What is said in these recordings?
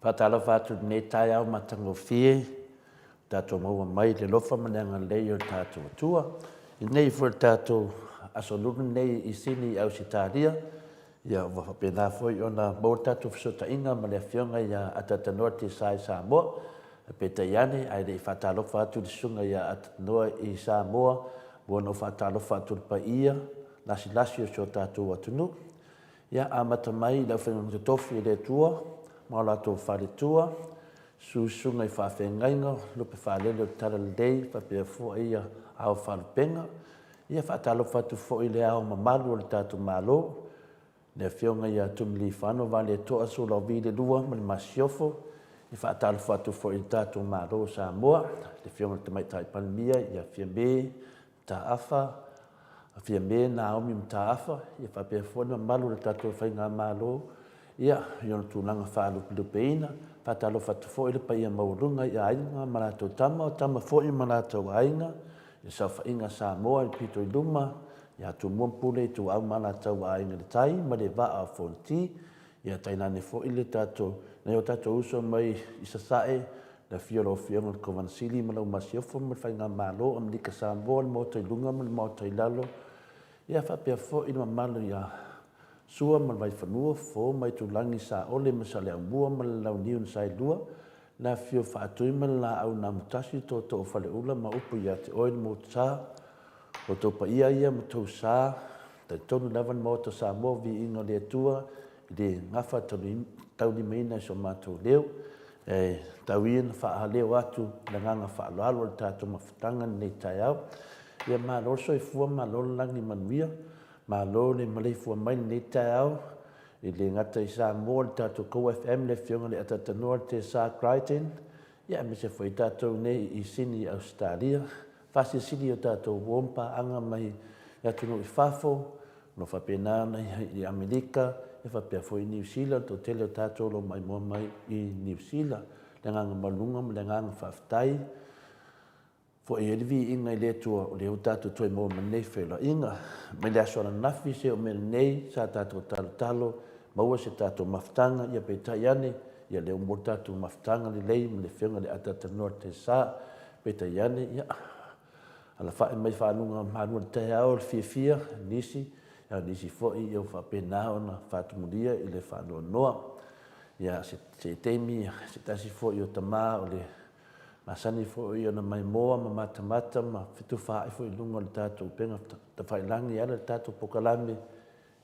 Faatalofa atu i lenei taeao matagofie, ua tatou maua mai i le alofa ma le agalelei o le tatou Atua. I lenei foi le tatou Aso Lulu lenei i Sini i Ausetalia, ia ua faapena foi ona maua le tatou fesootaiga ma le Afioga ia Atatanoa Tesae Samoa. Peitai ane, ae le i faatalofa atu i le Susuga ia Atatanoa i Samoa, ua ona ou faatalofa atu i le paia lasilasi o si o tatou atunuu. Ia, amata mai i le aufaigaluega totofi a le Atua ma o latou faletua, susu susuga i faafeagaiga, lupe faalele o le Talalelei faapea foi ia Ao Faalupega. Ia faatalofa atu foi i le Ao mamalu o le tatou Malo, le Afioga ia Tumiliifano Vaaletoa Sualauvi II ma le Masiofo. E faatalofa atu foi i le tatou Malo o Samoa, le Afioga i le Tamaitai Palemia ia Fiame Mataafa, Fiame Naomi Mataafa, ia faapea foi le mamalu o le tatou Faigamalo, ia, i ona tulaga faalupelupeina. Faatalofa atu foi i le paia maualuga i aiga ma latou tama, o tama foi ma latou aiga, i le saofaiga a Samoa i le pito i luma, ia Tumua ma Pule, Ituau ma Alataua, Aiga i le Tai ma le Vaa o Fonoti, ia tainane foi le tatou Nai o tatou uso mai i Sasae, le afio o lau Afioga i le Kovana Sili ma lau Masiofo ma le Faigamalo o Amerika Samoa, le Maota i luga ma le Maota i lalo, ia faapea foi le mamalu ia Sua ma le Vaifanua, Fofo ma Aitulagi, Saole ma Saleaaumua ma le Launiu na Saelua, le afifio o Faatui ma le Laau na Amotasi, Tootoo o Faleula ma upu ia te oe le Motusa. O outou paia ia ma outou sa, talitonu lava le Maota o Samoa, viiga o le Atua i le gafa taulimaina i so matou leo. E tau ia ina faaleo atu le agaga faaaloalo o le tatou mafutaga i lenei taeao. Ia malo le soifua, malo le lagi manuia, malo le maleifua mai i lenei taeao e le gata i Samoa i le tatou Go FM, le Afioga i le Atatanoa Tesa Crichton, ia aemaise foi tatou nei i Sini i Ausetalia. Faasilisili o tatou uo ma paaga mai atunuu i fafo, o lo o faapena ona i Amerika, e faapea foi i Niu Sila, o le toatele o tatou o lo o maimoa mai i Niu Sila. Le agaga maualuga ma le agaga faafetai, foi ai le viiga i le Atua o lea ua tatou toe maua mai lenei feiloaiga. Mai le aso ananafi seia oo mai nei sa tatou talotalo maua se tatou mafutaga, ia peitai ane, ia lea ua maua le tatou mafutaga lelei ma le Afioga i le Ataatanoa Tesa. Peitai ane, ia, alafai mai faaluga malu o le taeao le fiafia nisi, a o nisi foi ia ua faapena ona faatumulia i le faanoanoa. Ia, se taimi, se tasi foi o tama o le masani foi ona maimoa ma matamata ma fetufaai foi i luga o le tatou upega tafailagi e ala i le tatou polokalame,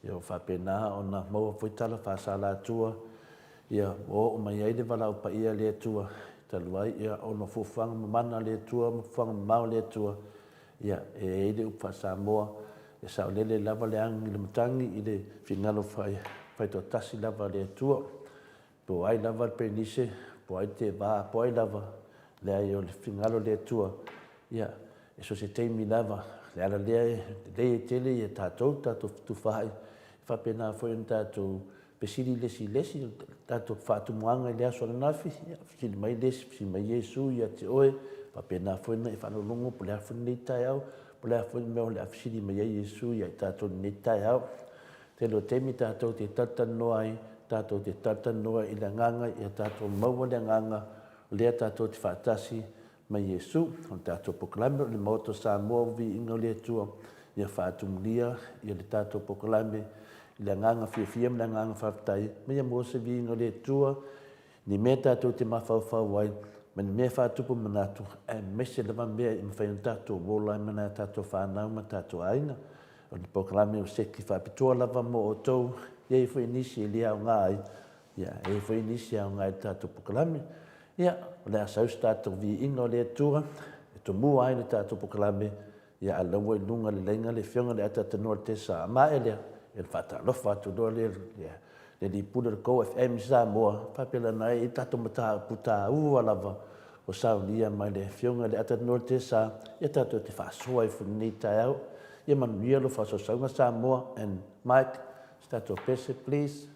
Ia ua faapena ona maua foi tala faasalatua, ia ua oo mai ai le valaau paia a le Atua, talu ai ia ona o fuafuaga mamana a le Atua ma fuafuaga mamao a le Atua, ia e i ai le upu faa-Samoa, e saolele lava le agi i le matagi i le finagalo faitoatasi lava a le Atua. Po o ai lava le Perenise, po o ai le Teva, po o ai lava, leai o le finagalo o le Atua, ia, e so o se taimi lava, o le ala lea e lelei ai tele ia tatou, tatou fetufaai, e faapena foi ona tatou fesili le isi i le isi, tatou faatumuaga i le aso ananafi, ia, fesili mai le isi, fesili mai Iesu ia te oe, faapena foi ona e faalogologo po o le a foi lenei taeao, po o le a foi le mea o le a fesili mai ai Iesu ia i tatou i lenei taeao. Tele o taimi tatou te talatalanoa ai, tatou te talatalanoa i le agaga ia tatou maua le agaga o lea tatou te faatasi ma Iesu. O le tatou polokalame o le Maota o Samoa ua viiga o le Atua ia faatumulia ia le tatou polokalame i le agaga fiafia ma le agaga faafetai ma ia maua se viiga o le Atua ni mea tatou te mafaufau ai ma ni mea faatupu manatu aemaise lava mea e mafai ona tatou ola ai ma nai a tatou fanau ma tatou aiga. O le polokalame o seki faapitoa lava mo outou, e i ai foi nisi e le aoga ai, ia, e i ai foi nisi e aoga ai le tatou polokalame. Ia, o le a sau se tatou viiga o le Atua e tomua ai le tatou polokalame, ia a laua i luga le laina le Afioga i le Ataatanoa le Tesa. A maea lea, ia ona faatalofa atu loa lea i le Alii Pule o le Go FM i Samoa, faapea lana ai tatou mataupu taua lava o saunia mai le Afioga i le Ataatanoa le Tesa, ia tatou te faasoa ai foi i lenei taeao. Ia manuia lou faasausauga Samoa and Mike, se tatou pese please.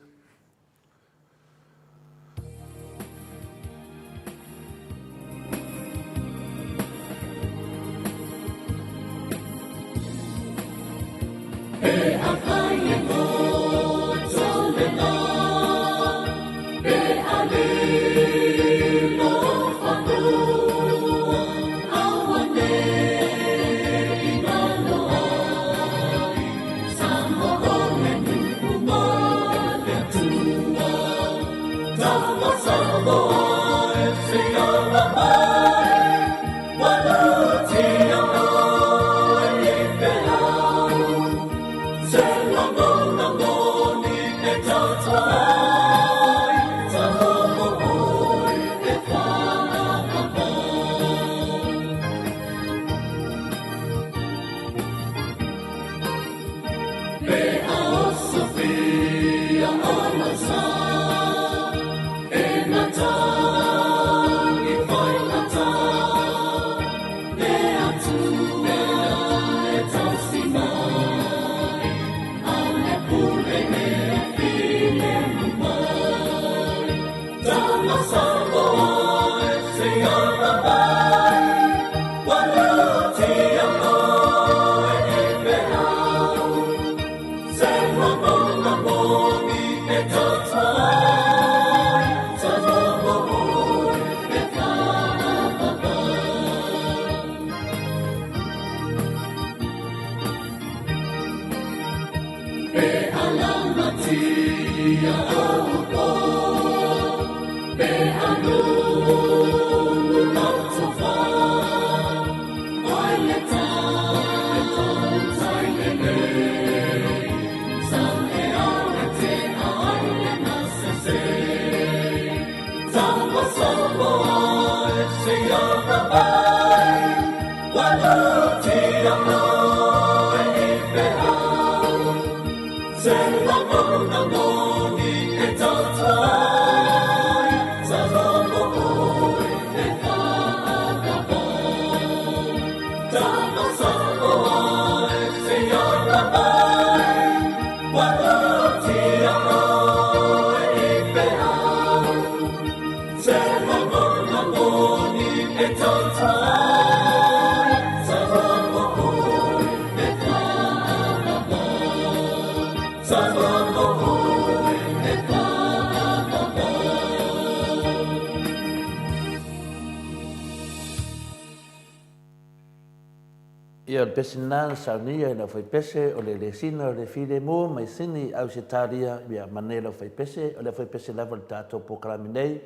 Ia, o le pese lena na saunia e le aufaipese o le lesina o le filemu mai Sini Ausetalia, ia manaia le aufaipese, o le aufaipese lava o le tatou polokalame nei,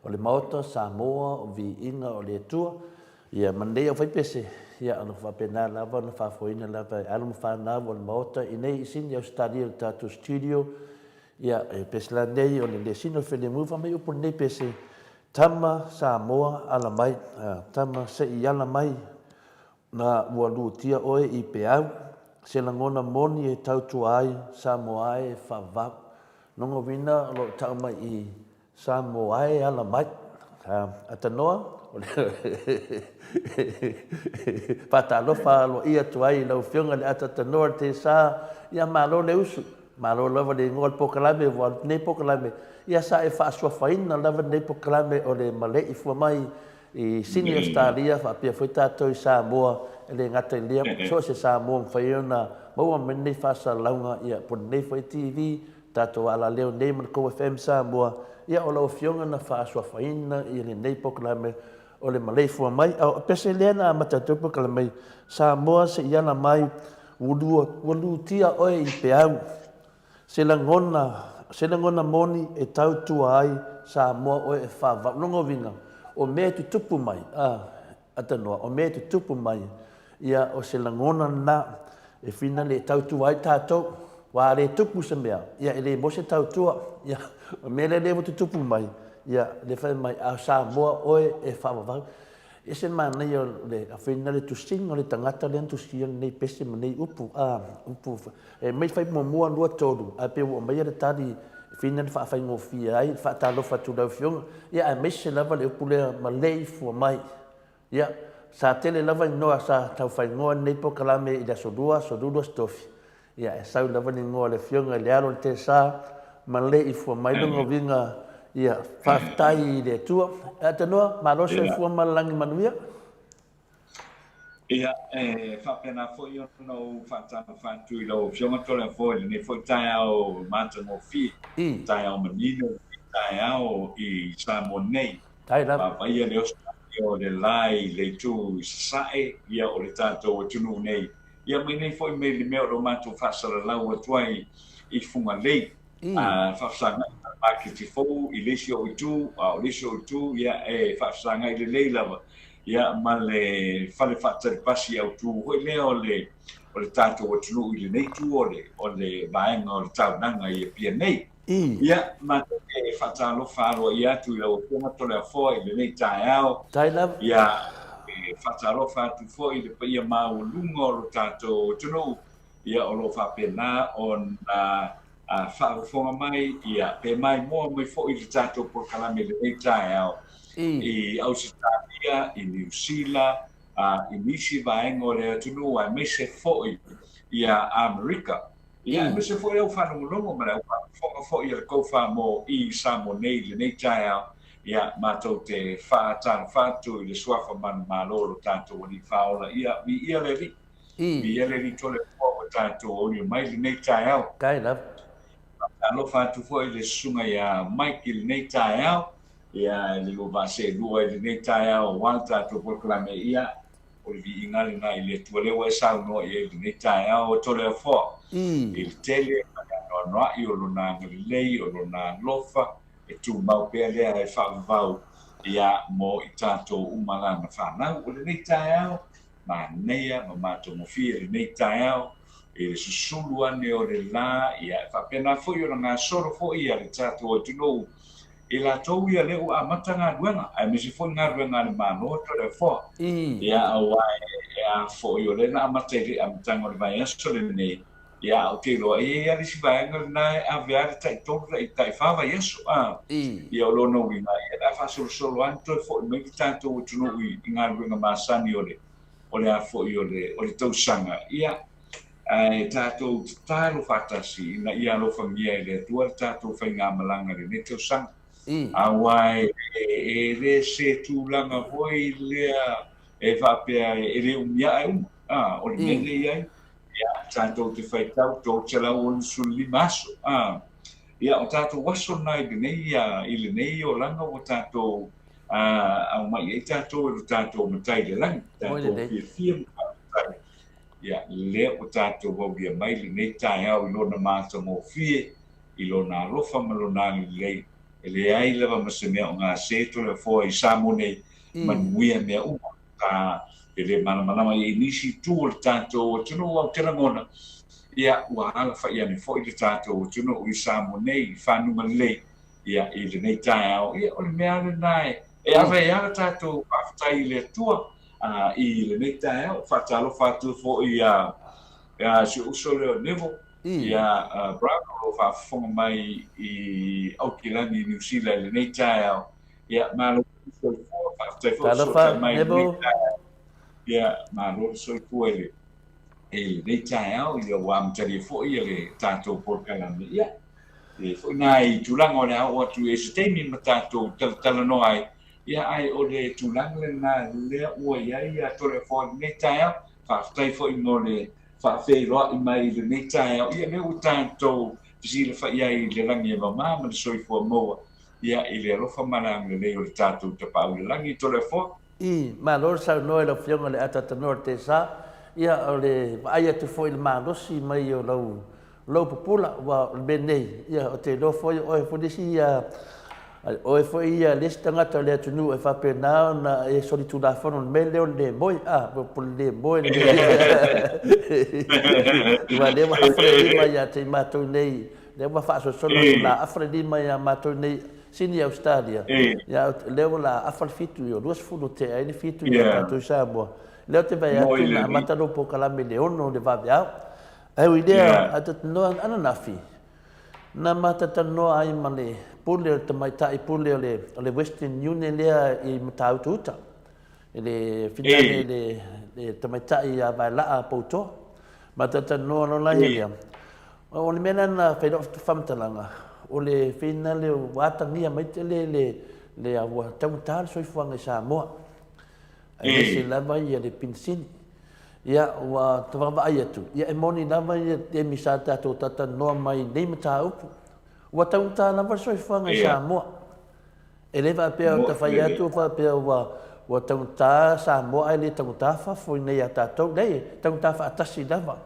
o le Maota Samoa o Viiga o le Atua. Ia manaia aufaipese, ia o lo o faapena lava ona faafoeina lava e alo ma fanau o le Maota i nei i Sini Ausetalia i le tatou studio. Ia, e pese la nei o le lesina o le filemu, fai mai upu o lenei pese, Tama Samoa ala mai, tama se i ala mai, Na ua lutia oe i peau, se lagona moni e tautua ai Samoa ae e faavavau. Lona uiga o lo o tau mai i Samoa ae ala mai. Atanoa, o le faatalofa aloaia atu ai i lau Afioga i le Atatanoa le Tesa, ia malo le usu, malo lava le igoa o le polokalame ua alu nei polokalame, ia sa e faasuafaina lava lenei polokalame o le maleifua mai I Sini Ausetalia faapea foi tatou i Samoa, e le gata i lea, so o se Samoa mafai ai ona maua mai lenei faasalalauga, ia, po o lenei foi TV, tatou alaleo nei ma le tou FM Samoa, ia, o lau Afioga na faasuafaina ia lenei polokalame o le maleifua mai. A o pese lea na amata atu ai le polokalame mai Samoa se i ala mai, ua lutia oe i peau. Se lagona, se lagona moni e tautua ai Samoa oe e faavavau. Lona uiga, o mea e tutupu mai, a, atanoa, o mea e tutupu mai, ia, o se lagona lena e finale e tautua ai tatou. Aua a le tupu se mea, ia, e le maua se tautua. Ia, o mea lea lea ua tutupu mai, ia, lea fai mai, a o Samoa oe e faavavau. E ese le manaia o le afeina le tusiga o le tagata lea na tusia lenei pese ma nei upu, a, upu e mai fai muamua, lua, tolu, ae pei ua aumaia le tali e fina le faafaigofie ai le faatalofa atu i lau Afioga, ia aemaise lava le upu lea maleifua mai. Ia, sa tele lava igoa sa taufaingoa lenei polokalame i le Aso Lua, Aso Lulu, Aso Tofi, Ia, e sau lava le igoa o le Afioga i le Alo o le Tesa ma le ifua mai lona uiga, ia, faafetai i le Atua. E Atanoa, malo soifua ma le lagi manuia. Ia, e faapena foi ona ou faatalofa atu i lau Afioga Toleafoa i lenei foi taeao matagofie, taeao manino, taeao i Samoa nei. Vaavaia le oso o le la i le itu i Sasae, ia o le tatou atunuu nei. Ia mai nei foi mai le mea o lo o matou faasalalau atu ai i Fugalei, a faafesagai ma le maketi fou i le isi ou itu, a o le isi ou itu, ia e faafesagai lelei lava ia ma le fale faatali pasi autu foi lea o le o le tatou atunuu i lenei itu o le o le vaega o le taulaga i Apia nei. Ia, matou te faatalofa aloaia atu i lau Afioga Toleafoa i lenei taeao. Faafetai lava. Ia, e faatalofa atu foi i le paia maualuga o lo tatou atunuu, ia, o lo o faapena ona faafofoga mai, ia, pe maimoa mai foi i le tatou polokalame i lenei taeao i Ausetalia, i Niu Sila, i nisi vaega o le atunuu aemaise foi ia Amerika. Ia, aemaise foi le au faalogologo ma le au faafofoga foi a le tou Samoa i Samoa nei i lenei taeao, ia, matou te faatalofa atu i le Suafa manumalo o lo tatou Alii Faaola. Ia, viia le Alii. Viia le Alii Toleafoa ua tatou aulia mai i lenei taeao. Kai lava. Faatalofa atu foi i le Susuga ia Mike i lenei taeao, ia, i le lua vaa seelua i lenei taeao aua le tatou polokalame. Ia, O le viiga lena i le Atua lea ua e saunoa i ai i lenei taeao, o Toleafoa, i le tele ma le faanoanoa'i, o Lona agalelei, o Lona alofa, e tumau pea lea e faavavau, ia, mo i tatou uma Lana fanau. O lenei taeao, manaia ma matagofie lenei taeao i le susulu ane o le la, ia, e faapena foi ona gasolo foi ia le tatou atunuu i latou ia lea ua amata galuega, aemaise foi galuega a le Malo Toleafoa. Ia, aua e a foi o lea na amata i le amataga o le vaiaso lenei, ia, ae ou te iloa e i ai lava le isi vaega lena e ave lava le tai tolu tai tai fa vaiaso, a. Ia, o lona uiga, ia, o le a faasolosolo lava ona toe foi mai le tatou atunuu i galuega masani o le o le a foi o le o le tausaga, ia, ae tatou tatalo faatasi ina ia alofagia e le Atua le tatou faigamalaga i lenei tausaga. Aua e e le se tulaga foi lea e faapea e le umia ae uma, a, o le mea lea e i ai, ia, tatou te faitau 365 aso, a, ia, o tatou aso na i lenei, i lenei olaga ua tatou a, aumai ai tatou e lo tatou Matai i le lagi, tatou fiafia ma faafetai. Ia, lea ua tatou aulia mai lenei taeao i Lona matagofie, i Lona alofa ma Lona agalelei, e leai lava ma se mea o gase Toleafoa i Samoa nei, manuia mea uma. Ka e le malamalama i nisi itu o le tatou atunuu, ae ou te lagona, ia, ua alafai ane foi le tatou atunuu i Samoa nei i fanuga lelei, ia, i lenei taeao, ia, o le mea lava lena e, e ave ai lava le tatou faafetai i le Atua, a, i lenei taeao. Faatalofa atu foi iā, iā si ou uso lea o Neville, iā Brown, o lo o faafofoga mai i Aukilani i Niu Sila i lenei taeao. Ia, malo le soifua, faafetai foi le fesootai mai i lenei taeao. Ia, malo le soifua i le, i lenei taeao, ia ua amatalia foi le tatou polokalame. Ia, e i ai foi nai tulaga o le a oo atu i se taimi ma tatou talatalanoa ai, ia ae o le tulaga lena lea ua i ai ia Toleafoa i lenei taeao. Faafetai foi mo le faafeiloai mai i lenei taeao, ia lea ua tatou fesilafai ai i le lagi e mama ma le soifua maua, ia i le alofa ma le agalelei o le tatou Tapaau i le Lagi. Toleafoa. I, malo le saunoa i lau Afioga i le Ataatanoa o le Tesa. Ia, o le vaai atu foi i le malosi mai o lau lou pupula, aua o le mea nei, ia, ou te iloa foi o oe foi le isi ia, o oe foi ia le isi tagata o le atunuu e faapena ona e solitulafono i le mea lea o le le moe, a, po o le le moe le mea lea. Aua o lea ua afa le lima ia te i matou nei, lea ua faasolosolo atu la afa le lima ia matou nei, Sini Ausetalia, ia, lea ua la afa le fitu, ia 20 tea ai le fitu ia tatou i Samoa. Lea ou te vaai atu na amata lou polokalame i le 6 o le vaveao. Ae ui lea, a talanoa ananafi, na ma talanoa ai ma le pule o le tamaitai pule o le, o le Western Union lea i Matautu Uta, i le finale le, le tamaitai ia Vaelaa Poutoa. Ma talanoa loa la ia lea. O le mea lea na fai lau faamatalaga, o le finale ua atagia mai tele le, le ua taugata le soifuaga i Samoa. Aemaise lava ia le pinisini. Ia, ua ta vaavaai atu, ia e moni lava ia taimi sa tatou talatalanoa mai i nei mataupu. Ua taugata lava le soifuaga i Samoa. E le faapea o ta fai atu faapea ua ua taugata Samoa ae le taugata fafo i nei a tatou. Leai, e taugata faatasi lava.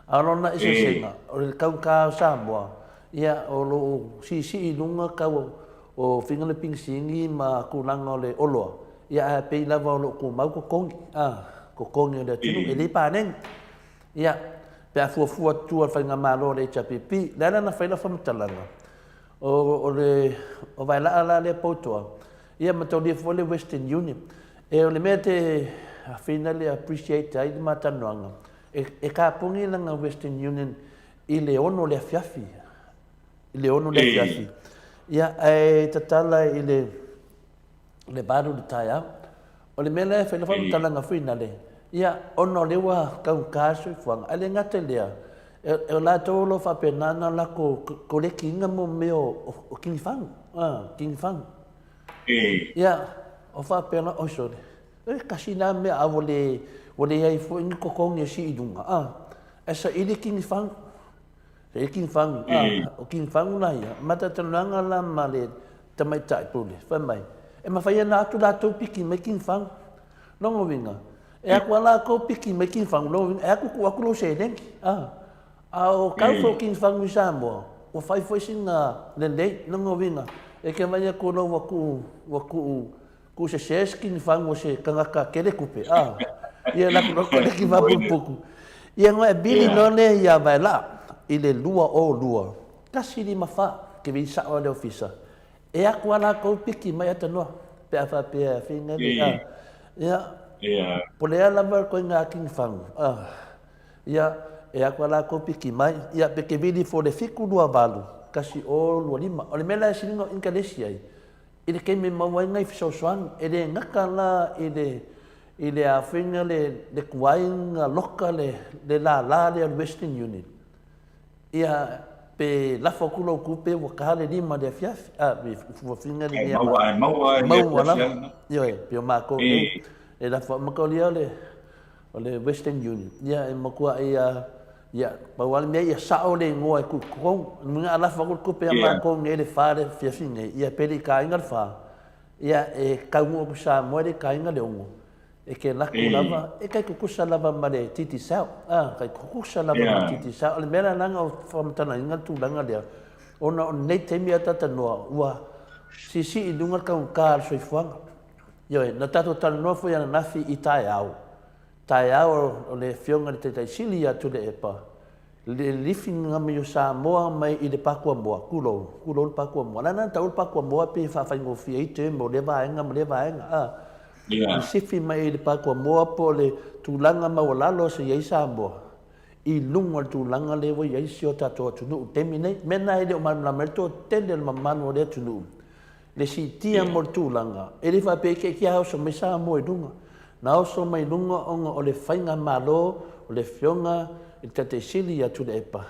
A o lona eseesega, o le taugata o Samoa, ia o lo o siisii i luga tau o faiga le pigisigi ma tulaga o le oloa, ia ae pei lava o lo o tumau totogi, a, totogi o le atunuu, e le paleni. Ia, pe a fuafua atu a le faigamalo a le HRPP, o le a la na fai lau faamatalaga, o, o le, o Vaelaa la lea poutoa, ia ma taulia foi le Western Union. E o le mea te finally appreciate ai le ma talanoaga, e, e kapuni lana Western Union i le 6 le afiafi, i le 6 le afiafi. Ia, ae tatala i le, le 8 i le taeao. O le mea lea e fai lau faamatalaga foi nale, ia, ona o lea ua taugata le soifuaga, ae le gata i lea, e, o latou o lo o faapena ona latou koleki ina mo mea o, o kinifagu, a, kinifagu. Ia, o faapena, oi sole, e kasi na mea a ua le, ua leai foi ni totogi e sii i luga, a, ae saili kinifagu. E King Fang, a, o King Fang la ia, ma talatalanoaga la ma le tamaitai pule, fai mai, e mafai ona atu latou piki mai King Fang. Lona uiga, e atu lava latou piki mai King Fang, lona uiga, e atu tuu atu lou seleni, a. A o kau foi o King Fagu i Samoa, ua fai foi sina lelei, lona uiga, e ke vaai atu loa ua tuu, ua tuu, tuu sese se King Fagu o se tagata tele tupe, a, ia latou loa koleki faaputuputu. Ia ona e vili loa lea ia Vaelaa i le 202, 154, ke vili sao lava le ofisa, e atu lava latou piki mai atanoa, pe a faapea e fai nei, a, ia, po o le a lava le ituaiga King Fagu, a. Ia, e aku a lakou piki mai, ia, pe kevili fo le 7 2 8 1 0 2 5. O le mea la e siliga o Inkalesi ai, i le taimi e maua ai nai fesoasoani, e le gata la i le, i le afiga le, le tuai na loka le, le lala lea o le Western Union. Ia, pe lafo atu lou tupe ua ta le 5 i le afiafi, a, ua figa le mea. Maua, maua, maua lava. Ioe, pe o makou nei, e lafo mataulia le, o le Western Union, ia e matuai a, ia, pau lava le mea ia sao le igoa e tuu i totonu. Lona uiga a lafo atu le tupe ia matou nei i le fa i le afiafi nei, ia pe le i taina le fa, ia e taunuu atu i Samoa e le i taina le 6, e te alu atu lava, e tai tutusa lava ma le Digicel, a, tai tutusa lava ma le Digicel. O le mea la leaga o faamatalaina le tulaga lea, ona o lenei taimi a talatalanoa, ua siisii i luga le taugata o le soifuaga. Ioe, na tatou talanoa foi ananafi i taeao, taeao o le Afioga i le Taitai Sili ia Tuilaepa, le lifiga mai o Samoa mai i le Pakuamoa, tulou, tulou le Pakuamoa. Leaga na taua le Pakuamoa pei e faafaigofie ai term o lea vaega ma lea vaega, a. Le sifi mai i le Pakuamoa po o le tulaga maualalo sa i ai Samoa i luga o le tulaga lea ua i ai si o tatou atunuu i le taimi nei. O le mea lena e le o malamalama ai le toatele o le mamalu o le atunuu Le siitia mo le tulaga, e le faapea ikeike a oso mai Samoa i luga. Na oso mai luga ona o le faigamalo o le Afioga i le Taitai Sili ia Tuilaepa.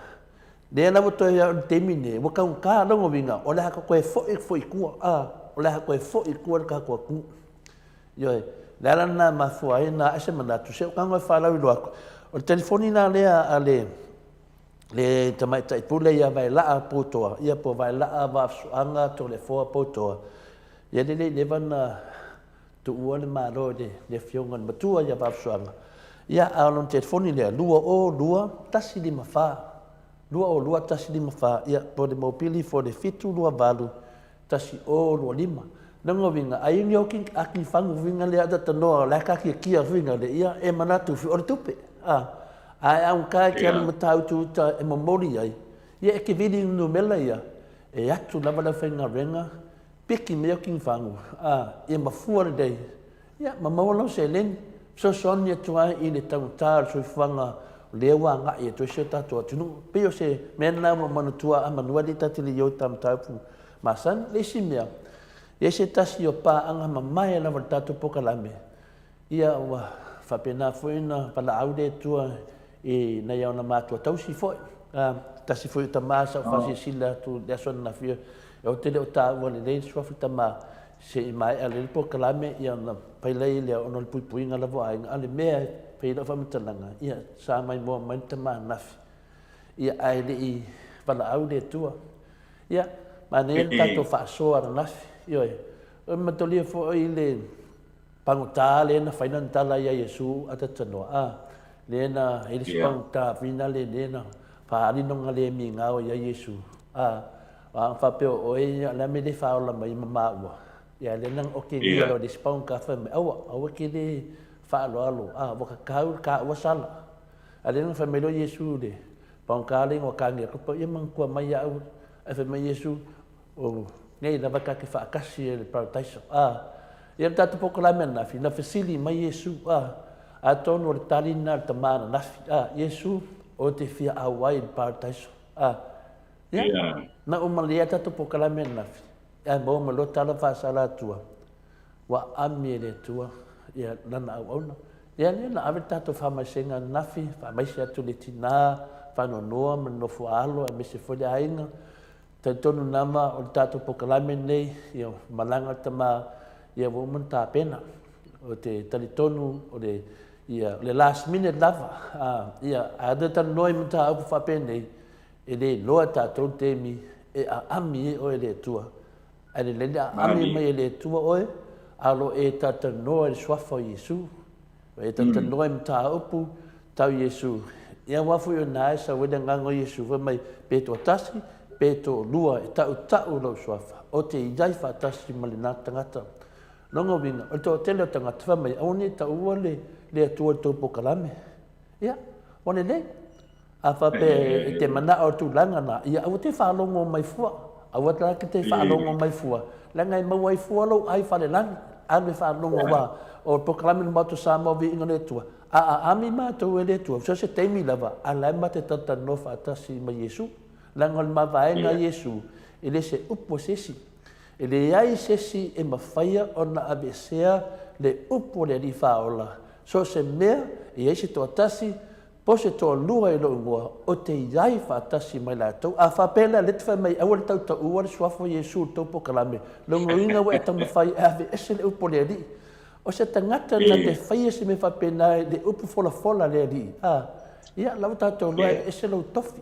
Lea la ua toe au i le taimi lenei, ua taugata lona uiga, o le a toe foi foi i tua, a, o le a toe foi i tua le tatou atunuu. Ioe, le ala lena e mafua ai ona ae se manatu, se o tago e faalauiloa atu. O le telefoni la lea a le le tamaitai pule ia Vaelaa Poutoa, ia po o Vaelaa Vaafusuaga Toleafoa Poutoa, ia le le i leva na tuua le Malo i le afioga i le matua ia Vaafusuaga, ia a o lona telefoni lea, 202 154, 202 154, ia po o le mobili foi le 728 1025. Lona uiga, ai ni oki aki fagu uiga lea ta tanoa la ka kia kia uiga le ia e manatu fi o le tupe. A a e augata e ke alu Matautu uta e momoli ai, ia e ke vili numera ia, e atu lava le aufaigaluega piki mai oki fagu, a ia mafua lelei Ia, ma maua lau seleni, fesoasoani atu ai i le taugata o le soifuaga o lea ua agai atu ai si o tatou atunuu. E pei o se mea lena ua ou manatua a manu alii ta te le i o i ta mataupu masani. Le isi mea, e i ai se tasi o paaga mamae lava i le tatou polokalame, ia ua faapena foi ona valaau le Atua i nai ona matua tausi foi. A, tasi foi o tama sa ou faasilasila atu i le aso ananafi, ou te le o taua lelei le suafa tama, Se i maea lelei le polokalame, ia ona fai lea ona o le puipuiga lava o aiga. A o le mea e fai ai lau faamatalaga, ia sa maimoa mai le tama ananafi, ia ae le i valaau le Atua. Ia, manaia le tatou faasoa ananafi, ioe. E matolia foi le pagota lea na fai lana tala ia Iesu a tatanoa, a, lea na i ai le isi pagota fina lea na faaali lona le migao ia Iesu, a, A faapea o oe, ia o le a mea le faaola mai ma maua? Ia lea na okegia loa e le isi pagota fai mai, aua, aua e te le faaaloalo, a, ua tatau le taua sala. A lea na fai mai loa Iesu i le pagota lea ina ua tagi atu, ia manatua mai ia au. Ae fai mai Iesu, o nei lava ta te faatasi i le parataiso. A, ia le tatou polokalame ananafi, na fesili mai Iesu, a, atonu o le tali lena a le tama ananafi, a, Iesu, ou te fia auai i le parataiso. A, Ia, na uma lelei lava tatou polokalame ananafi, ae maua mai loa tala faasala atua, ua aami e le Atua ia lana auauna. Ia lea na ave le tatou faamaisega ananafi, faamaise atu i le tina, faanoanoa ma le nofo a alo aemaise foi le aiga. Talitonu lava o le tatou polokalame lenei, ia malaga le tama, ia ua uma ona tapena. Ou te talitonu o le, ia, o le last minute lava, ia, ae ou te talanoa i mataupu faapenei, E le iloa e tatou le taimi e aami ai oe e le Atua. Ae lelei le aami mai e le Atua oe, a o lo o e talatalanoa i le Suafa o Iesu. O e talatalanoa i mataupu tau Iesu. Ia aua foi o ina e sau ai le agaga o Iesu fai mai, pe toatasi, pe toalua, e tautau lou suafa, ou te iai faatasi ma lena tagata. Lona uiga, o le toatele o tagata fai mai, aua ne i taua le le Atua i le tou polokalame. Ia, ua lelei. A faapea e te manao i le tulaga lena, ia aua te faalogo mai fua. Aua la te faalogo mai fua, leaga e maua ai fua lou ai falelagi. Alu e faalogo aua o le polokalame o le Maota o Samoa Viiga i le Atua, a aami matou e le Atua, so o se taimi lava, a o la e matou te talatalanoa faatasi ma Iesu. Leaga o le mavaega a Iesu, e le se upu a se isi. E leai se isi e mafaia ona aveesea le upu a le Alii Faaola, so o se mea e i ai se toatasi, po o se toalua i lou igoa, ou te i ai faatasi ma i latou. A faapea la, lea e te fai mai, aua le tautaua le suafa o Iesu i le tou polokalame, lona uiga ua e taumafai e aveese le upu a le Alii. O se tagata na te faia se mea faapena i le upu folafola a le Alii, a, ia, la ua tatou iloa e ese lou tofi.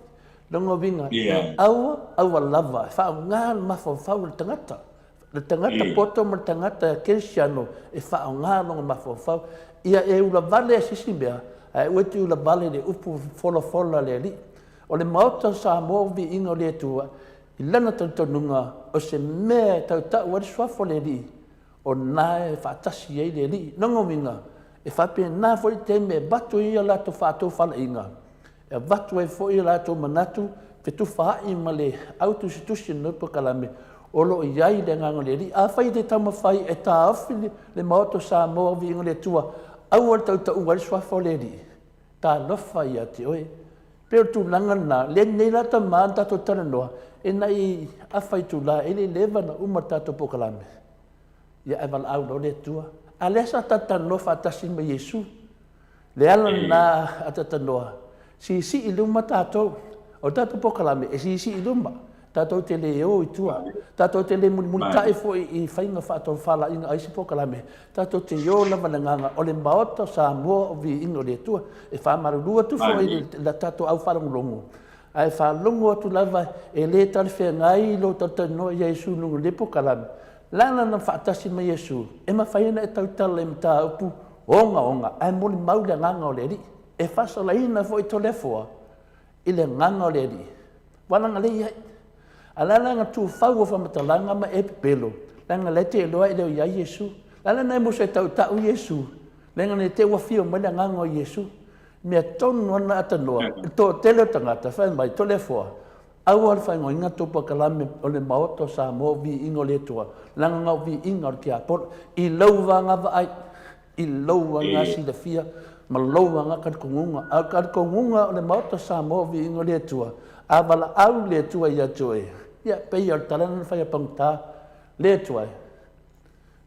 Lona uiga, e aua, aua lava e faaaoga le mafaufau o le tagata. Le tagata poto ma le tagata kerisiano e faaaoga lona mafaufau. Ia e ulavale ai se isi mea, ae aua e te ulavale i le upu folafola a le Alii. O le Maota o Samoa o Viiga o le Atua, i lana talitonuga, o se mea e tautau ai le suafa o le Alii, o lena e faatasi ai le Alii. Lona uiga, e faapena foi le taimi e avatu ai a latou faatofalaiga, e avatu ai foi o latou manatu fetufaai ma le au tusitusi o lenei polokalame o lo o i ai le Agaga o le Alii. Afai e te taumafai e taofi le Maota o Samoa o Viiga o le Atua, aua le tautaua ai le Suafa o le Alii. Talofa ia te oe. Pei o le tulaga lena, lea nei la tama na tatou talanoa, e nai afa itula e le leva na uma le tatou polokalame. Ia ae valaau loa le Atua. A lea sa talatalanoa faatasi ma Iesu. Le ala lena a Tatanoa, siisii i luma tatou. O le tatou polokalame, e siisii i luma. Tatou te le o i tua. Tatou te le mulimulitai foi i faiga faatofalaiga a isi polokalame. Tatou te o lava i le agaga o le Maota o Samoa o Viiga o le Atua. E faamalulu atu foi i le tatou au faalogologo, ae faalogo atu lava e le talafeagai lou talatalanoa ia Iesu i luga o lenei polokalame. Leaga na faatasi ma Iesu, e mafai ona e tautala i mataupu ogaoga ae molimau le agaga o le Alii. E faasalaina foi Toleafoa i le agaga o le Alii. Ua lagalei ai. A la la na tufau o faamatalaga ma e pepelo, leaga la e te iloa e le o i ai Iesu. La la na e musu e tautau Iesu, leaga ne te ua afio mai le agaga o Iesu. Mea tonu ana atanoa, i le toatele o tagata, fai mai, Toleafoa, aua le faaigoaina tou polokalame o le Maota o Samoa o Viiga o le Atua, leaga na o viiga o le tiapolo, i lou vaga vaai. i lou aga silafia ma lou aga talitonuga. A o le talitonuga o le Maota o Samoa o Viiga o le Atua, a valaau le Atua ia te oe, ia, pei o le tala lena na fai a Pagota, Le Atua e,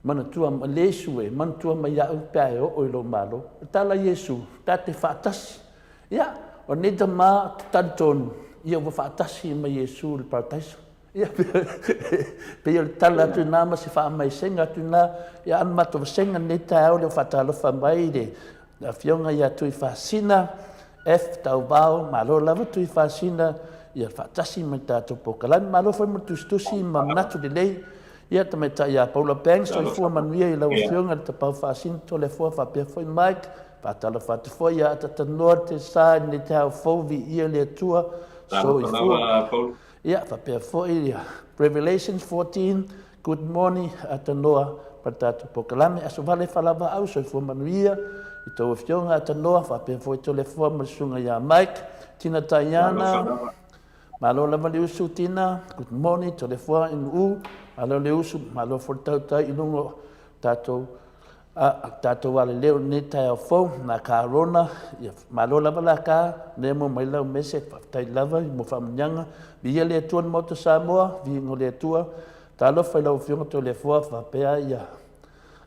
manatua, le Iesu e, manatua mai iaʻu pe a e oo i lou Malo. O le tala a Iesu, ta te faatasi. Ia, o lenei tama ou te talitonu, ia ua faatasi ma Iesu i le Parataiso. Ia, pei o le tala atu lena ma se faamaisega atu lena. Ia, a o le matou vasega i lenei taeao o lea ua faatalofa mai i le Afioga ia Tuifaasina F. Tauvao. Malo lava Tuifaasina, ia faatasi ma le tatou polokalame. Malo foi mo le tusitusi ma manatu lelei. Ia, Tamaitai ia Paula Banks, soifua manuia i lau Afioga i le Tapaau Faasino Toleafoa faapea foi Mike. Faatalofa atu foi ia Atatanoa Tesa i lenei taeao fou, viia le Atua, soifua. Ia, faapea foi Revelations 14, good morning, Atanoa ma le tatou polokalame. Aso vale falavaau, soifua manuia i tou afioga Atanoa, faapea foi Toleafoa ma le susuga ia Mike, Tina Taiana, malo lava le usu Tina, good morning, Toleafoa Inu'u, malo le usu, malo foi le tautai i luga o tatou A tatou aleleo i lenei taeao fou, nā kā Rona, ia malo lava la kā, lea mo mai lau mese, faafetai lava mo faamanuiaga. Viia le Atua le Maota Samoa, viiga o le Atua. Talofa i lau Afioga Toleafoa, faapea ia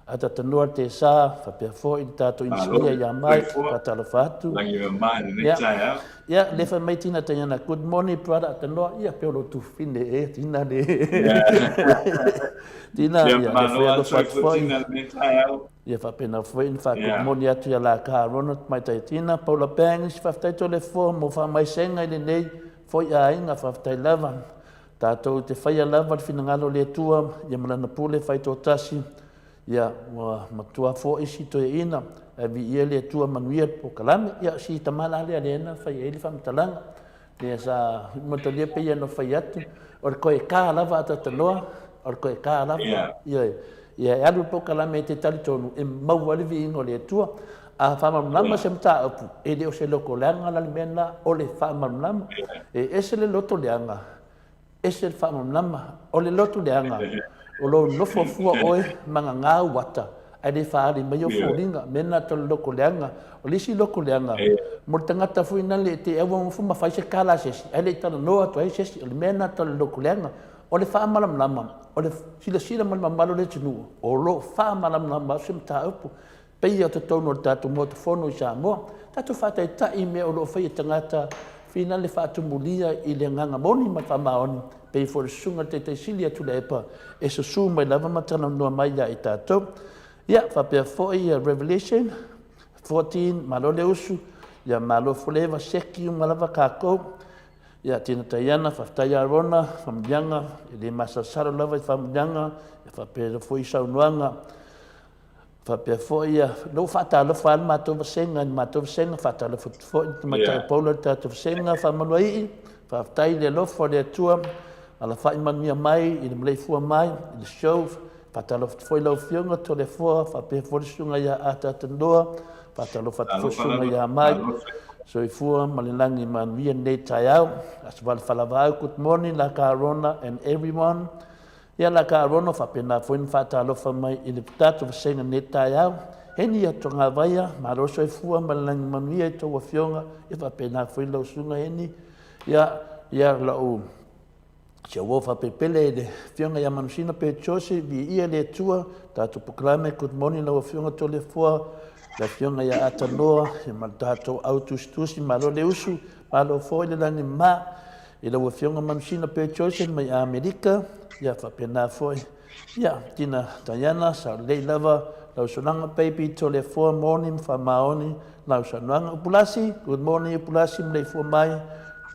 Atatanoa Tesa, faapea foi le tatou inisinia ia Mike, faatalofa atu. Ia, ia le fai mai Tina Taiana, good morning brother Atanoa, ia pe o lou tufine e Tina le. Tina, ia, le fai alofa atu foi. Ia faapena foi ona faa-good morning atu ia la ka Ronald Tamaitai Tina, Paula Bangs, faafetai Toleafoa mo faamaisega i lenei foi aiga, faafetai lava. Tatou te faia lava le finagalo o le Atua, ia ma Lana pule faitoatasi. Ia, ua matua foi si toeaina, ae viia le Atua manuia le polokalame. Ia, si tama la lea lea na fai ai le faamatalaga, lea sa matalia pei ona fai atu, o le koekaa lava a Tataloa, o le koekaa lava. Ioe. Ia, e alu le polokalame e te talitonu e maua ai le viiga o le Atua. A faamalamalama se mataupu, e le o se loto leaga la le mea lena, o le faamalamalama. E ese le loto leaga, ese le faamalamalama. O le loto leaga, o lou nofo fua oe ma gagā ou ata, ae le faaali mai ou foliga. Mea lena atau le loto leaga. O le isi loto leaga, mo le tagata foi lena e te aua nofo ma fai se tala a se isi, ae le i talanoa atu ai se isi. O le mea lena atau le loto leaga. O le faamalamalama, o le silasila ma le mamalu o le atunuu, o lo o faamalamalama atu se mataupu. Pei o totonu o le tatou Maota Fono i Samoa, tatou faataitai i mea o lo o faia e tagata finale faatumulia i le agaga moni ma le faamaoni, pei foi o le Susuga i le Taitai Sili a Tuilaepa e susu mai lava ma talanoa mai ia i tatou. Ia, faapea foi Revelation 14, malo le usu, ia malo Foleva, seki uma lava tatou. Ia, Tina Taiana, faafetai ia Rona, faamanuiaga, e le masalosalo lava i faamanuiaga, ia faapea foi i saunoaga. Faapea foi ia, lea ua faatalofa lava le matou vasega i le matou vasega, faatalofa atu foi i le Tamaitai o Paula i le tatou vasega, faamaluaii, faafetai i le alofa o le Atua, alafai manuia mai i le maleifua mai i le show, faatalofa atu foi i lau Afioga Toleafoa, faapea foi le Susuga ia Ataata Noa, faatalofa atu foi le Susuga ia Mike, soifua ma le lagi manuia lenei taeao. Aso Vale Falavaau, good morning Laka Rona and everyone. Ia la ka Arono faapena foi na faatalofa mai i le tatou vasega nei taeao. Heni ia Togavaia, malo soifua ma le lagi manuia i tou afioga, ia faapena foi lau susuga Heni. Ia, ia lau si au uo faapepele i le afioga ia Manusina Petrose, viia le Atua, tatou polokalame, good morning lau afioga Toleafoa, le afioga ia Atanoa, ia ma le tatou au tusitusi, malo le usu, malo foi le lagi ma. I lau Afioga Manusina Bert Joyson mai Amerika, ia faapena foi, ia, Tina Diana, sa lelei lava lau saunoaga baby, Toleafoa, morning, faamaoni lau saunoaga. Upulasi, good morning Upulasi, maleifua mai,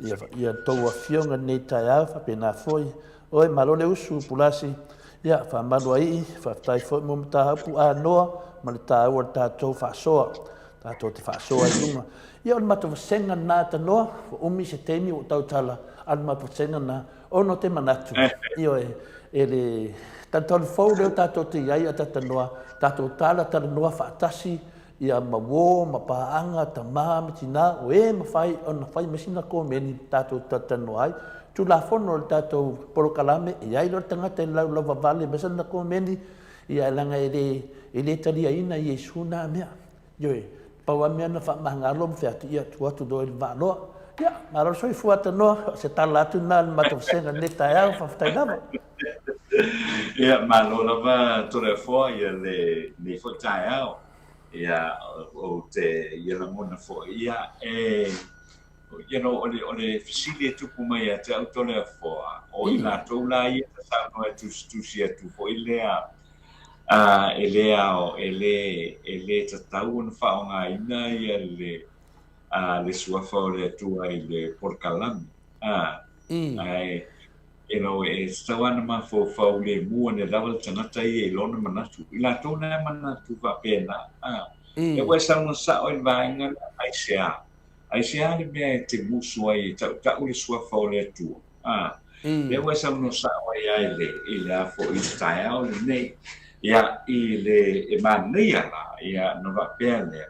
ia, ia tou afioga i lenei taeao, faapena foi, oi, malo le usu Upulasi, ia, faamalu ai, faafetai foi mo mataupu anoa ma le taua o le tatou faasoa. Tatou te faasoa i luga. Ia o le matou vasega lena tanoa, ua umi se taimi ua ou tautala, a o le matou vasega lena, ona o te manatu, ioe, e le talitalu fou lea tatou te i ai a talanoa, tatou talatalanoa faatasi, ia ma uo ma paaga, tama ma tina, o e mafai ona fai mai sina komeni tatou talatalanoa ai. Tulafono o le tatou polokalame, e i ai loa le tagata e laulauavale mai sana komeni, Ia, leaga e le, e le taliaina e Iesu na mea. Ioe, pau lava mea na faamagalo ma fai atu, ia, tuu atu loa i le vaaloa. Ia, malo le soifua tanoa, o se tala atu lena a le matou vasega i lenei taeao, faafetai lava. Ia, malo lava Toleafoa ia lenei foi taeao. Ia, ou te ia lagona foi, ia, e You know, o le, o le fesili e tupu mai ia te au Toleafoa, o i latou la ia na saunoa e tusitusi atu foi lea, uh, e le ao, e le, e le tatau ona faaaogaina ia le, uh, le suafa o le Atua i le polokalame. Uh, Ae, you know, e tatau lava ona mafaufau lemu ane lava le tagata ia i lona manatu. I latou na e manatu faapena, uh, e ua e saunoa sao i le vaega lea, aisea? Aisea le mea e te musu ai e tautau le suafa o le Atua? A, lea ua e saunoa sao ai lava i le, i le a foi i le taeao lenei, ia, i le, e manaia la, ia, ona faapea lea,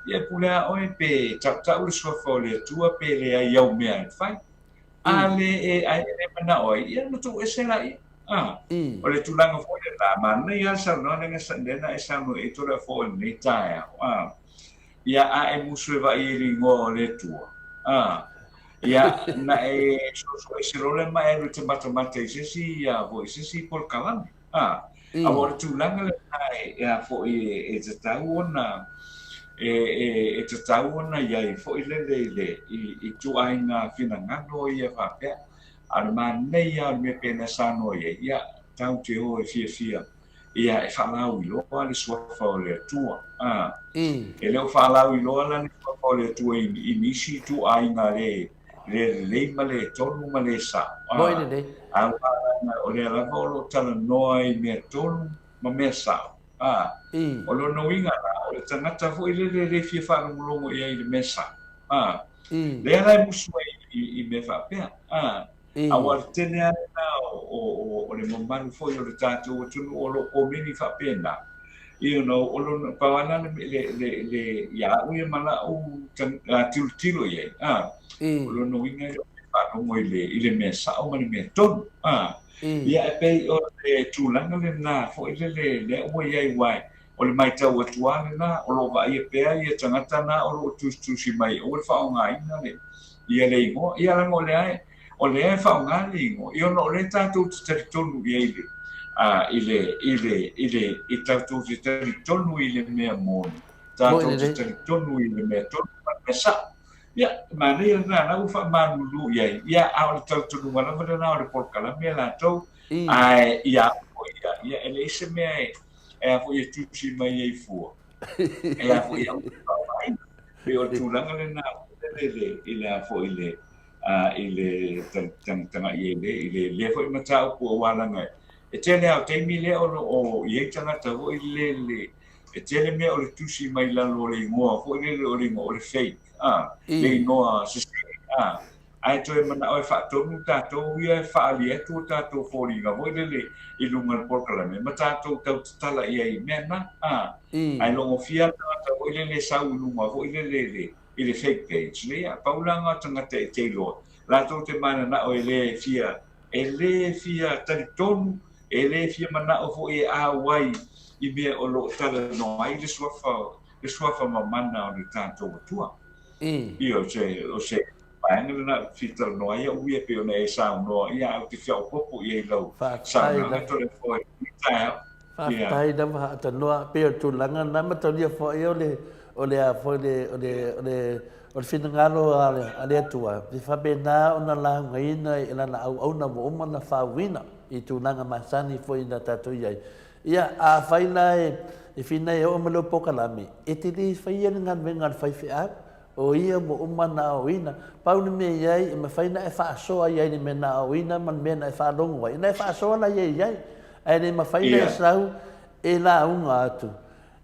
ia e pule lava oe pe tautau le suafa o le Atua pe leai au mea e fai. A le e, a e le manao ai, ia ona tuu ese laia. A, o le tulaga foi lena, manaia lava le saunoaga lea na e saunoa i ai Toleafoa i lenei taeao. A. Ia, a e musu e vaai i le igoa o le Atua, a, ia, na e soso ese loa lea ma e alu e te matamata i se isi, ia, foi, se isi polokalame, a. Aua o le tulaga lena e, e a foi, e, e tatau ona, e, e, e tatau ona i ai foi lele i le, i, i ituaiga finagalo ia faapea. A o le manaia o le mea pei ona saunoa i ai, ia, tatou te o e fiafia Ia, e faalauiloa le suafa o le Atua. A, e le o faalauiloa la le suafa o le Atua i, i nisi ituaiga le, le lelei ma le tonu ma le sao. A, a ua o lea lava o lo o talanoa i mea tonu ma mea sao. A, o lona uiga la, o le tagata foi lele e le fia faalogologo i ai i le mea sao, a, lea la e musu ai i mea faapea, a, aua o le tele lava lena o le mamalu foi o le tatou atunuu o lo o komeni faapena, you know, o lona, pau lava la le, le, le, ia au ia ma lau tilotilo i ai, a, o lona uiga e le o faalogo i le, i le mea sao ma le mea tonu, a. Ia, e pei o le tulaga lena foi lele lea ua i ai, aua o le matau atu lava lena, o lo o vaaia pea ia tagata na o lo o tusitusi mai aua le faaaogaina le, ia le igoa. Ia leaga o lea e, o lea e faaaoga le igoa, ia ona o lea tatou te talitonu i ai i le, a, i le, i le, i le, i tatou te talitonu i le mea moni, tatou te talitonu i le mea tonu ma le mea sao. Ia, e manaia lena, la ua faamalulu i ai, ia, a o le talitonuga lava lena o le polokalame a latou, ae ia au foi ia, ia, e leai se mea e, e a foi e tusi mai ai fua, e a foi e aua le faaaogaina. Pei o le tulaga lena i le, i le a foi i le, a, i le tagatagai i le, i le lea foi mataupu aua leaga e tele lava o taimi lea o lo o i ai tagata foi lele E tele mea o le tusi mai lalo o le igoa foi lele o le igoa o le fake, a, le igoa sese, a, ae toe manao e faatonu tatou ia e faaali atu o tatou foliga foi lele i luga o le polokalame ma tatou tau tatala i ai i mea na, a, ae logofia le tagata foi lele e sau i luga foi lele i le, i le fake page lea, pau la na o tagata e te iloa, latou te mananao e le fia, e le fia talitonu E le fia manao foi e auai i mea o lo o talanoa ai le suafa, le suafa mamana o le tatou Atua. Ia, o se, o se vaega lena ou te fia talanoa ai au ia, pei ona e saunoa, ia, ae ou te fia opoopo i ai i lau saunoaga Toleafoa i lenei taeao. Ia. Faafetai lava Aatanoa, pei o le tulaga lena mataulia foi o le, o le a foi le, o le, o le, o le finagalo a le Atua, e faapena ona laugaina i lana auauna ua uma ona faauuina. i tulaga masani foi na tatou i ai. Ia, afai la e finai e oo mai lou polokalame, e te le faia le galuega a le faifeau, o ia ua uma ona aoaoina. Pau le mea i ai, e mafai ona e faasoa i ai i le mea na aoaoina ma le mea na e faalogo ai, ona e faasoa la ia i ai, ae le mafai ona e sau e lauga atu.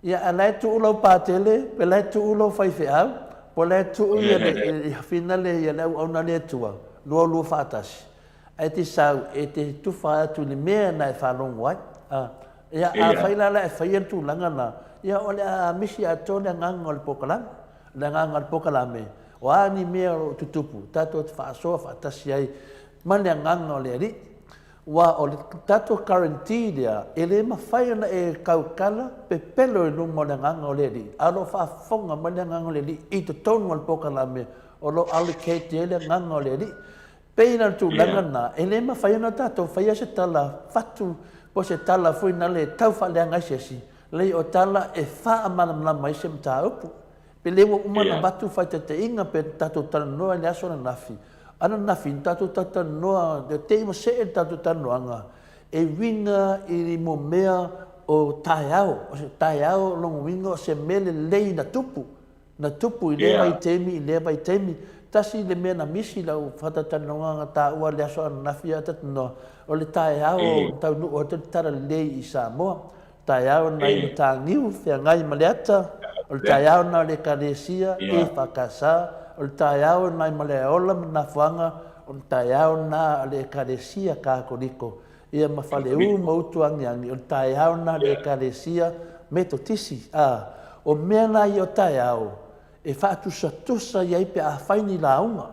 Ia, a o la e tuu lau patele, pe la e tuu lou faifeau, po o la e tuu ia le finale ia le auauna a le Atua, luaulua faatasi. Ae te sau e te tufa atu i le mea na e faalogo ai. A, ia, afai la la e faia le tulaga na, ia o le a misi atoa le agaga o le polokalame. O le agaga o le polokalame, o a ni mea o lo o tutupu, tatou te faasoa faatasi ai ma le agaga o le Alii. Aua o le tatou guarantee lea, e le mafai ona e tautala pepelo i luma o le agaga o le Alii, a o lo o faafofoga mai le agaga o le Alii i totonu o le polokalame o lo o allocate i ai le agaga o le Alii. Pei la o le tulaga lena, e le mafai ona tatou faia se tala fatu po o se tala foi nale e tau faaleaga ai se isi, leai o tala e faamalamalama ai se mataupu. Pe le ua uma ona avatu faataitaiga pe tatou talanoa i le aso ananafi, ananafi na tatou talatalanoa, te i ua see le tatou talanoaga e uiga i mo mea o taeao, o se taeao lona uiga o se mea lelei na tupu. Na tupu i lea vaitaimi i lea vaitaimi. Tasi le mea na misi i lau faatatalanoaga na taua i le aso ananafi a tatanoa, o le taeao na taunuu atu ai le Talalelei i Samoa. Taeao na i Mataniu, feagai ma Leata, o le taeao na o le Ekalesia EFKS, o le taeao na i Malaeola ma Nafoaga, o le taeao na o le Ekalesia Katoliko. Ia ma Faleu ma Utuagiagi, o le taeao lena a le Ekalesia Metotisi, ā, o mea la ia o taeao e faatusatusa i ai pe a fai ni lauga.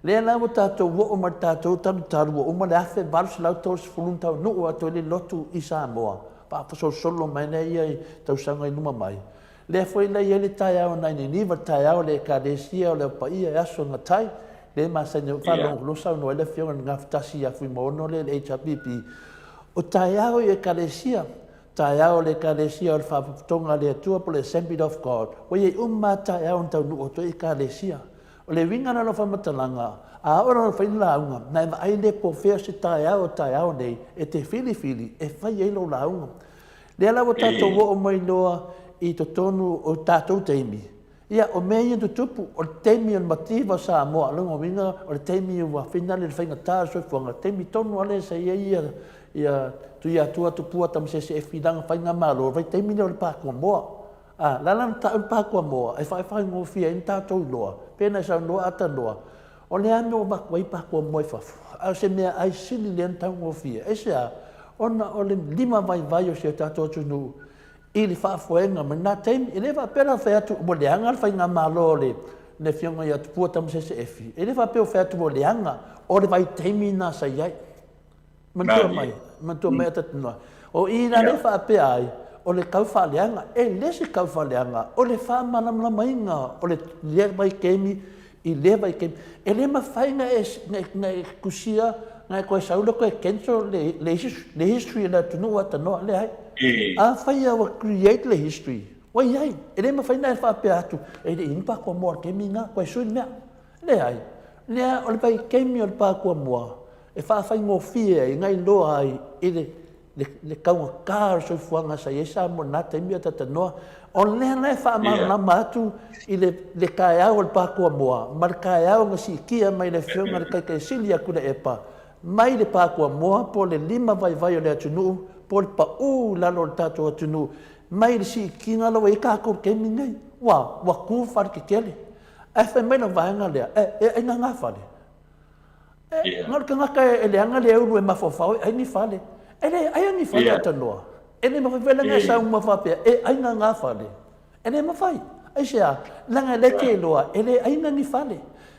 Lea la ua tatou oo mai i le tatou talutalu ua uma le 1830 na taunuu atu ai le lotu i Samoa, faasolosolo mai lea ia i tausaga i luma mai. Lea foi la e i ai le taeao nai Niniva, le taeao o le Ekalesia o le Au Paia e aso gatai, lea e masani ai faalogologo saunoa ai le Afioga i le Gafatasi ia Fuimaono lea i le HRPP. O taeao i Ekalesia, taeao o le Ekalesia o le Faapotopotoga a le Atua po o le Assembly of God, ua i ai uma lava taeao na taunuu atu ai Ekalesia. O le uiga la o lau faamatalaga, a oo la fai le lauga, na e vaai lea po o fea se taeao o taeao nei e te filifili e fai ai lou lauga. Lea la ua tatou oo mai loa i totonu o tatou taimi, ia, o mea ia na tutupu, o le taimi o le mativa o Samoa, o lona uiga o le taimi ua finale le faigata o le soifuaga, le taimi tonu lava lea sa i ai Ia Tuiatua Tupua Tamasese Efi lana faigamalo, vaitaimi lea o le Pakuamoa. A, la la na tau le Pakuamoa e faaifaigofie ai na tatou iloa, pei ona e saunoa Atanoa, o le a mea ua avatu ai Pakuamoa i fafo, a o se meaai sili lea na taugofie. Aisea? Ona o le limavaivai o si o tatou atunuu i le faafoega mai lena taimi. E le faapea la fai atu ua leaga le faigamalo a le le Afioga ia Tupua Tamasese Efi, e le faapea ua fai atu ua leaga, o le vaitaimi lena sa i ai. Manatua mai, manatua mai Atatinoa. O i la lea faapea ai, o le tau faaleaga. E le se tau faaleaga, o le faamalamalamaina o le lea vaitaimi i lea vaitaimi. E le mafai ona e, na e tusia, na e toe sau lea toe cancel le, le, le history a le atunuu Atanoa. Leai. Afai lava ua create le history, ua i ai. E le mafai ona e faapea atu, e le i i ni Pakomoa i le taimi lena, toe sui le mea. Leai. Lea, o le vaitaimi o le Pakuamoa e faafaigofie ai, na iloa ai i le, le, le taugata o le soifuaga sa i ai Samoa i lena taimi a o tatanoa. O lea la e faamalamalama atu i le, le taeao o le Pakuamoa ma le taeao na siitia mai le Afioga i le Taitaisili ia Tuilaepa mai le Pakuamoa po o le lima vaivai o le atunuu po o le paū i lalo o le tatou atunuu mai le siitiga la ua i ai tatou i le taimi lenei. Ua, ua tu fale tetele. Ae fai mai le vaega lea, e, e ai ngā fale. E, na o le tagata e leaga le ulu e mafaufau e ai ni fale. E le ai ni fale atanoa. E le mafai foi la e sau ma faapea, e ai ngā fale. E le mafai. Aisea? Leaga e le te iloa, e le ai ni fale.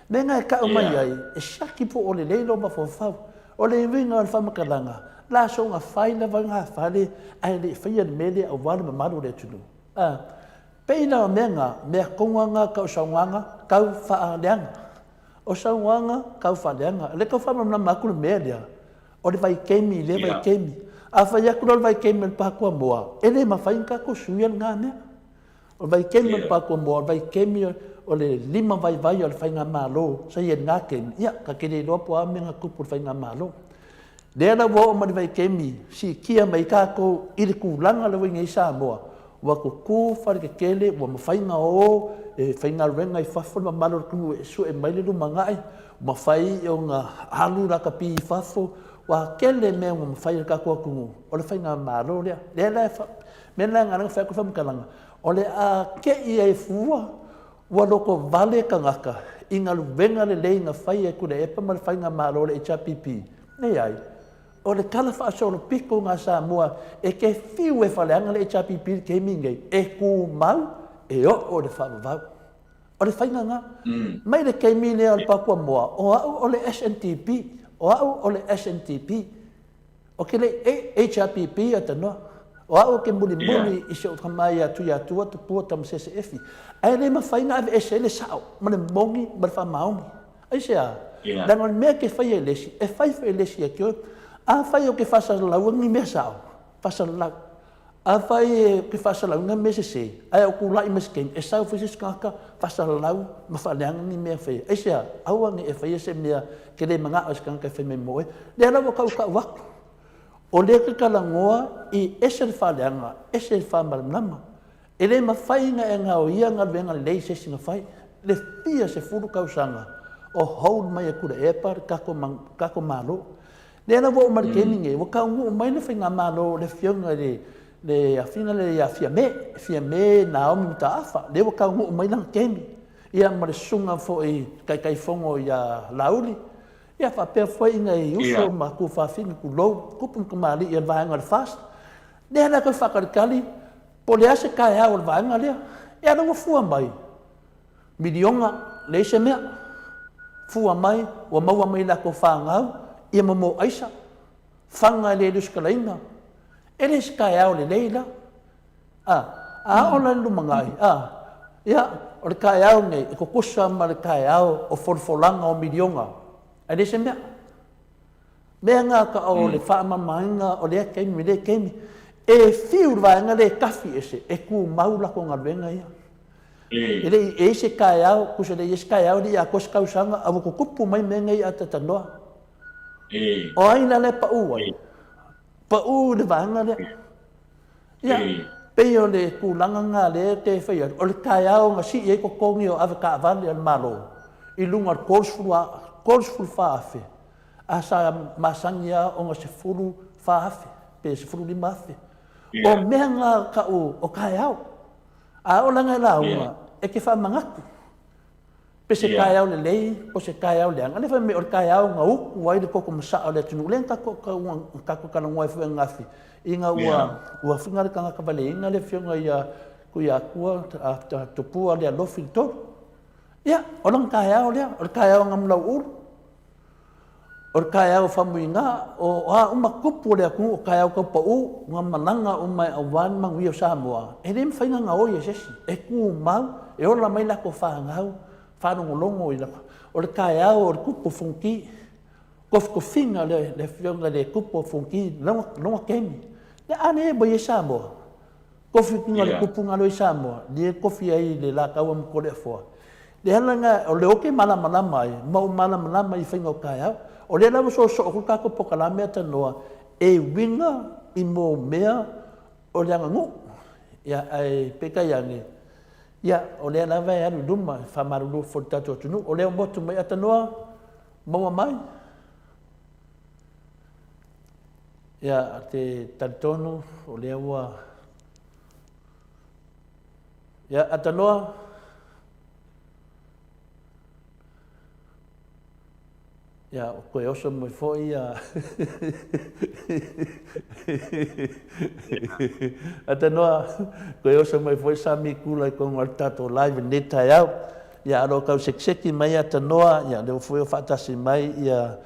Mea nga e tau mai ai, e siaki po o lelei lou mafaufau. O le uiga o le faamatalaga, la soona fai lava ngā fale, ae le i faia le mea lea aua le mamalu o le atunuu. A. Pei la o mea nga, mea konga nga kau saunoaga kau faaleaga. O saunoaga kau faaleaga. Le kau faamalamalama atu le mea lea, o le vaitaimi i lea vaitaimi. A fai atu la o le vaitaimi o le Pakuamoa, e le mafai ona tatou suia lena mea. O le vaitaimi o le Pakuamoa, o le vaitaimi o le lima vaivai o le faigamalo sa i ai i lena taimi, ia, ta te le iloa po o a mea na tupu i le faigamalo. Lea la ua oo mai le vaitaimi, siitia mai tatou i le tulaga lea ua i nei Samoa, ua tutu fale tetele, ua mafai ona o e faigaluega i fafo le mamalu o le atunuu e sue mai le lumanai, ua mafai ona alu lakapi i fafo, ua tele mea ua mafai e le tatou atunuu, o le faigamalo lea. Lea la e, mea la e ala ai ona fai atu le faamatalaga, o le a te i ai fua Ua lotovale tagata i galuega lelei na fai e Tuilaepa ma le Faigamalo o le HRPP. Leai. O le tala faasolopito na Samoa e te fiu e faleaga le HRPP i le taimi lenei, e tumau, e oo i le faavavau. O le faiga na. Mai le taimi lea o le Papuamoa, o au o le SNDP, o au o le SNDP. O ke lei HRPP a tanoa. O au ke mulimuli i si ou tama ia Tuiatua Tupua Tamasese Efi. Ae le mafai na aveese ai le sao ma le moni ma le faamaoni. Aisea? Leaga o le mea ke faia e le isi, e fai foi e le isi ia te oe. Afai ou te faasalalau ni mea sao, faasalalau. Afai ou te faasalauina mea sese, ae ou tulai mai se taimi, e sau foi se isi tagata faasalalau ma faaleaga ni mea e faia. Aisea? Aua ne i e faia se mea e te le manao i se tagata e fai mai mo oe. Lea la ua tautau atu, o lea e te talanoa i ese le faaleaga, ese le faamalamalama. E le mafai ona e gaoia galuega lelei i se isi na fai. Le fia sefulu tausaga o hold mai e Tuilaepa le tatou Malo. Lea la ua oo mai i le taimi lenei, ua taunuu mai le faigamalo o le Afioga i le le afioga lea ia Fiame, Fiame Naomi Mataafa, lea ua taunuu mai lana taimi, ia ma le susuga foi Taitaifono ia Laauli, ia faapea foi nai uso ma tuafafine, tulou, tupu ma tamalii o le vaega o le FAST. Lea la e toe faatalitali po o le a se taeao o le vaega lea. Ia lea ua fua mai, Miliona, leai se mea. Fua mai, ua maua mai i latou fanau, ia momo aisa, faga e le lusitalaina. E le se taeao lelei la. A, a oo la i le lumanai, a, ia, o le taeao lenei, e tutusa ma le taeao o folafolaga o miliona, ae leai se mea. Mea na ta o le faamamaina o lea taimi me lea taimi. E fiu le vaega lea e tafi ese, e tumau latou galuega ia. E le i ai se taeao, tusa le i ai se taeao, e le i atoa se tausaga, a ua tutupu mai mea nei a tatanoa. O ai la lea e pau ai? Pau i le vaega lea. Ia, pei o le tulaga lena lea e te fai atu, o le taeao na sii ai totogi o avetaavale a le Malo i luga o le 34,000, a sa masani lava ona 14,000. 4,000 pe 15,000. O mea nga ka'u o taeao. A oo laga e lauga, e te faamanatu. Pe se taeao lelei, po se taeao leaga. Lea fai mai o le taeao na utu ai le toto masaa o le atunuu. Lea na tatou talanoa ai foi ananafi, ina ua ua finga le tagata valeina le afioga ia Tuiatua Tupua Lealofi i le tolu. Ia, o lona taeao lea, o le taeao na Malauulu. O le taeao famuiga, o a uma tupu o le atunuu, o taeao tau pau, na malaga uma aua le manuia o Samoa, e le mafai ona gaoi e se isi, e tumau, e ola mai latou fanau, faalogologo i latou. O le taeao o le tupu o Fonoti, tofitofiga o le afioga i le tupu o Fonoti, lona taimi. A lea ua i ai Samoa, Tofi o le tupu na lea i Samoa, lia e tofi ai le Lataua ma Toleafoa. Le ala lena o lea ou te malamalama ai, ma ou malamalama i faiga o taeao. O lea la ua soosoo atu le tatou polokalame a tanoa e uiga i mo mea o le aganuu. Ia, ae peitai ane, ia, o lea lava e alu i luma, e faamalulu foi i le tatou atunuu. O lea ua motu mai Atanoa, maua mai. Ia, ou te talitonu o lea ua... Ia, Atanoa. Ia, o toe oso mai foi ia... Atanoa, toe oso mai foi Sami Kula i totonu o le tatou live i lenei taeao. Ia, o lo o tau sekiseki mai Atanoa, ia, lea foi ua faatasi mai ia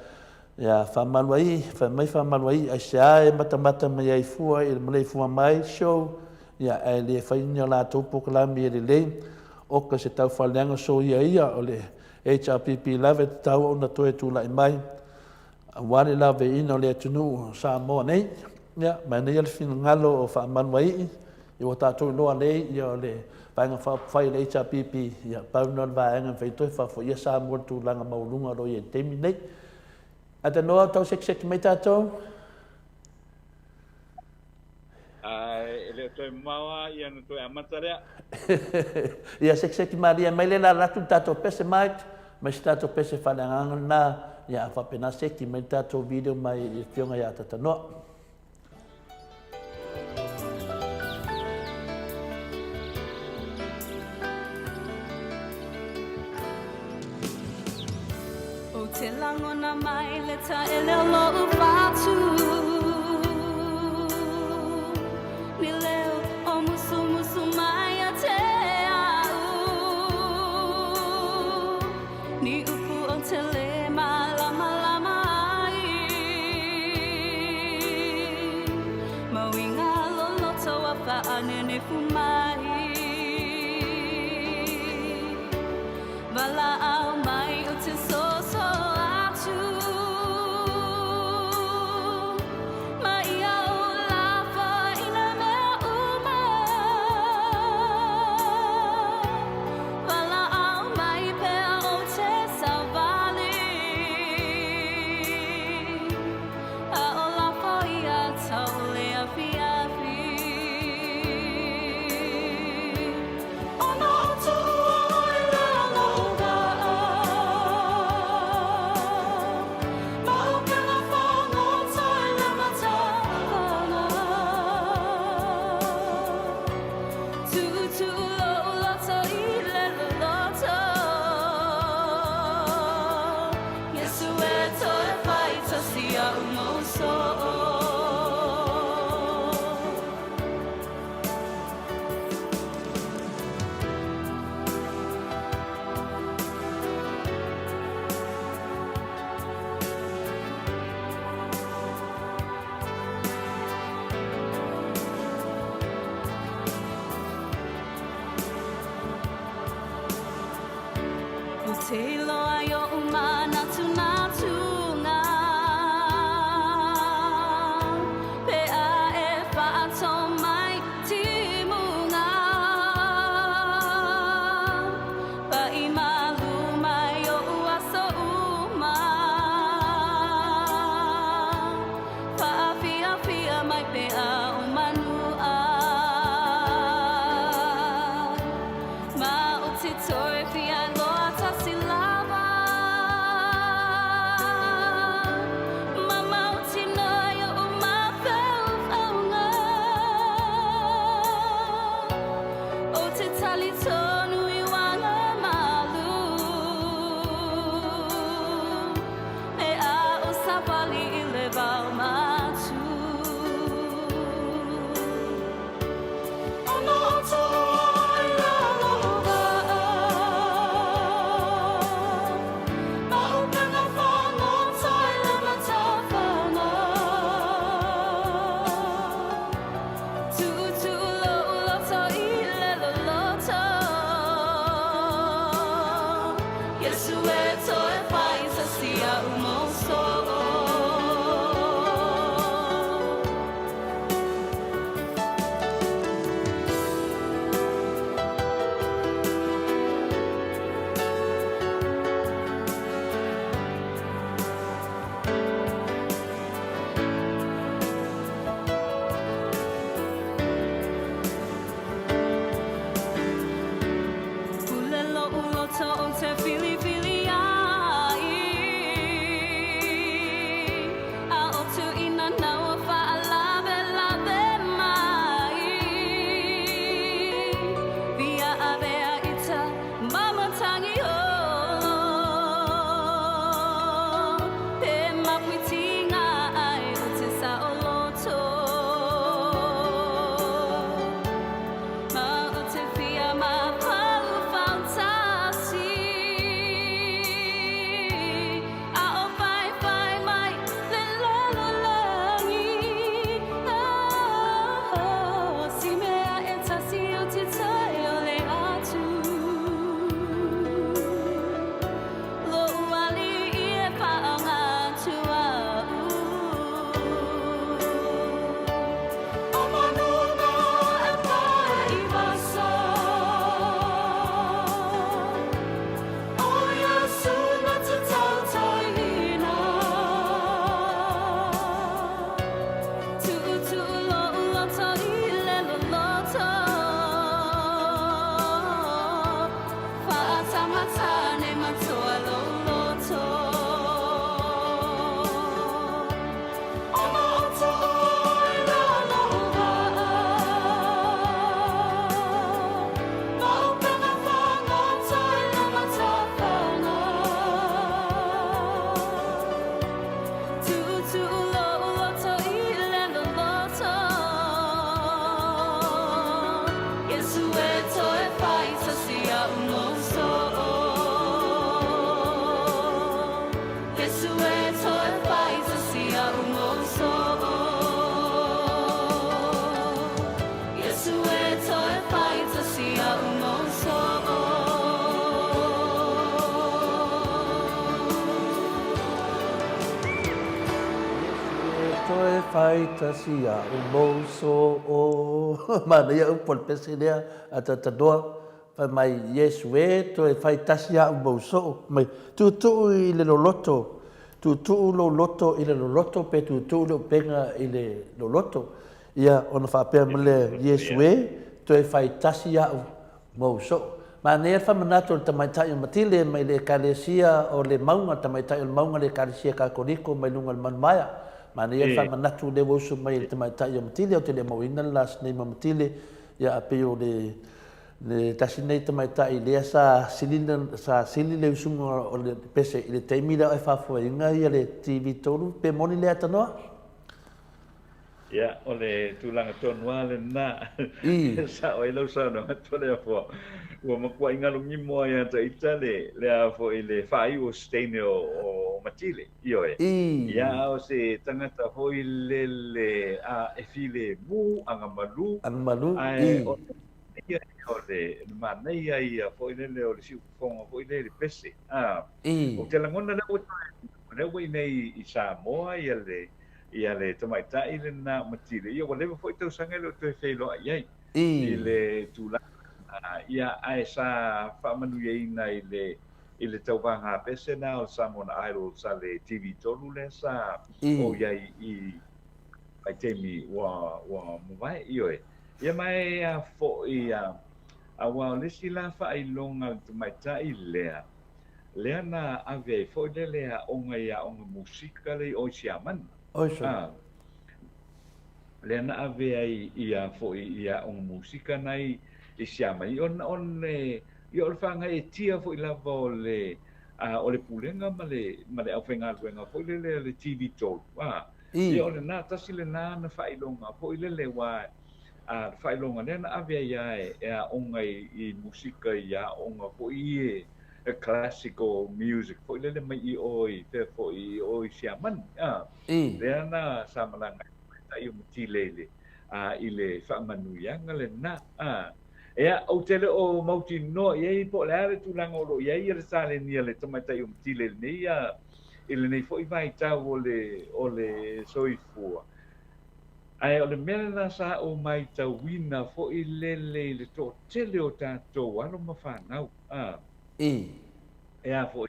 Ia, faamaluaii, fai mai faamaluaii, aisea e matamata mai ai fua i le maleifua mai, show, ia, ae le fai ni a latou polokalame e lelei, oka se taufaaleaga soia ia o le HRPP lava e tatau ona toe tulai mai, aua le laveaiina o le atunuu o Samoa nei. Ia, manaia le finagalo o faamaluaii, ia ua tatou iloa lelei, ia o le Vaega Faaupufai o le HRPP, ia, pau lena o le vaega e mafai toe faafoia Samoa i le tulaga maualuga o lo o i ai i le taimi lenei. Atanoa, tau sekiseki mai tatou. Ae, e le o toe mamao lava ia ona toe amata lea. Ia sekiseki malie mai lea la atu le tatou pese Mike, mai se tatou pese faaleagaga lena, ia a faapena seki mai le tatou video mai i le afioga ia Atatanoa. Ou te lagona mai le taele o lo'u fatu Ni leo o musumusu mai ia te a'u Ni upu ou te le malamalama ai Mau i ngā loloto a whaanenefu mai Walaau mai o te soso atu Ma ia o lafo i na mea uma Walaau mai pea o te savali A o lafo ia tau le awhiawhi Ona o tuua oe lea lo'u waa Ma o kela whangota e le matawhanga Tuutuu lo'u loto i le loloto Iesu e toe whai tasi a'u mou soo. Ou te iloa i oʻu manatunatuga Pe a e whaato mai timuga Paʻi malu mai oʻu aso uma Whaafiafia mai pe a o manua Ma o te toi whia loa tasi lava Ma mau tino i oʻu mafutaga. Fai tasi a'u mou soo. Manaia upu o le pese lea a Tatanoa, fai mai, Iesu e, toe fai tasi a'u mou soo. Mai, tuutuu i le loloto, tuutuu lou loto i le loloto pe tuutuu le upega i le loloto. Ia, ona faapea mai lea, Iesu e, toe fai tasi a'u mou soo. Manaia le faamanatu o le tamaitai o Matile mai le Ekalesia o le Mauga, le tamaitai o le Mauga le Ekalesia Katoliko mai luga o le Manumaea. Manaia le faamanatu lea ua usu mai e le tamaitai o Matile, ou te le mauina le last name o Matile, ia a pei o le le tasi lenei tamaitai lea sa sili sa sili le usuga o le pese i le taimi lea o e faafoeina ia le TV 3, pe moni lea Tanoa? Ia, o le tulaga tonu lava lena. E sao ai lau saunoaga Toleafoa, ua matuai galugimo lava ia te ita le, le a foi le faaiu o se teine o, o Matile, ioe. Ia, a o se tagata foi lele a e filemu, agamalu, Agamalu, ae o le manaia ia o le, le manaia ia foi lele o le siufofoga foi lea i le pese. A, ou te lagona lea ua toe, lea ua i inei i Samoa ia le, Ia le tamaitai lena o Matile, ia ua leva foi tausaga e le o toe feiloai ai i le tulaga lena, ia ae sa faamanuiaina i le i le tauvaga pese lena o le Samoan Idols a le TV 3 lea sa ou i ai i vaitaimi ua ua mavae, ioe. Ia ma e a foi aua o le isi la faailoga a le tamaitai lea, lea na ave ai foi lea le aoga i aoga musika lea i o i Siamani. A, lea na ave ai ia foi i aoga musika na i i Siamani, ona o le, ia o le faagaeetia foi lava o le, a, o le pulega ma le, ma le aufaigaluega foi lele a le TV 3, a, ia o lena, tasi lena na faailoga foi lele, aua a, le faailoga lea na ave ai lava e, e aoga i, i musika i aoga foi i e classical music foi lele mai i o i fea foi i o i Siamani, a, lea na sa malaga ai tamaitai o Matile i le, a, i le faamanuiaga lena, a. Ia, ou te le o mautinoa i ai po o le a le tulaga o lo o i ai le taleni a le tamaitai o Matile i lenei, a, i lenei foi vaitau o le, o le soifua. Ae o le mea lena sa ou matauina foi lele i le toatele o tatou alo ma fanau, a. E a foi,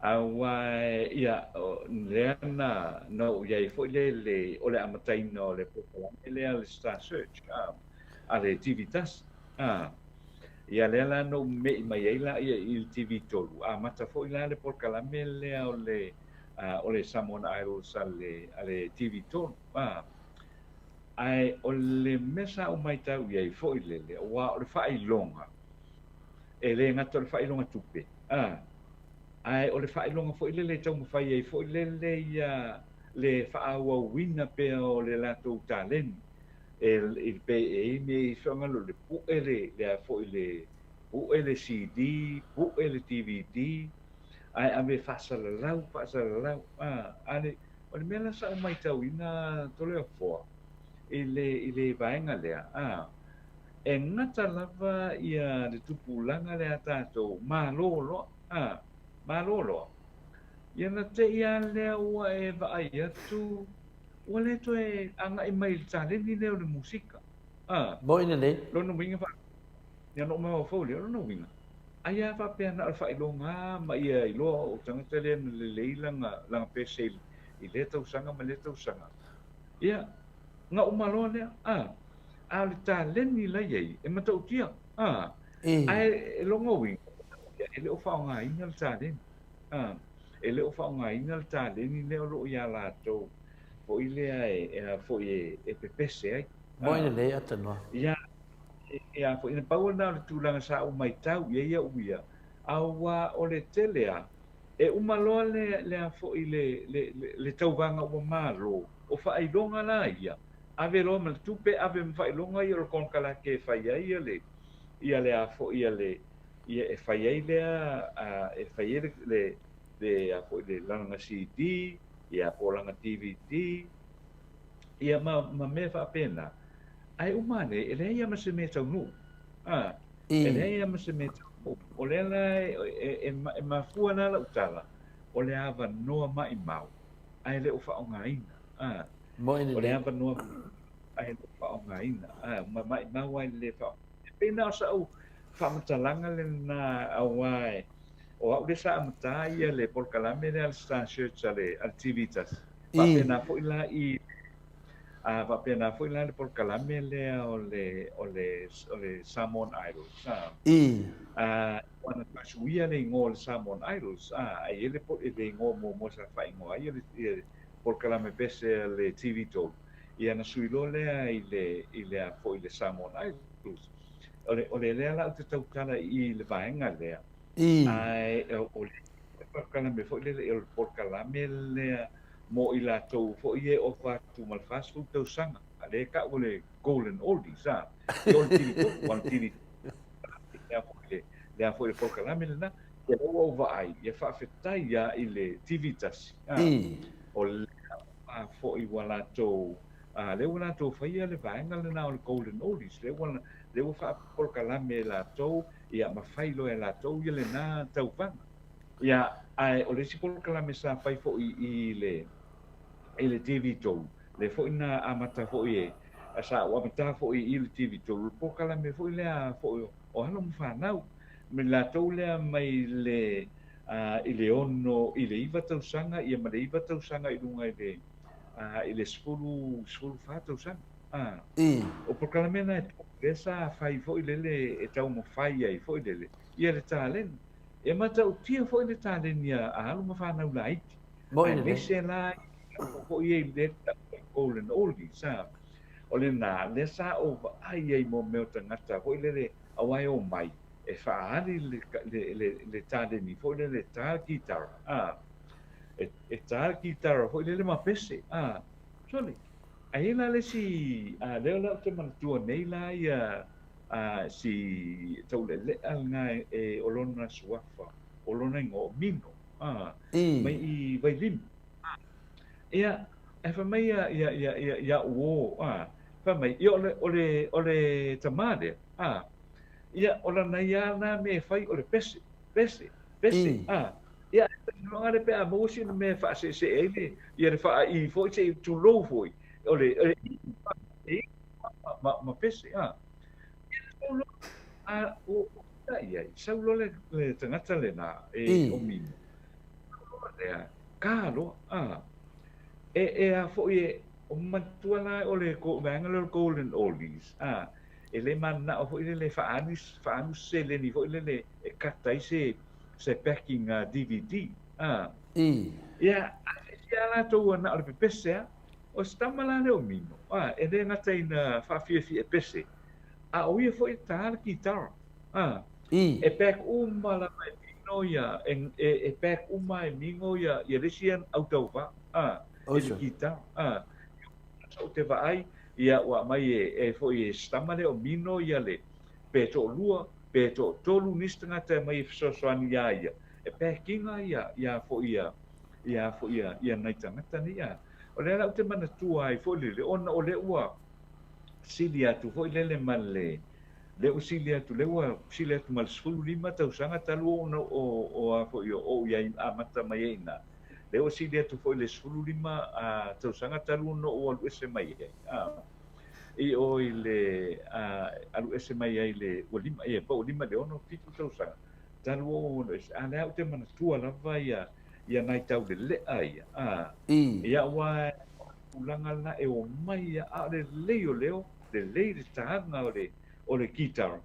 aua ia, lea na, na ou i ai foi lele o le amataina o le polokalame lea le Star Search, a, a le TV tasi, a. Ia lea la na ou me'i mai ai la ia i le TV 3, amata foi la le polokalame lea o le, o le Samoan Idols a le, a le TV 3, a. Ae o le mea sa ou matau i ai foi lele, aua o le faailoga, e le gata o le faailoga tupe, a, ae o le faailoga foi lele e taumafai ai foi lele ia le faaauauina pea o le latou taleni, e, e pei e i ai mea i faagalo le pue le, le a foi le pue le CD, pue le DVD, ae ave faasalalau, faasalalau, a, a le, o le mea la sa ou matauina Toleafoa i le, i le vaega lea, a, E gata lava ia le tupulaga lea a tatou, malo loa, a, malo loa. Ia na te i a lea ua e vaai atu, ua le toe agai mai i le taleni lea o le musika, a. Moi lelei. Lona uiga fa, ia ona ou mafaufau lea, o lona uiga, ai a faapea na o le faailoga a ma ia iloa o tagata lea na lelei lana, lana pese i lea tausaga ma lea tausaga. Ia, na uma loa lea, a. A o le taleni la i ai, e matautia, a. Ae lona uiga, e le o faaaogaina le taleni, a. E le o faaaogaina le taleni lea o lo o ia latou foi lea e, a foi e, e pepese ai. Moi lelei Atanoa. Ia, e a foi, na pau lena o le tulaga sa ou matau i ai au ia, aua o le tele a, e uma loa le, le a foi le, le, le, le tauvaga ua malo, o faailoga la ia, Ave loa ma le tupe, ave ma faailoga ia o le konekarate e fai ai ia le, ia le a foi ia le, ia e fai ai lea, a, e fai ai le, le, le a foi le lana CD, ia po o lana DVD, ia ma, ma mea faapena. Ae uma ane, e leai lava ma se mea taunuu. A, e leai lava ma se mea taunuu. O lea la e, e, e, e mafua la lau tala, o le avanoa maimau, ae le o faaaogaina. A. Moe O le avanoa ae le faaaogaina, a, ma maimau ai le le faaaogaina. E pei na o sa'u faamatalaga lena auā e o a'u lea sa amatā ia le polokalame lea a le Star Search a le a le TV tasi. Faapena foi la i a faapena foi la le polokalame lea o le o le o le Samoan Idols a. A ua na toe suia le igoa o le Samoan Idols a ae i ai le le igoa muamua sa faaigoa ai le le polokalame pese a le TV 3 ia na sui loa lea i le i le a foi le Samoan Idols. O le o le lea la ou te tautala i i le vaega lea ae o le polokalame foi lele o le polokalame lea mo i latou foi e ova atu ma le 40 tausaga lea e tau o le Golden Oldies a ia o le TV 3 aua o le TV lea foi le lea foi le polokalame lena ia lea ua ou vaai ia faafetai lava i le TV tasi a o lea a foi ua latou a lea ua latou faia le vaega lena o le Golden Oldies lea ua lea ua faapolokalame e latou ia ma fai loa e latou ia lena tauvaga. Ia ae o le isi polokalame sa fai foi i le i le TV 3 lea foi na amata foi e sa ou amata foi i le TV 3 o le polokalame foi lea foi o alo ma fanau ma latou lea mai le i le ono i le iva tausaga ia ma le iva tausaga i luga i le i le 10 14 tausaga. A o polokalame na e lea sa fai foi lele e taumafai ai foi lele ia le taleni. E matautia foi le taleni a alo ma fanau laiti. Aemaise la i latou foi ia i le tau o le Golden Oldies a. O lena lea sa ou vaai ai mo mea o tagata foi lele aua e omai e faaali le le le taleni foi lele e ta le kitara a. E e ta le kitara foi lele ma pese a. Sole, ae i ai la le isi a lea la ou te manatua nei la ia a si Taulealea lena e o lona suafa o lona igoa o Mino a mai i Vailima a ia ae fai mai ia ia ia ia ia uo a fai mai ia o le o le o le tama lea a ia o lana ia na mea e fai o le pese pese pese a ia ae le pe a maua sina mea e faaseesee ai le ia le faaii foi se i tulou foi o le e ma, ma pese a a o o i ai sau loa le, le tagata lena e o Mino lea ka loa a e e a foi e o manatua la o le vaega lea o le Golden Oldies a e le mananao foi lele faaalu faaalu se seleni foi lele e kata ai se se backing DVD a ia a se a latou na o le pepese a O se tama la lea o Mino, a, e le gata ina faafiafia e pese, a o ia foi e tā le kitara, a, e pack uma lava e Mino ia, e, e, e pack uma e Mino ia, ia le isi autauvaa, a, i le kitara, a. Ou te vaai, ia, ua aumai e, e foi e se tama lea o Mino ia le, pe toalua, pe toatolu nisi tagata e aumai e fesoasoani iā ia, e pack ina ia, ia foi ia, ia foi ia, ia nai tagata nei, a. O lea la ou te manatua ai foi lele, ona o lea ua sili atu foi lele ma le, lea ua sili atu, lea ua sili atu ma le 15 tausaga talu ona o, o a foi o ou i ai amata mai ai i ina. Lea ua sili atu foi le 15 a, tausaga talu ona ou alu ese mai ai, a, i o i le, a, alu ese mai ai le, ua lima, ia, po ua lima i le ono, fitu tausaga talu ou alu ese, a lea ou te manatua lava ia, ia nai taulelea ia, a, ia aua o le tulaga lena e omai ia, a o le lelei o leo, lelei le taga o le, o le guitar,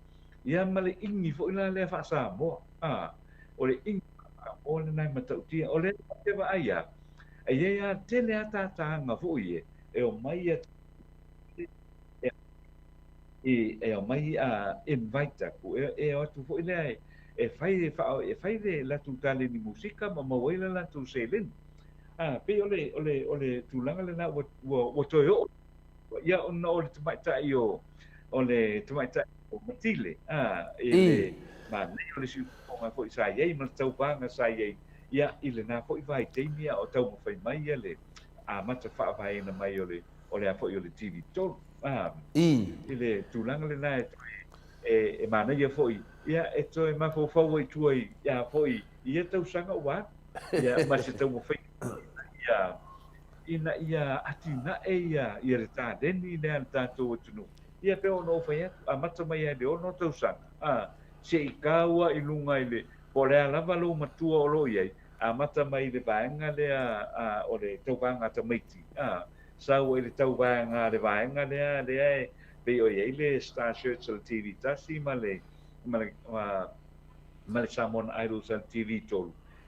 ia ma le igi foi la lea faa-Samoa, a, o le igi faa-Samoa lena e matautia. O lea ou te vaai lava, e i ai lava, tele lava tātāga foi e, e omai ia, e, e aumai a invite atu, e, e o atu foi lea e, e fai e, faa, e fai le latou taleni musika ma maua ai le latou seleni. A, pei o le, o le, o le tulaga lena ua, ua, ua toe oo ia ona o le tamaitai o, o le tamaitai o Matile, a, i le manaia o le siufofoga foi sa i ai ma le tauvaga sa i ai, ia, i lena foi vaitaimi a o taumafai mai ia le amata faavaeina mai o le, o le a foi o le TV 3. A, i le tulaga lena e toe, e, e manaia foi, ia, e toe mafaufau ai i tua i, ia foi, i ia tausaga ua alu, ia, ma se taumafaiga, ia, ina ia atinae ia ia le taleni lea a le tatou atunuu. Ia pei ona ou fai atu, amata mai lava i le 6 tausaga, a, se i tau lava i luga i le, po o le a lava lou matua o lo o i ai, amata mai i le vaega lea a, o le tauvaga a tamaiti, a, sau ai i le tauvaga a le vaega lea, lea e pei o i ai le Star Search a le TV 1 ma le, ma le, ma, ma le Samoan Idols a le TV 3,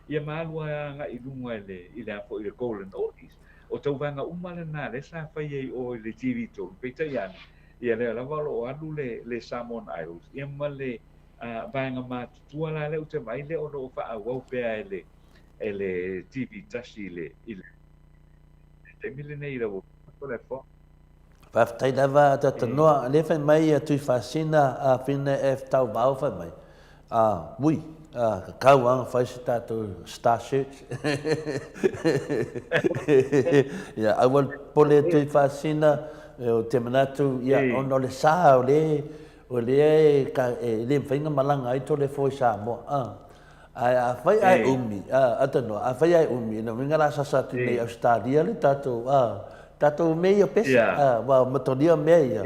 ia ma alu ai agai i luga i le, i le a foi, i le Golden Oldies. O tauvaga uma lena lea sa fai ai i o i le TV 3, peitai ane, ia lea lava o lo o alu le, le Samoan Idols, ia ma le uh, vaega matutua la lea ou te vaai lea o lo o faaauau pea e le, e le TV 1 i le, i le taimi lenei i lau Afioga. Faafetai lava a Tatanoa, lea fai mai ia Tuifasina a Fina F Tauvao fai mai, a ui, a kakau a fai se tatou star search. Ia aua le popole Tuifasina, o te manatu ia ona o le sa o le o lea e e le mafai ona malaga ai Toleafoa i Samoa. A Ae afai ae umi, a, Atanoa, afai ae umi, lona uiga la sasa atu nei Ausetalia le tatou, a, tatou mea ia o pese, a, aua o matolia mea ia,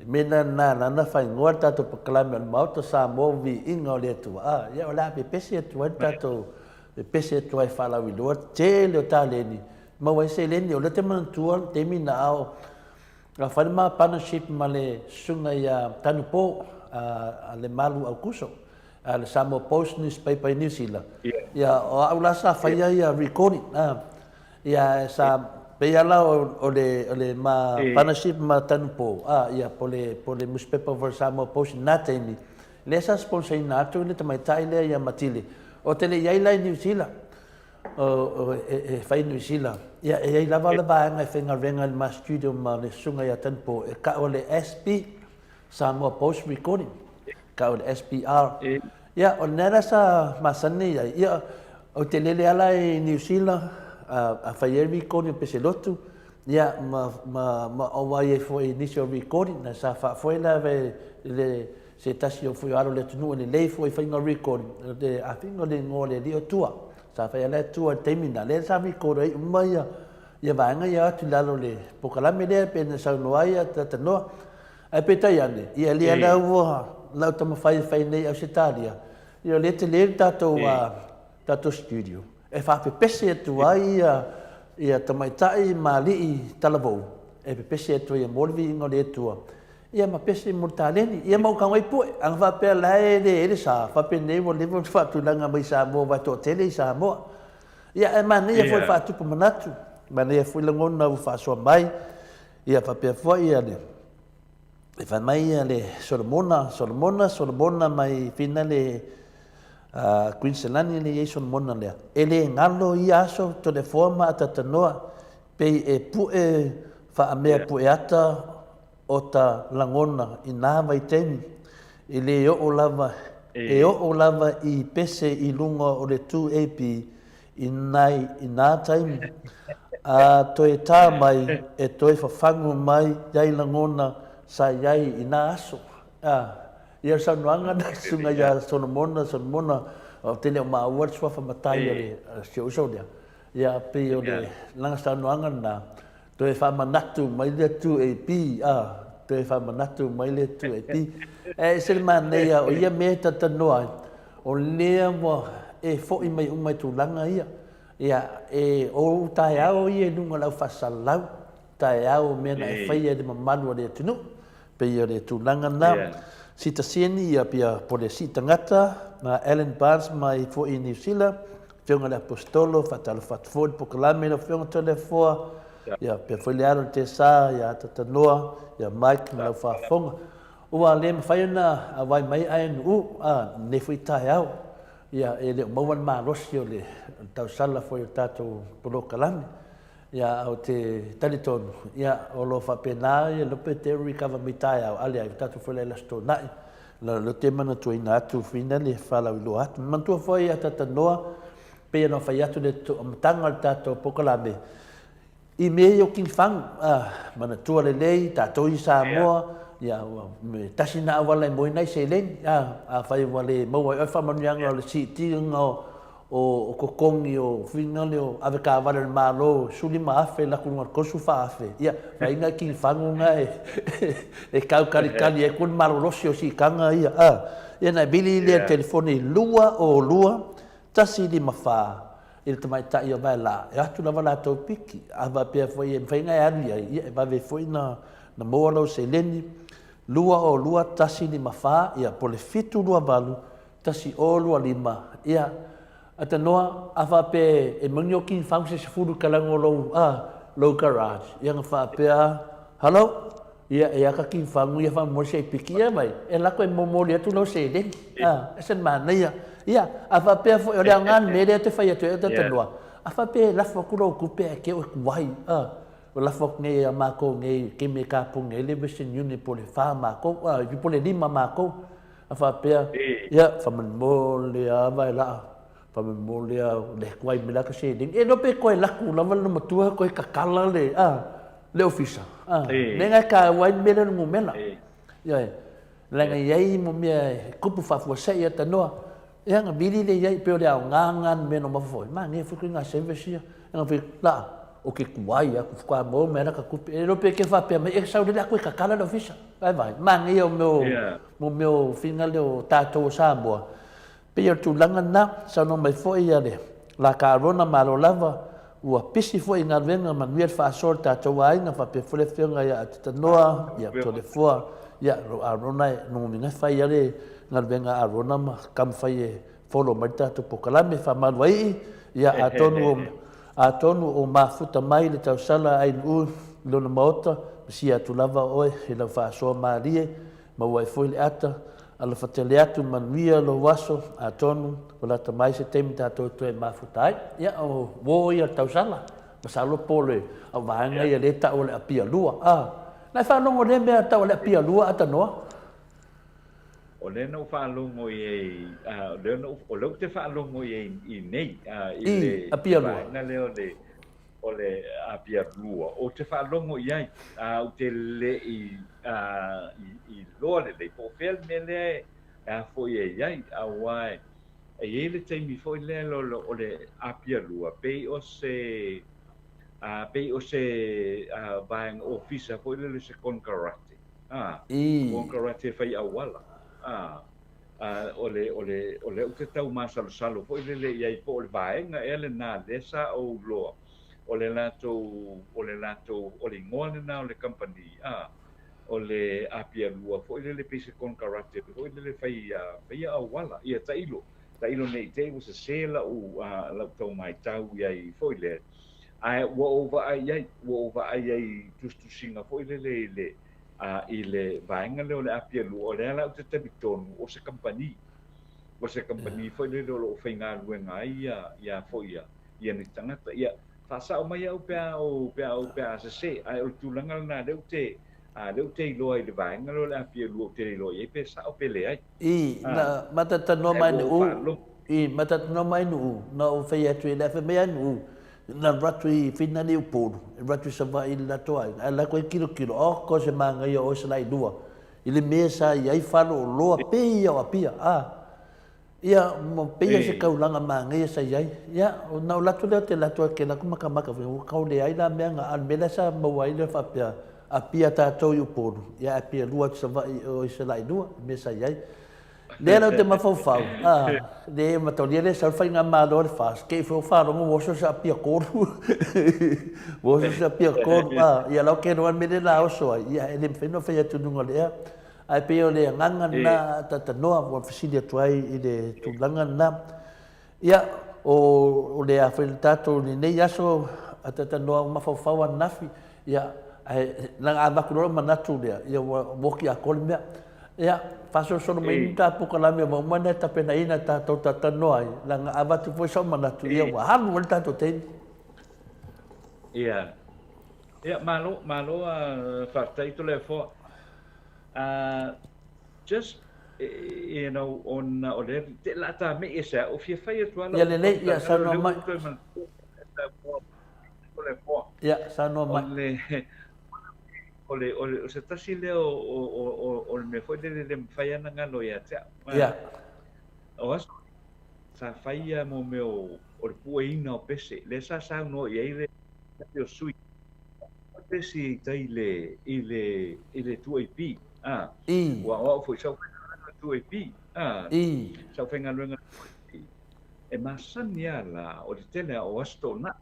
mea na na lana faaigoa le tatou pakalame o le Maota Samoa Viiga o le Atua, a, ia o le a pepese atu ai le tatou, pepese atu ai faalauiloa le tele o taleni, maua ai seleni, o lea ou te manatua le taimi na ao, Na fai le ma partnership ma le susuga ia Tanu Po a Lemalu Aukuso a le Samoa Post newspaper i New Zealand. Ia o au la sa faia ia recording ia sa pei lava la o le o le ma partnership ma Tanu Po ia po le po le newspaper for Samoa Post i na taimi lea sa sponsor ina atu le tamaitai lea ia Matile. Ou te le i ai la i New Zealand. E fai Niu Sila. Ia, e i ai lava le vaega e faigaluega i le ma studio ma le susuga ia Tanipo e kau o le SB, Samoa Post Recording, kau o le SPR. Ia, o lena la sa masani ai. Ia, ou te lele ala i Niu Sila, a fai ai recording o Peselotu, ia, ma, ma, ma auai ai foi i nisi o recording, na sa faafoe la e le Se tasi o foi o alo o le atunuu e lelei foi i faiga record, o le afiga o le igoa o le alii o Tua. Sa fai ala e Tua i le taimi na, lea sa record ai uma ia, ia vaega ia atu i lalo o le polokalame lea pei ona saunoa ai Tanoa. Ae peitai ane, ia lea la ua lau taumafai e fai nei i Ausetalia, ia o lea e tele le tatou, tatou studio e faapepese atu ai ia, ia tamaitai ma alii talavou e pepese atu ai e mo le viiga o le Atua. Ia ma pese mo le taleni. Ia ma ou tago ai pue. Ana faapea la e le i ai le sa, faapenei ua leva ona faatulaga mai Samoa aua e toatele i Samoa. Ia ae manaia foi le faatupu manatu, manaia foi lagona ua faasoa mai. Ia faapea foi ia le e fai mai ia le Solomona, Solomona, Solomona mai fina le uh, Queensland le i ai Solomona lea. E le galo ia aso Toleafoa ma Atatanoa pei e pue faamea pueata o ta lagona i nā vaitaimi, e le oo lava, e oo lava i pese i luga o le 2AP i nai, i nā taimi, a toe tā mai e toe fafagu mai ai lagona sa i ai i nā aso. A, ia le saunoaga na susuga iā Solomona, Solomona, ou te le o maua le suafa matai o le, si ou uso lea. Ia, pei o le lana saunoaga lena, Toe faamanatu mai le 2AP, a, toe faamanatu mai le 2AP. E ese le manaia o ia mea e talatalanoa ai, o lea ua e foi mai uma i tulaga ia. Ia, e, o ou taeao ia i luga o le au faasalalau, taeao o mea na e faia i le mamalu o le atunuu. Pei o le tulaga lena. Sita Sieni, ia, pia, po le sii tagata, ma Alan Barnes mai foi i Niu Sila, Afioga i le Aposetolo, faatalofa atu foi i le polokalame i lau Afioga Toleafoa, ia faapea foi le alo i le Tesa, ia Atatanoa, ia Mike ma lau faafofoga. Ua le mafai ona auai mai ANU, a, lenei foi taeao, ia e le o maua le malosi o le tausala foi o le tatou polokalame. Ia, ou te talitonu, ia, o lo o faapena ia lope te recover mai taeao, a leai, ua tatou feiloai i le Aso Toonai. Lea ou te manatuaina atu fina le faalauiloa atu. Manatua foi ia Tatanoa, pei ona fai atu le amataga o le tatou polokalame, i mea ia o kinifagu, a, manatua lelei, tatou i Samoa, ia, ua, tasi na auala e moe ai seleni, a, afai ua le maua ai oe faamanuiaga o le siitiga o, O totogi o fuiga lea o avetaavale a le Malo, 15,000 i latou luga o le 34,000. Ia, vaaiga tifagu na e tau talitali ai le malolosi o siitaga ia. A, ia ona e vili lea i le telefoni 202 154 i le tamaitai o Vaelaa, e o atu lava latou piki. A faapea foi e mafai ona e alu i ai, ia e vave foi ona maua lau seleni. 202 154, ia po o le 728 1025, ia, atanoa, a faapea e moni o King Fang se 10 kalana o lou, a, lou garage, ia ona faapea, Hello, ia, e a ka King Fang ia faamolemole se i piki ia mai, e alu atu e momoli atu lau seleni, a, ese le manaia. Ia, a faapea foi, o le aoga le mea lea ou te fai atu ai, atanoa, a faapea e lafo atu lau tupe ae te i ua tuai, a, ua lafo atu nei ia matou nei i le taimi e tapuni ai le Western Union po o le fa matou, a, po o le lima matou, A faapea, ia, faamolemole a Vaelaa, faamolemole a le tuai mai la ka seleni. E iloa pe toe laku lava le matua toe tatala le, a, le ofisa. A, mea na e taua ai le mea lea o le numera. Ioe, leaga e i ai mo mea e tupu faafuasei ia tanoa. Ia na vili lea i ai, pei o le aoga lena o le mea na mafaufau ai, manaia foi ituaiga service ia. Ia na fai atu, Laa, ou te tuai atu faatoa maua mai lava lata tupe. E le iloa pe te faapea mai, e sau lele atu e tatala le ofisa. Vaai vaai, manaia o mea o, mo mea o faiga lea o tatou o Samoa. Pei o le tulaga lena, saunoa mai foi ia le la Carona, malo lava, ua pisi foi i galuega, manuia le faasoa o le tatou aiga, faapea foi le afioga ia Atetanoa, ia Toleafoa, ia lo Arona e lona uiga e fai lava le galuega a Arona ma taumafai e follow mai le tatou polokalame, faamaluaii, ia atonu o, atonu o mafuta mai le tausala a Ainuu i lona maota, masia atu lava oe i lau faasoa malie, maua ai foi le ata, alofa tele atu, manuia lou aso, atonu ua lata mai se taimi tatou toe mafuta ai. Ia, o uo ia o le tausala, masalo po o le au vaega ia lea e tau o le Apia 2. A, na e faalogo i lea mea e tau o le Apia 2 Atanoa? O lea na ou faalogo i ai, o lea na ou, o lea ou te faalogo i ai i nei, i le vaega lea o le, o le Apia 2, ou te faalogo i ai, a ou te le i, iloa lelei po o fea le mea lea e a foi e i ai, aua e i ai le taimi foi lea o le Apia 2, pei o se, pei o se vaega ofisa foi lele se konekarate. A, konekarate e fai auala. A, a, o le, o le, o lea ou te tau masalosalo foi lele i ai po o le vaega ea lena lea sa ou iloa o le latou, o le latou, o le igoa lena o le kamupani, a, o le Apia 2 foi lele pei se konekarate foi lele fai, faia auala. Ia tailo, tailo ne i te i ua sese lau, a, lau tau matau i ai foi lea. Ae ua ou vaai i ai, ua ou vaai i ai i tusitusiga foi lele i le, a, i le vaega lea o le Apia 2, o lea la ou te talitonu o se kamupani, o se kamupani foi lele o lo o faigaluega ai ia, ia foi ia, ia ni tagata. Ia, faasao mai au pe a ou, pe a ou, pe a sese, ae o le tulaga lena lea ou te, a, lea ou te iloa i le vaega lea o le Apia 2, ou te le iloa i ai pe sao pe leai. I, na matatanoa mai nu'u, i, matatanoa mai nu'u, na ou fai atu i le fai mai a nu'u, na alu atu i whina nei Upolu, e alu atu i Savaii i le latou aiga, ae latou ai tilotilo, oh, ko se manaia o oe salai lua, i le mea sa i ai faleoloa pei ia o Apia, a. Ia, ma pei o se taulaga manaia sa i ai. Ia, ona ou alu atu lea ou te alu atu ai kela ku makamaka foi, ua tau leai la mea na, a o le mea lea sa maua ai le faapea, Apia tatou i Upolu, ia ae Apia lua atu Savaii o i Salailua, le mea sa i ai. Lea la ou te mafaufau, a, le mataulia lea sau le faigamalo a le FAST, te i foi o faalogo ua oso se Apia tolu, ua oso se Apia tolu, a, ia la ou te iloa le mea lea o le a oso ai, ia e le mafai ona fai atu i luga o le ea. Ae pei o le agaga lena a Tatanoa ua fesili atu ai i le tulaga lena. Ia, o le a foi le tatou lenei aso a Tatanoa ua mafaufau ananafi, ia, ae leaga a avatu loa le manatu lea, ia ua oti atoa le mea. Ia, faasolosolo mai ni ta polokalame ua uma ona tapenaina tatou talatalanoa ai, leaga a avatu foi sau manatu, ia ua alu ai le tatou taimi. Ia, ia, malo, malo, faafetai Toleafoa. Just, you know, ona o lea te la ta me ese o fia fai atu ala. Ia lelei, ia saunoa mai. Ia saunoa mai. O le o le o le o se tasi lea o o o o le mea foi lele le mafai ana galo ia te au. Ia. O aso. Sa fai ia mo mea o o le pueina o pese, lea sa saunoa i ai le o sui pese i tai le i le i le 2AP. Ah, ua o au foi sa faigaluega 2AP. Ah, sa faigaluega 2AP. E masani lava la o le tele o Aso Toonai.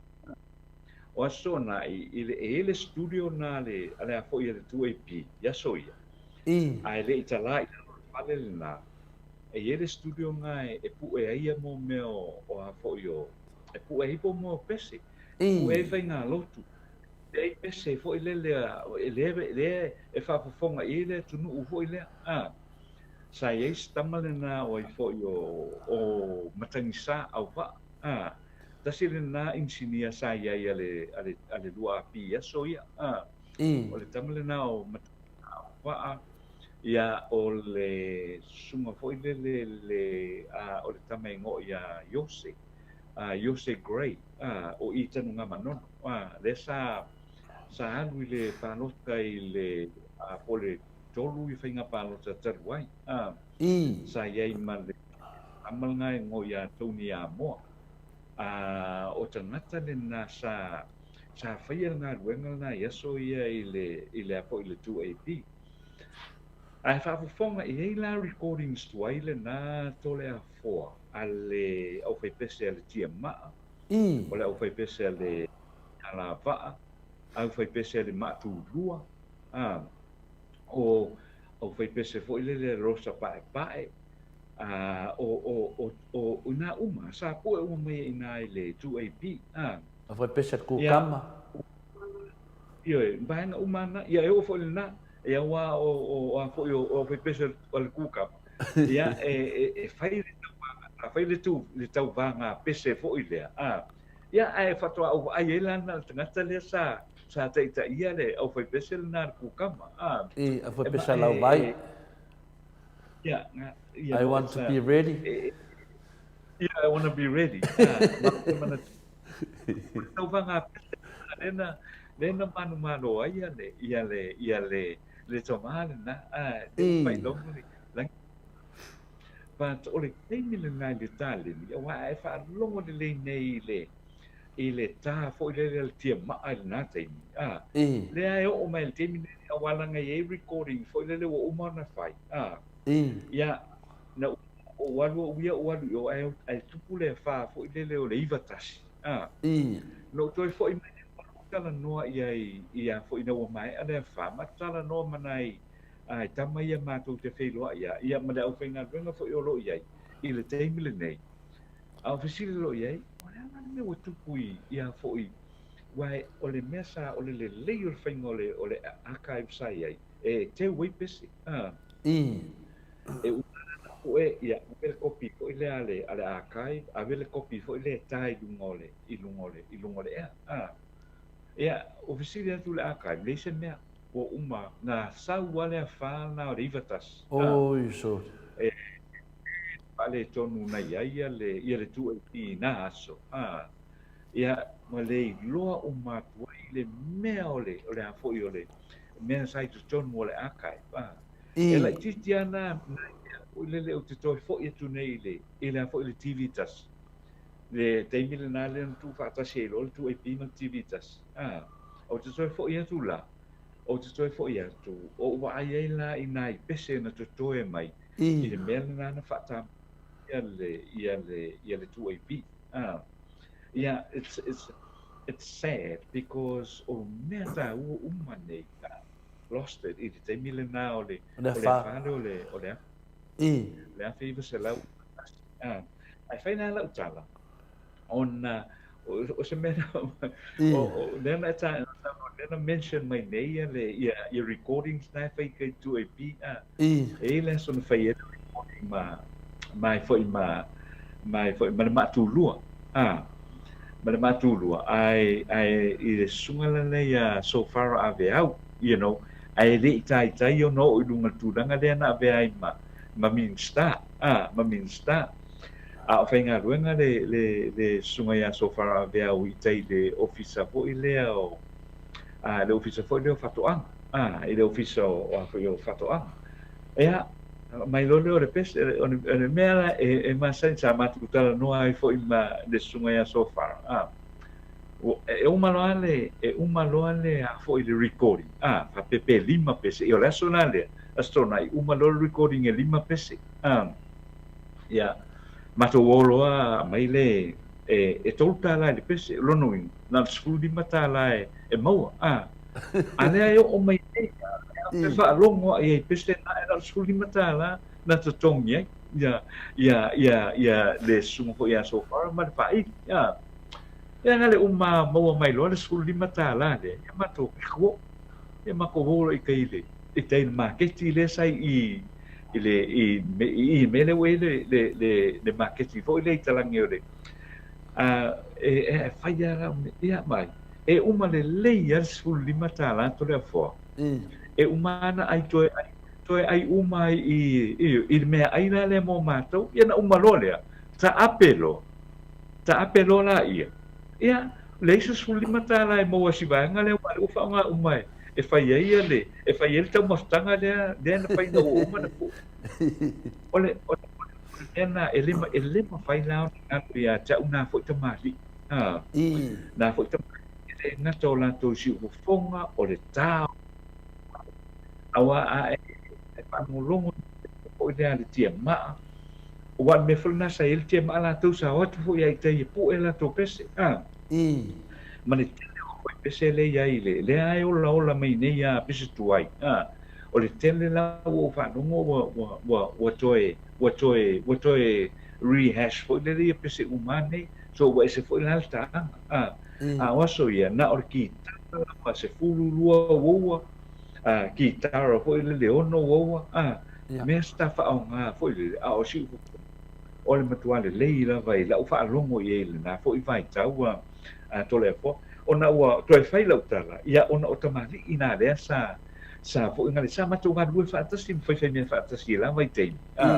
O Aso Toonai i le e i ai le studio lena a le a le a foi a le 2AP i aso ia. Ae le i tala i lalo o le fale lena, e i ai le studio lena e pue ai ia mo mea o a foi o, e pue ai po mea o pese, e pue ai faigalotu, e pue ai pese foi lele a, lea, lea e faafofoga i ai le atunuu foi lea. A, sa i ai si tama lena o ai foi o, o Matagisa Auvaa, a, tasi lena inisinia sa i ai a le, a le, a le 2AP i aso ia, a, o le tama lena o Matagisa Auvaa, Ia, o le susuga foi lele le, a, o le tama e igoa ia Iose, a, Iose Gray, a, o i Tanugamanono, a, lea sa, sa alu i le palota i le, a, po o le 3 i faiga palota talu ai, a, sa i ai ma le tama lena e igoa ia Tony Amoa. A, o tagata lena sa, sa faia le galuega lena i aso ia i le, i le a foi i le 2AP. Ae faafofoga i ai la recordings tuai lena Toleafoa a le aufaipese a le Tiamaa, o le aufaipese a le Alavaa, aufaipese a le Maatulua, a, o aufaipese foi lele a le Rosa Paepae, a, o, o, o, o, o ina uma, sa pue uma mai ai ina i le 2AP, a. Aufaipese a le Kukama. Ioe, vaega uma lava na, ia e oo foi i lena, ia aua o, o a foi o, o aufaipese o le kukama, ia e, e, e fai le tauvaga, a fai le tu, le tauvaga pese foi lea, a, ia ae faatoa ou vaai ai la na o le tagata lea sa, sa taitaia le aufaipese lena a le kukama, a. I, aufaipese a Lauvai. E, ia, ia, I want to be ready. E, ia, I want to be ready. A, ma te manatu. Tauvaga pese lena, lena manumalo ai ia le, ia le, ia le, le tama lena, a, le faailoga le lagi. But o le taimi lena i le taleni, aua a e faalogo lelei nei i le, i le tā foi lele a le tiamaa i lena taimi, a, lea e oo mai i le taimi nei, aua leaga e i ai recording foi lele ua uma ona fai, a, ia, na ou alu au ia ou alu i o, ae, ae tupu le afa foi lele o le 91, a. Na ou toe foi mai lea, ua talanoa i ai, ia foi ina ua maea le afa, ma talanoa ma nai ai tama ia matou te feiloai ai, ia ma le aufaigaluega foi o lo o i ai i le taimi lenei. A o fesili loa i ai, o le a la le mea ua tupu i, ia foi, aua o le mea sa, o le lelei o le faiga o le, o le archive sa i ai, e teu ai pese, a. E uma ana na poe, ia, ave le kopi foi lea a le, a le archive, ave le kopi foi lea e tā i luga o le, i luga o le, i luga o le ea. A. Ia, ua fesili atu le archive, leai se mea, ua uma, na sau lava le afa lena o le 91. A. Oi, sorry. E, faaletonu na i ai ia le, ia le 2AP i na aso. A. Ia, ma le iloa uma atu ai le mea o le, o le a foi o le mea sa i totonu o le archive. A. E laitiiti lava na nai mea foi lele ou te toe foi atu nei i le, i le a foi le TV tasi. Le taimi lena lea na tuufaatasi ai loa le 2AP ma le TV tasi. A, ou te toe foi atu la, ou te toe foi atu, ou vaai ai la i nai pese na totoe mai i le mea lena na faatama ia le, ia le, ia le 2AP. A, ia, it's, it's, it's sad because o mea tāua uma nei, a, lost it i le taimi lena o le O le o le afa. afa lea o le o le le 1901. A, ae fai la lau tala, ona o se mea na o o lea na e ta lea na mention mai nei ia le ia ia recordings na e fai kai 2AP a. E i ai le aso na fai ai le recording ma ma e foi ma ma e foi ma le maatulua a ma le maatulua ae ae i le susuga lenei a Sofara Aveau you know ae le i taitai ona oo i luga i le tulaga lea na avea ai ma ma Minista a ma Minista a o faigaluega le le le susuga ia Sofara Aveau i tai i le ofisa foi lea o a le ofisa foi lea o Faatoaga a i le ofisa o a foi o Faatoaga ia. Mai loa lea o le pese, o le mea la e masani sa matou talanoa ai foi ma le susuga ia Sofara, a, e uma loa le, e uma loa le a foi le recording, a, faapea pe lima pese, ia o le aso la lea, Aso Toonai, uma loa le recording e lima pese, a, ia, matou o loa aumai le, e $3 i le pese, o lona uiga, na o le $15 e maua, a. A lea e oo mai nei, e faalogo ai i pese na e na o le $15 na totogi ai ia, ia, ia, ia le susuga foi ia Sofara ma le faaili. Ia, ia na le uma maua mai loa le $15 lea, ia matou o, ia matou o loa i tai i le, i tai i le maketi lea sa i, i le, i, i, i mea lea ua i ai le, le, le, le maketi foi lea i talage o le, a, e, e fai lava la, ia mai. E uma lelei lava le $15 Toleafoa. E uma lava ona ai toe ai, toe ai uma ai i, i, i le meaai la lea mo matou. Ia ona uma loa lea, taape loa, taape loa laia. Ia, leai se $15 e maua e si vaega lea aua o lea ua faaaoga uma e, e fai ai ia le, e fai ai le taumafataga lea, lea na fai ina ua uma ona pue. O le, o le, o le mea lena, e le, e le mafai la ona galo ia te au na foi tamalii. Ā, nā foi tamalii e le gata o latou siufofoga, o le tā aua a e faalogologo foi lea a le tiamaa, aua o le mea foi lena sa i ai le tiamaa latou sa o atu foi lava i tai e pue a latou pese, ā, ma le tele o foi pese lea i ai i le, lea e olaola mai nei lava pese tuai, ā, o le tele la ua ou faalogo ua, ua, ua, ua toe, ua toe, ua toe rehash foi lele ia pese uma nei, so ua ese foi la le taaga, a, a o aso ia, na o le kitara lava, 12 uoua, a, kitara foi lele 6 uoua, a, mea sa faaaoga foi lele, a o siufofoga, o le matua lelei lava i lau faalogo i ai i lena foi vaitau, a, a Toleafoa, ona ua toe fai lau tala, ia ona o tamalii na lea sa, sa foi gale, sa matou galulue faatasi ma faifai mea faatasi i la vaitaimi, a,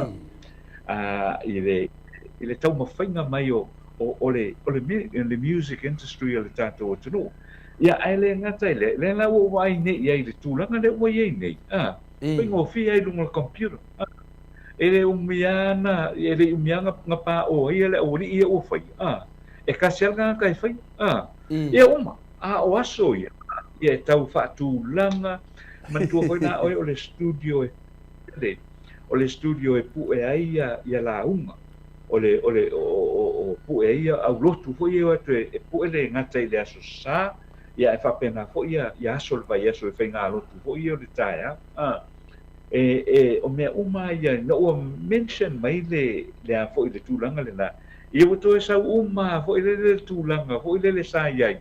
a, i le, i le taumafaiga mai o, o, o le, o le, le music industry o le tatou atunuu. Ia, ae le gata i lea, lea la ua ou vaai nei i ai i le tulaga lea ua i ai nei, a, faigofie ai i luga o le computer, a, e le umi lava na, e le i umi lava na paoa ai le aualii ia ua faia, a, e tasi lava le tagata e faia, a, ia uma, a o aso ia, ia e tau faatulaga, manatua foi la oe o le studio e le, o le studio e pue ai ia, ia lauga, o le, o le, o, o, o pue ai ia aulotu foi ia e o atu e, e pue le gata i le aso Sa, ia ae faapena foi ia, ia aso o le vaiaso e faigalotu foi ia o le taeao, a. E, e, o mea uma ia, ina ua mention mai le, le a foi le tulaga lena, ia ua toe sau uma foi lele le tulaga foi lele sa i ai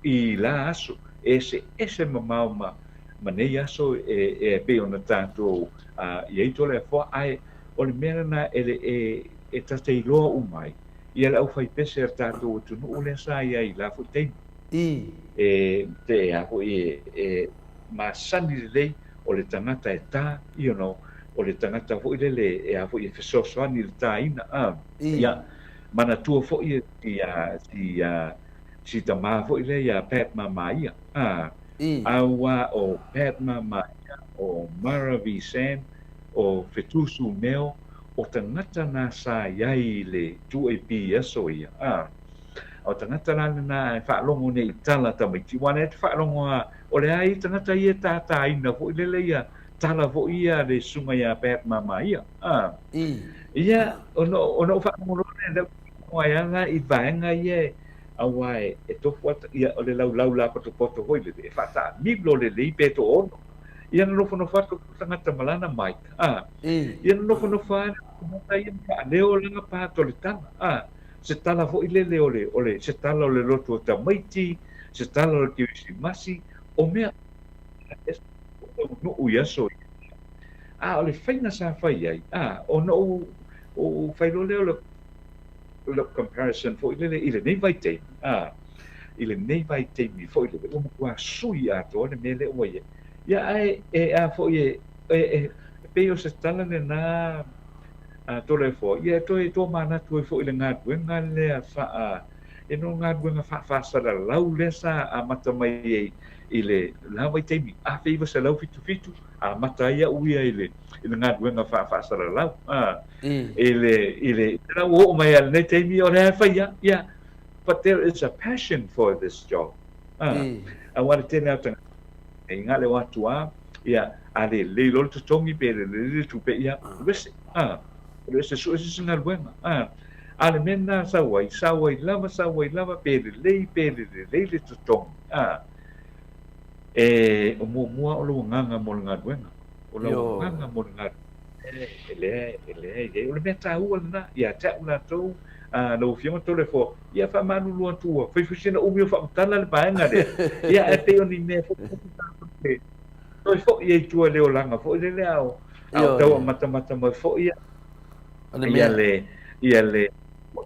i la aso, e eseese mamao ma, ma nei aso e, e pei ona tatou a, i ai Toleafoa, ae o le mea lena e, le, e, e ta te iloa uma ai, ia le aufaipese a le tatou atunuu lea sa i ai i la foi taimi. E, te, a foi e, e masani lelei o le tagata e tā, you know, o le tagata foi lele e a foi e fesoasoani i le tāina, a. Ia, manatua foi e si, a, si, a, si tamā foi lea iā Pat Mamaia, a. Auā o Pat Mamaia, o Mara V. Sam, o Fetusu Meo, o tagata nā sa i ai i le 2AP i aso ia, a. O tagata la lena e faalogo nei i tala tamaiti, aua o lea e te faalogo lava, o le a ia tagata ia e tātāina foi lele ia tala foi ia a le susuga ia Pat Mamaia. A, ia, ona, ona ou faalogo loa lea, lea ou faalogo ai lava i vaega ia e, aua e, e tofu atu, ia, o le laulau lapotopoto foi lele, e faataamilo lelei pe toaono. Ia na nofonofo atu le tagata ma lana mic, a, ia na nofonofo lava le tagata ia ma faaleo lana part o le tala, a. se tala foi lele o le, o le, se tala o le lotu o tamaiti, se tala o le Kerisimasi, o mea o taunuu i aso ia. A o le faiga sa fai ai, a, ona ou, ou fai loa lea o le, o le comparison foi lele i lenei vaitaimi, a, i lenei vaitaimi foi lele, ua matua sui atoa le mea lea ua i ai. Ia, ae, e, a foi e, e, e, e pei o se tala lena, a Toleafoa, ia e toe tomanatu ai foi i le galuega lea faa, E no galuega faafaasalalau lea sa amata mai ai i le la vaitaimi 1977, amata ai au ia i le i le galuega faafaasalalau a i le i le la ua oo mai lava i lenei taimi o lea e fai lava. Ia, but there is a passion for this job a, aua le tele lava o tagata e na o le o atu lava, ia, a lelei loa le totogi pe lelei le tupe, ia, alu ese, a, alu ese sue se isi galuega, a. A o le mea lena sau ai, sau ai lava, sau ai lava, pe lelei pe le lelei le totogi, a. E, o muamua o lou agaga mo le galuega, o lau agaga mo le galuega, e lea, e lea e i ai. O le mea taua lena ia te au latou, a, lau Afioga Toleafoa, ia faamalulu atu ua fai foi sina umi o faamatala le vaega lea, ia ae pei o ni mea foi tatou te toe foi ai i tua i le olaga foi lele a o, a o tau amatamata mai foi ia, ia le, ia le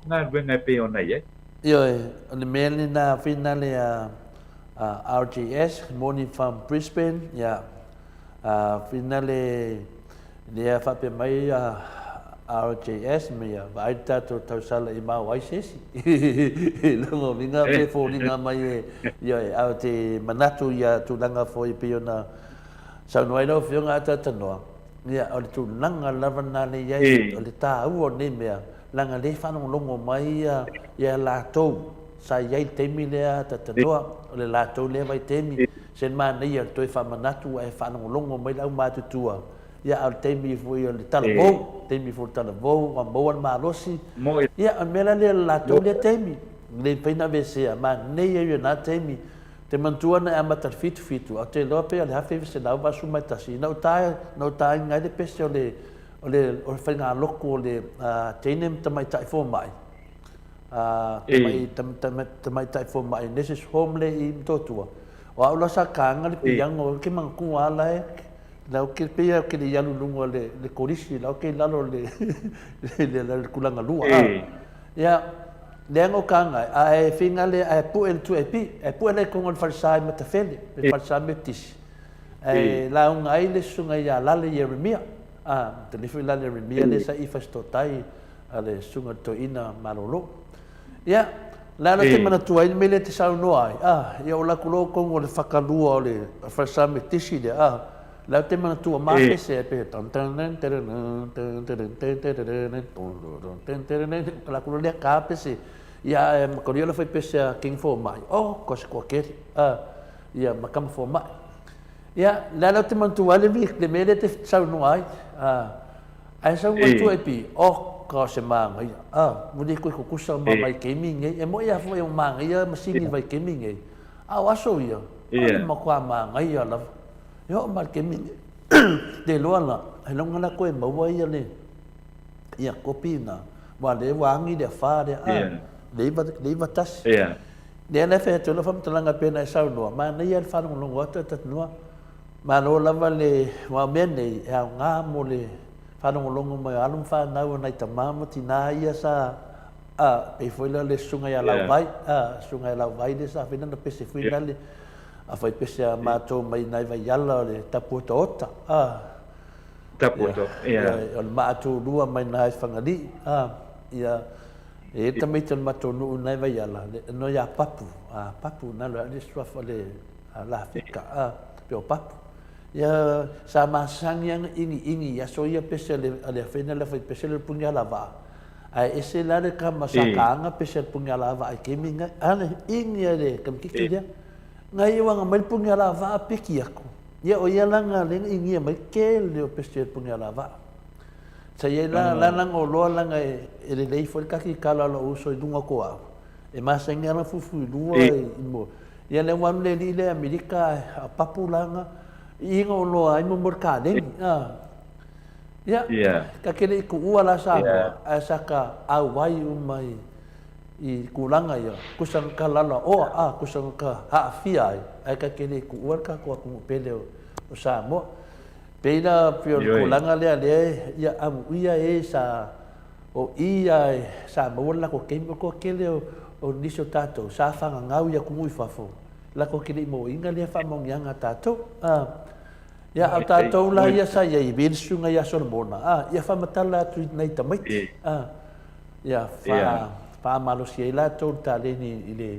galuega e pei ona i ai. Ioe, o le mea lena finale a RJS, Morning from Brisbane, ia, finale lea faapea mai a RJS, me ia, vaai le tatou tausala i mao ai se isi. Lona uiga pe foliga mai e, ioe, a o te manatu ia tulaga foi pei ona saunoa ai lau Afioga a talatalanoa, ia, o le tulaga lava lena lea i ai, o le taua o lenei mea, leaga lea e faalogologo mai ia, ia latou sa i ai i le taimi lea talatalanoa, o le latou lea vaitaimi, se manaia le toe faamanatu ae faalogologo mai le aumatutua, ia a o le taimi foi o le talavou, taimi foi o le talavou ua maua le malosi, ia o le mea la lea o le latou lea taimi, e le mafai ona aveesea, manaia ia o lena taimi. Ou te manatua na e amata i le 77, ae ou te iloa pei o le 1981, ina ua ta, ina ua taina ai le pese o le, o le, o le faigalotu o le teine ma tamaitai fomai, tamaitai fomai Nurses Home lea i Motootua. O au la sa taga le piano, ou te manatua lava la e, la ou te, pei lava ou te le i alu i luga o le, le kolisi, la ou te i lalo o le, le, le tulaga lua. Ia, lea na ou taga ai, ae finale, ae pue le 2AP, ae pue la i totonu o le falesa i Matafele, le falesa Metotisi. Ae lauga ai le susuga ia Lale Ieremia, a, te foi Lale Ieremia lea sa i Fasitotai a le susuga i le toeaina malolo. Ia, le ala te manatua ai le mea lea e te saunoa ai, a, ia o latou loa totonu o le fakalua o le falesa Metotisi lea, a, la ou te manatua ma pese ai pei tan tan tan tan tan tan tan tan tan tan la ku lea ka pese ia e ma koria la fai pese a King Fomai oh ko se ko ke a ia ma kama Fomai ia la la te manatua le mi le mele te saunoa ai a ai sau manatua e pi oh ka se manaia a muli ko ko kusa ma mai kemi ngai e mo ia fo e manaia ma sini vai kemi ngai a o aso ia ma kwa manaia lava E oo mai le taimi nei, te iloa la, ailoga la koe maua ia le, ia kopi na, aua lea ua agi le afa lea, a, le iva, le iva tasi. Lea la e fai atu ai lau faamatalaga pei ona e saunoa, manaia le faalogologo atu e Tatunua, malo lava le, aua o mea nei, e aoga mo le faalogologo mai o alo ma fanau a nai tama ma tina ia sa, a, pei foi la le susuga ia Lauvai, a, susuga ia Lauvai lea sa fai lana pese foi lale, A fai pese a matou mai nai Vaiala o le tapu otaota, a. Tapu otaota, ia. Ia, o le maa tulua mai nai Fagalii, a. Ia, e i ai le tamaiti o le matou nuu nai Vaiala, le no ia Papu, a Papu, nalo ia le suafa le Lafika, a, pe o Papu. Ia, sa masani lava ona iniini i aso ia pese a le, a le afena le fai pese le puni alavaa. Ae ese la le kama sa kaaga pese a le puni alavaa i kemi ngai, a le ini a le kamakiki lea. Ngai e wanga mai le puni ala vaa piki aku. Ia o ia la nga lenga ingia mai kele o pese le puni ala vaa. Sa ia la la langa o loa langa e, e lelei foi le kaki kala lo uso i lunga ko au. E masangi ala fufu i lua i mo. Ia le walu le li le Amerika a papu langa i inga o loa ai mo mo le kaleni. Ah. Ia, ka kele i kuua la Samoa, ae sa ka auai uma i i tulaga ia, kusa ka lala oa, a, kusa ka haafia ai, ae ka kele i kuua le kakou atunuu pele o Samoa. Pei la pei o le tulaga lea lea ia amuia e sa o i a sa maua le latou taimi, o le toatele o nisi o tatou sa fagagau i atunuu i fafo, latou te le i mauaina lea faamaoniaga a tatou. A, ia a o tatou la ia sa i ai, i le susuga ia Solomona, a, ia faamatala atu i nai tamaiti, a. Ia, fa, yeah. Faamalosi ai latou i le taleni i le,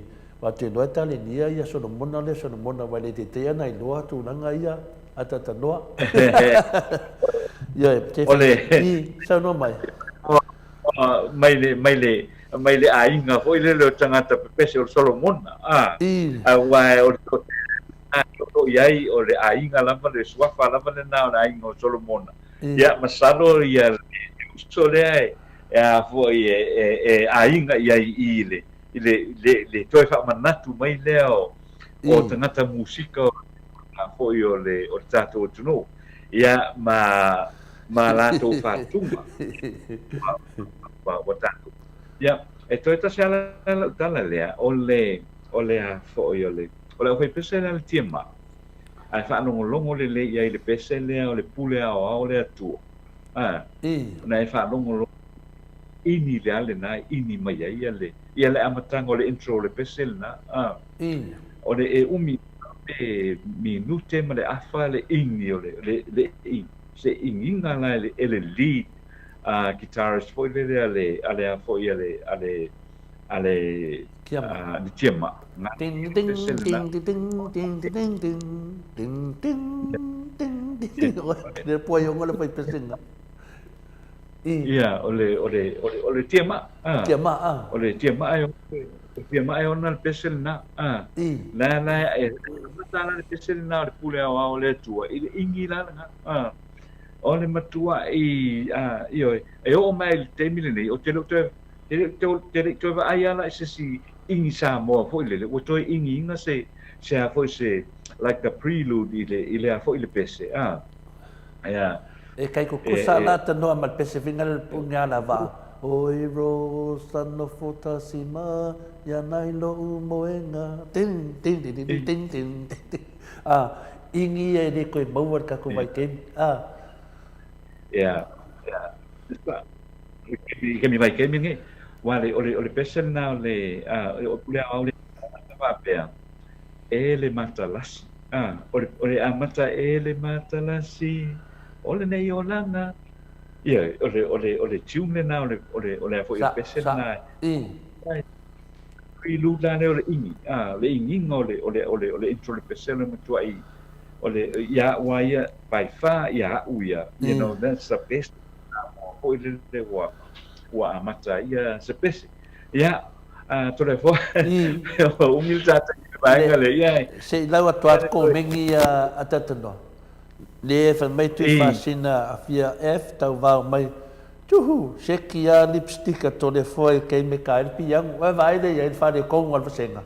aua ou te iloa e talenia ia Solomona lea Solomona aua e le teitei ana iloa tulaga ia ataatanoa. Ioe, te O le i, saunoa mai. Mai le, mai le, mai le aiga foi lele o tagata pepese o le Solomona, a, I. aua o le toatele o lo o i ai o le aiga lava, le suafa lava lena o le aiga o Solomona. I. Ia, masalo ia le uso lea e, e a foi e, e, e aiga i ai i le, i le, le, le toe faamanatu mai lea o, o I. tagata musika o a foi o le, o le tatou atunuu, ia, ma, ma latou fatuga ua, ua, ua tatou. Ia, e toe tasi lava lau tala lea, o le, o le a foi o le, o le aufaipese lea a le TMA, ae faalogologo lelei i ai i le pese lea o le pule aoao o le Atua. A, ona e faalogologo ini le a lena e ini mai ai ia le, ia le amataga o le intro o le pese lena. A, o le e umi pe minute ma le afa le ini o le, le, le, se iniga la e le, e le lead uh, guitarist foi lele a le, a le a foi a le, a le, a le, Tiama. Uh, le tiama. Ding, ding, ding, ding, ding, ding, ding, ding, ding, ding, ding, ding. Le pua i ongo le fai pesenga. I. Ia, o le, o le, o le, o le tiama. Ah. Tiama, ah. O le tiama e, o le tiama e ona le pese lena. Ah. I. La, la, e, mata la le pese lena o le pule ao ao le atua. I le ingi la lena. Ah. O le matua i, ah, ioe, e oo mai i le taimi lenei, o te le o toe, Te le te le i toe vaai lava la i se isi igi Samoa foi lele, ua toe igiina se, se a foi se, like a prelude i le, i le a foi le pese, a, ia. E kai kukusa la tanoa ma le pese finga le puni ala va. Oi Rosa nofo tasi ma ia nai lo'u moenga tin tin tin tin tin tin tin a igi ia e le koe maua le kakou vaitaimi a. Ia, ia. I kemi vaitaimi lenei, aua le, o le, o le pese lena o le, a, o le pule aoao lea e faapea, e le matalasi, a, o le, o le amata e le matalasi, o lenei olaga, ia, o le, o le, o le tune lena o le, o le, o le a foi o le pese lena, i. prelude la lea o le igi, a, o le igiga o le, o le, o le, o le intro o le pese o le matuai, o le, ia a'u a ia, by far ia a'u ia, you know, that's the best Samoa foi lele ua, ua amata ai ia se pese. Ia, a, Toleafoa, ua umi le tātou i le vaega lea, ia e. Se i lau atu a ko mengi a a tatanoa. Le fai mai tui fasina a fia F tau vao mai Tuhu, seki a lipstick a Toleafoa i kei me ka el piangu. Oe vaai le ia i le fale kongu a le vasenga.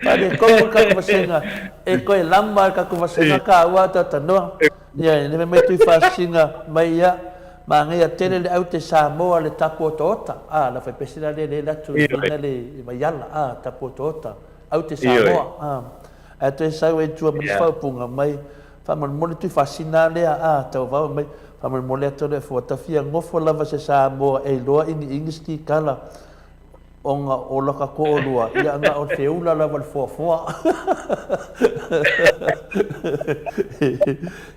Fale kongu ka vasenga. E koe lama ka ku vasenga ka ua tatanoa. Ia, e neme mai tui fasinga mai ia, manaia tele le aute Samoa le tapu otaota, a, la whaipese la le le latu i whina le i Vaiala, a, tapu otaota, aute Samoa, a. Ae toe sau e tua mai whaupunga mai, whamolemole tui fasina lea, a, tau vau mai, whamolemole atu le fua, tawhia ngofo lava se Samoa e iloa ini English ki kala, Ona o laka toalua, ia na o le feula lava le foafoa.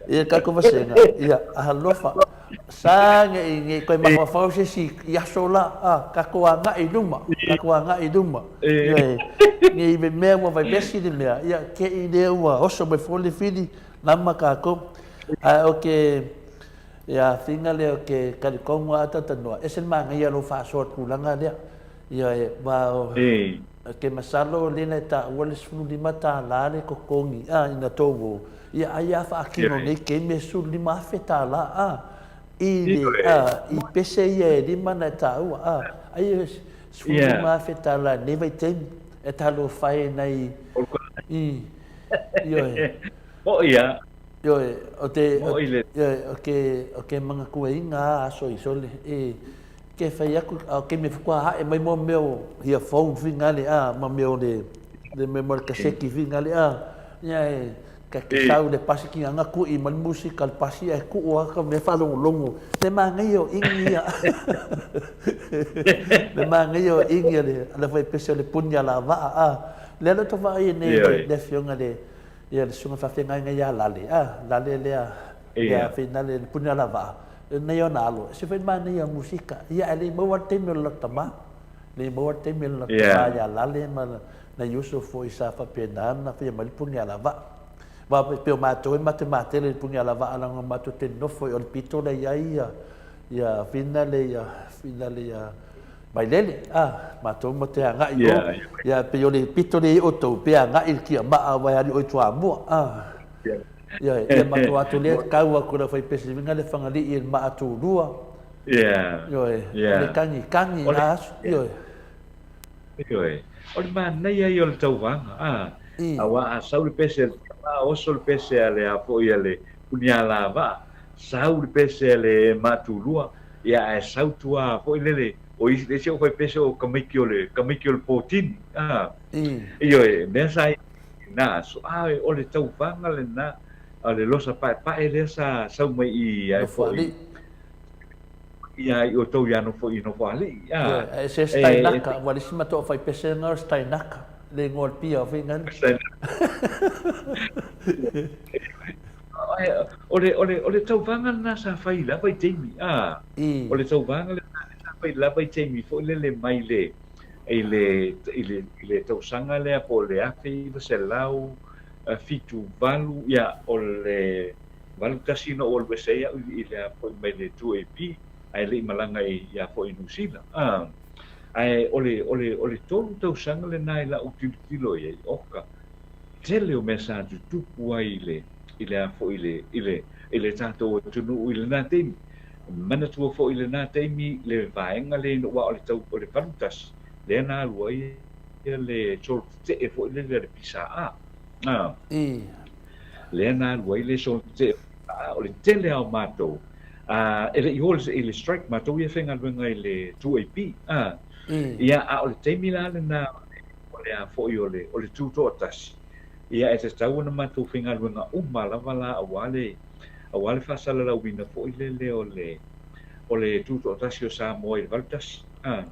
Ia tatou vasega, ia alofa, sa nei nei koe mafaufau se isi i aso la, a, tatou agai i luma, tatou agai i luma. Ioe, nei me mea ua vaivesi le mea, ia te i lea ua oso mai foi le fili, lama tatou. Ae o ke, Ia whina lea o ke talitonu a Atatanoa, ese le manaia o lou faasoa i le tulaga lea. Ioe, aua o ke masalo lena e taua le $15 le totogi a ina tou o, ia ai a faatino nei kemi e $15,000 a i le a i pese ia e lima na e taua a ai e $15,000 i nei vaitaimi e talofa e nai i ioe. Moʻi a. Ioe, o te, ioe, o ke, o ke manatua-ina a aso i sole, e, ke whai aku, a ke me whakua hae mai mo mea o hia phone whingale a, ma mea o le, le mea mo le kaseki whingale a, ia e, ka ke sau le pasi ki ngā kui ma le musika le pasi e kuu a ka mea whalongolongo, le māngai o ingi ia, le māngai o ingi a le, a le whai pese o le puni a la waa a, le ala to waa i nei le, le afioga le, Ia le susuga faafeagaiga ia Lale, a, Lale lea, lea finale le puni ala vaa. Lenei ona alo, ese foi le manaia o musika. Ia ae le i maua le taimi o le lota tama. Le i maua le taimi o le lota tama ia Lale ma nai uso foi sa faapena ona faia mai le puni alavaa. Aua e pei o matou e matou te matele i le puni alavaa leaga matou te nofo i o le pito lea i ai ia ia Fina le ia Fina le ia Vailele, a, matou ma te agai i o, ia pei o le pito lea i ai outou, pe agai i le tiamaa aua e alu i o i Toamua, a. Ioe, ia matou atu lea tau atu i le aufaipeselina le Fagalii i le maa tulua. Ioe, o le kagikagi i na aso, ioe. Ioe, o le manaia ia o le tauvaga, a, aua a sau le pese a le tiamaa, oso le pese a le a foi a le punialavaa, sau le pese a le maa tulua, ia ae sau tua foi lele, o isi, le isi aufaipese o tamaiti o le, tamaiti o le potini, a. Ioe, mea sa i na aso, a o le tauvaga lena, o le losa paepae lea sa sau mai i ai foi, ia i outou ia nofo i Nofoalii, a. Ioe, ae se Steinaka, ua le isi matou aufaipese lena o le Steinaka, le igoa o le pia foi lena. O le, o le, o le tauvaga lena sa fai i la vaitaimi, a. O le tauvaga lena sa fai i la vaitaimi foi lele mai le, i le, i le, i le tausaga lea po o le 1978, ia, o le 81 na ou alu ese ai au i le a foi mai le 2AP, ae le i malaga i, ia foi i Niu Sila. A, ae o le, o le, o le tolu tausaga lena i la'u tilotilo i ai, oka, tele o mea sa tutupu ai i le, i le a foi i le, i le, i le tatou atunuu i lena taimi. Manatua foi i lena taimi le vaega lea ina ua o le tau o le 81 lea na alu ai le solo tetee foi lele a le PSA. A. Lea na alu ai le solo tetee a o le tele lava o matou a e le i o i le strike matou ia e faigaluega i le 2AP. A. Ia a o le taimi la lena o le a foi o le o le tutoatasi ia e tatau ona matou faigaluega uma lava la aua le aua le faasalalauina foi lele o le o le Tutoatasi o Samoa i le 81. A,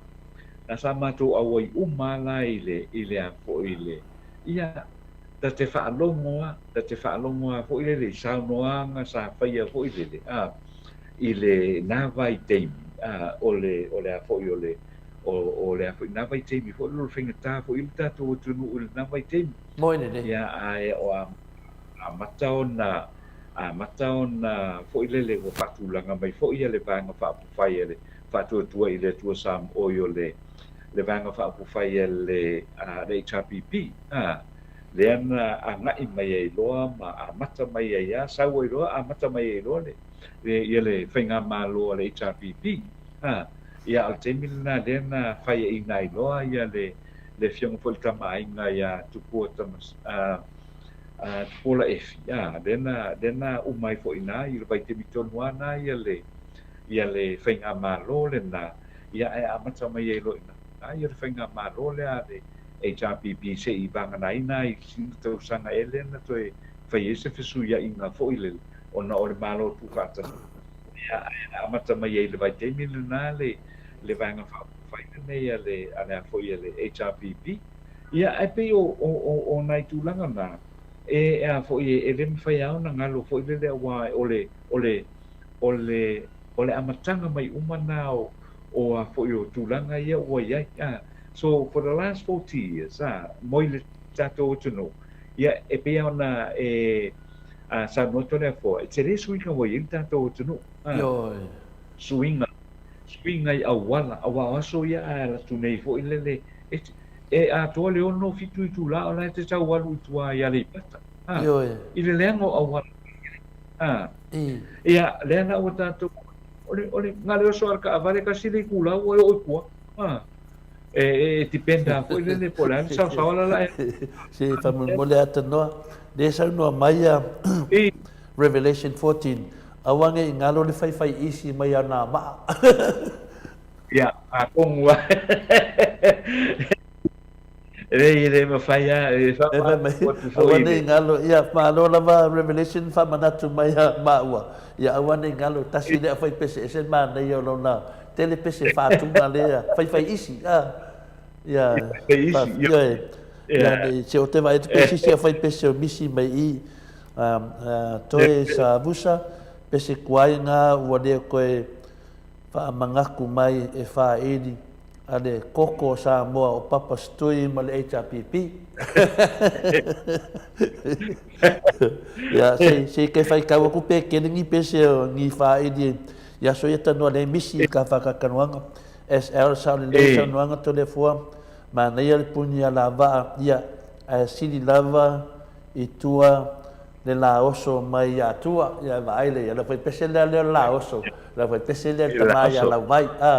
na sa matou auai uma lava la i le i le a foi i le ia ta te faalogo a, ta te faalogo a foi lele i saunoaga sa faia foi lele a i le na vaitaimi a o le o le a foi o le o o le a foi na vaitaimi foi lele o le faigata foi i le tatou atunuu i lena vaitaimi. Moi lelei. Ia ae o a amata ona amata ona foi lele ua faatulaga mai foi ia le Vaega Faaupufai a le Faatuatua i le Atua Samoa o le le Vaega Faaupufai a le a le HRPP a lea na agai mai ai loa ma amata mai ai a sau ai loa amata mai ai loa le ia le faigamalo a le HRPP a ia a o le taimi lena lea na faiaina ai loa ia le le afioga foi i le Tama a Aiga ia Tupua Tama a a Tupuola Efi, a, lea na, lea na uma ai foi i ina i le vaitaimi tonu lava na ia le, ia le faigamalo lena, ia ae amata mai ai loa i ina ia le faigamalo lea a le HRPP se i vaganaina ai sina tausaga ea lea na toe fai ai se fesuiaiga foi lele ona o le Malo Tuufaatasi, ia ae amata mai ai i le vaitaimi lena le, le Vaega Faaupufai lenei a le, a le a foi a le HRPP. Ia, ae pei o, o, o, o nai tulaga na, e, e a foi, e, e le mafai lava ona galo foi lele aua o le, o le, o le, o le amataga mai uma na o, o a foi o tulaga ia ua i ai. A, so for the last 40 years, a, moi le tatou atunuu, ia, e pei lava ona e, a, saunoa Toleafoa, e tele suiga ua i ai le tatou atunuu, a, Ioe. suiga, suiga i auala, aua o aso ia a alu atu nei foi lele, E, e atoa le ono fitu itulā o la e te tau alu i tua i Aleipata, a, Ioe. i le leaga o auala a. I. Ia, lea la ua tatou, o le, o le, na o le oso lava o le taavale tasi le itulā ua e oo i tua, a. E, e, e depend lava foi lele po o le a le saosaoa la la e. Se faamolemole atanoa, lea e saunoa mai a I. Revelation 14, aua ne i galo le faifai isi mai ana maa. Ia, atonu lava. E leai, e le mafai lava, e E fai mai, faamalulu atu foi aua i ne le. i galo, ia, malo lava Revelation faamanatu mai ia maua, ia aua ne i galo, tasi lea faipese ese le manaia o lona tele pese faatuna lea, faifai isi, a, ia, Faifai isi, fa, ioe. ioe, ia Ia. ne i, se o te vaai atu pe sisi a faipese o misi mai i, a, a, toe sa vusa, pese kuaiga ua le toe faamanatu mai e faaili a le koko o Samoa o Papa Stui ma le HRPP. Ia, se, se i ke faitau atu pe kele ni pese o ni faaili i aso ia tanoa le misi i ka whakakanoanga. SL sao le lei saunoaga Toleafoa, manaia le puni a Lavaa, ia, ae sili lava i tua le laoso mai ia Atua, ia vaai le ia le faipese lea lea o le laoso, le faipese lea le tama ia Lauvai, a,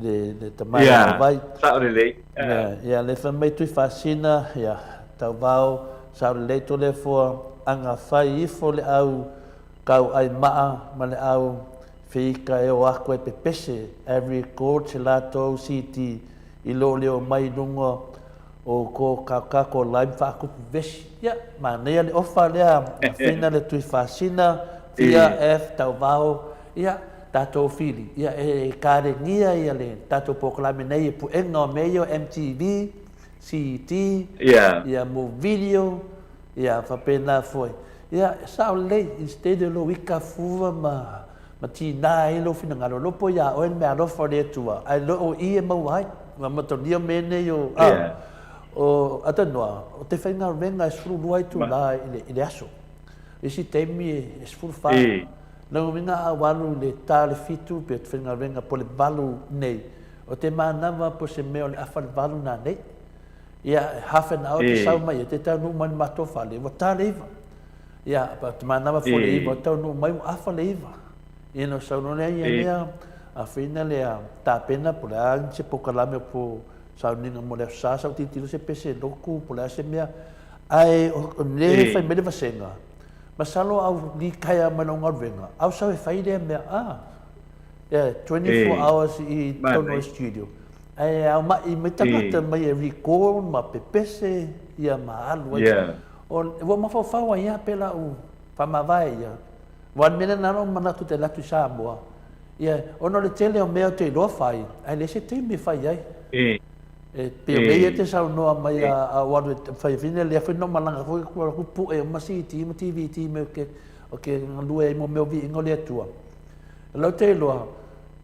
le, le tama ia Lauvai. Sao lelei. Ia, ia le fai mai Tuifasina, ia, Tauvao, sao lelei Toleafoa, aga fai ifo le au kau ai maa ma le au feika e o aku e pepese, e record se latou CD i lo leo mai lunga o ko ka ko lime faakupu vesi. Ia, manaia le ofa lea, Fina le Tuifasina, Fia F Tauvao, ia, tatou fili, ia, e kalegia ia le tatou polokalame nei e puega o mea ia o MTV, CET, ia mo video, ia faapena foi. Ia, sao lelei, instead o lou ika fua ma ma tinā ai lou finagalo, iloa po iā oe le meaalofa o le Atua, ae le o i e maua ai. Ua matalia mea nei o, a, o Atanoa, o te faigaluega e 12 itulā i le, i le aso. Isi taimi e 14. Lona uiga a ou alu i le ta o le fitu pe te faigaluega po o le valu nei, o te manava po o se mea o le afa le valu nanei. Ia, half an hour te sau mai ai, te taunuu mai i le matou fale, ua ta le iva. Ia, te manava fo le iva, taunuu mai ua afa le iva. Ia na saunoa lea ia mea, a whina lea tapena po le a se pokalame po sauniga mo le aso sa, sau tilotilo se pese loku po le a se mea. Ae o le fai mai le vasega, masalo au litaea mai lau galuega, au sau e fai lea mea, a, yeah, 24 hours i totonu o le studio. Ae ao mai mai tagata mai e record ma pepese ia ma alu ai. O, ua mafaufau ai lava pe lau faamavae ia. Aua o le mea lea na ala ona manatu te alu atu i Samoa, ia, ona o le tele o mea ou te iloa fai, ae leai se taimi e fai ai. E pei o mea ia e te saunoa mai a ou alu e fai ai, lea foi na ou malaga foi atu alu atu pue uma CD ma DVD mea ou te galue ai mo mea o viiga o le Atua. O lea ou te iloa,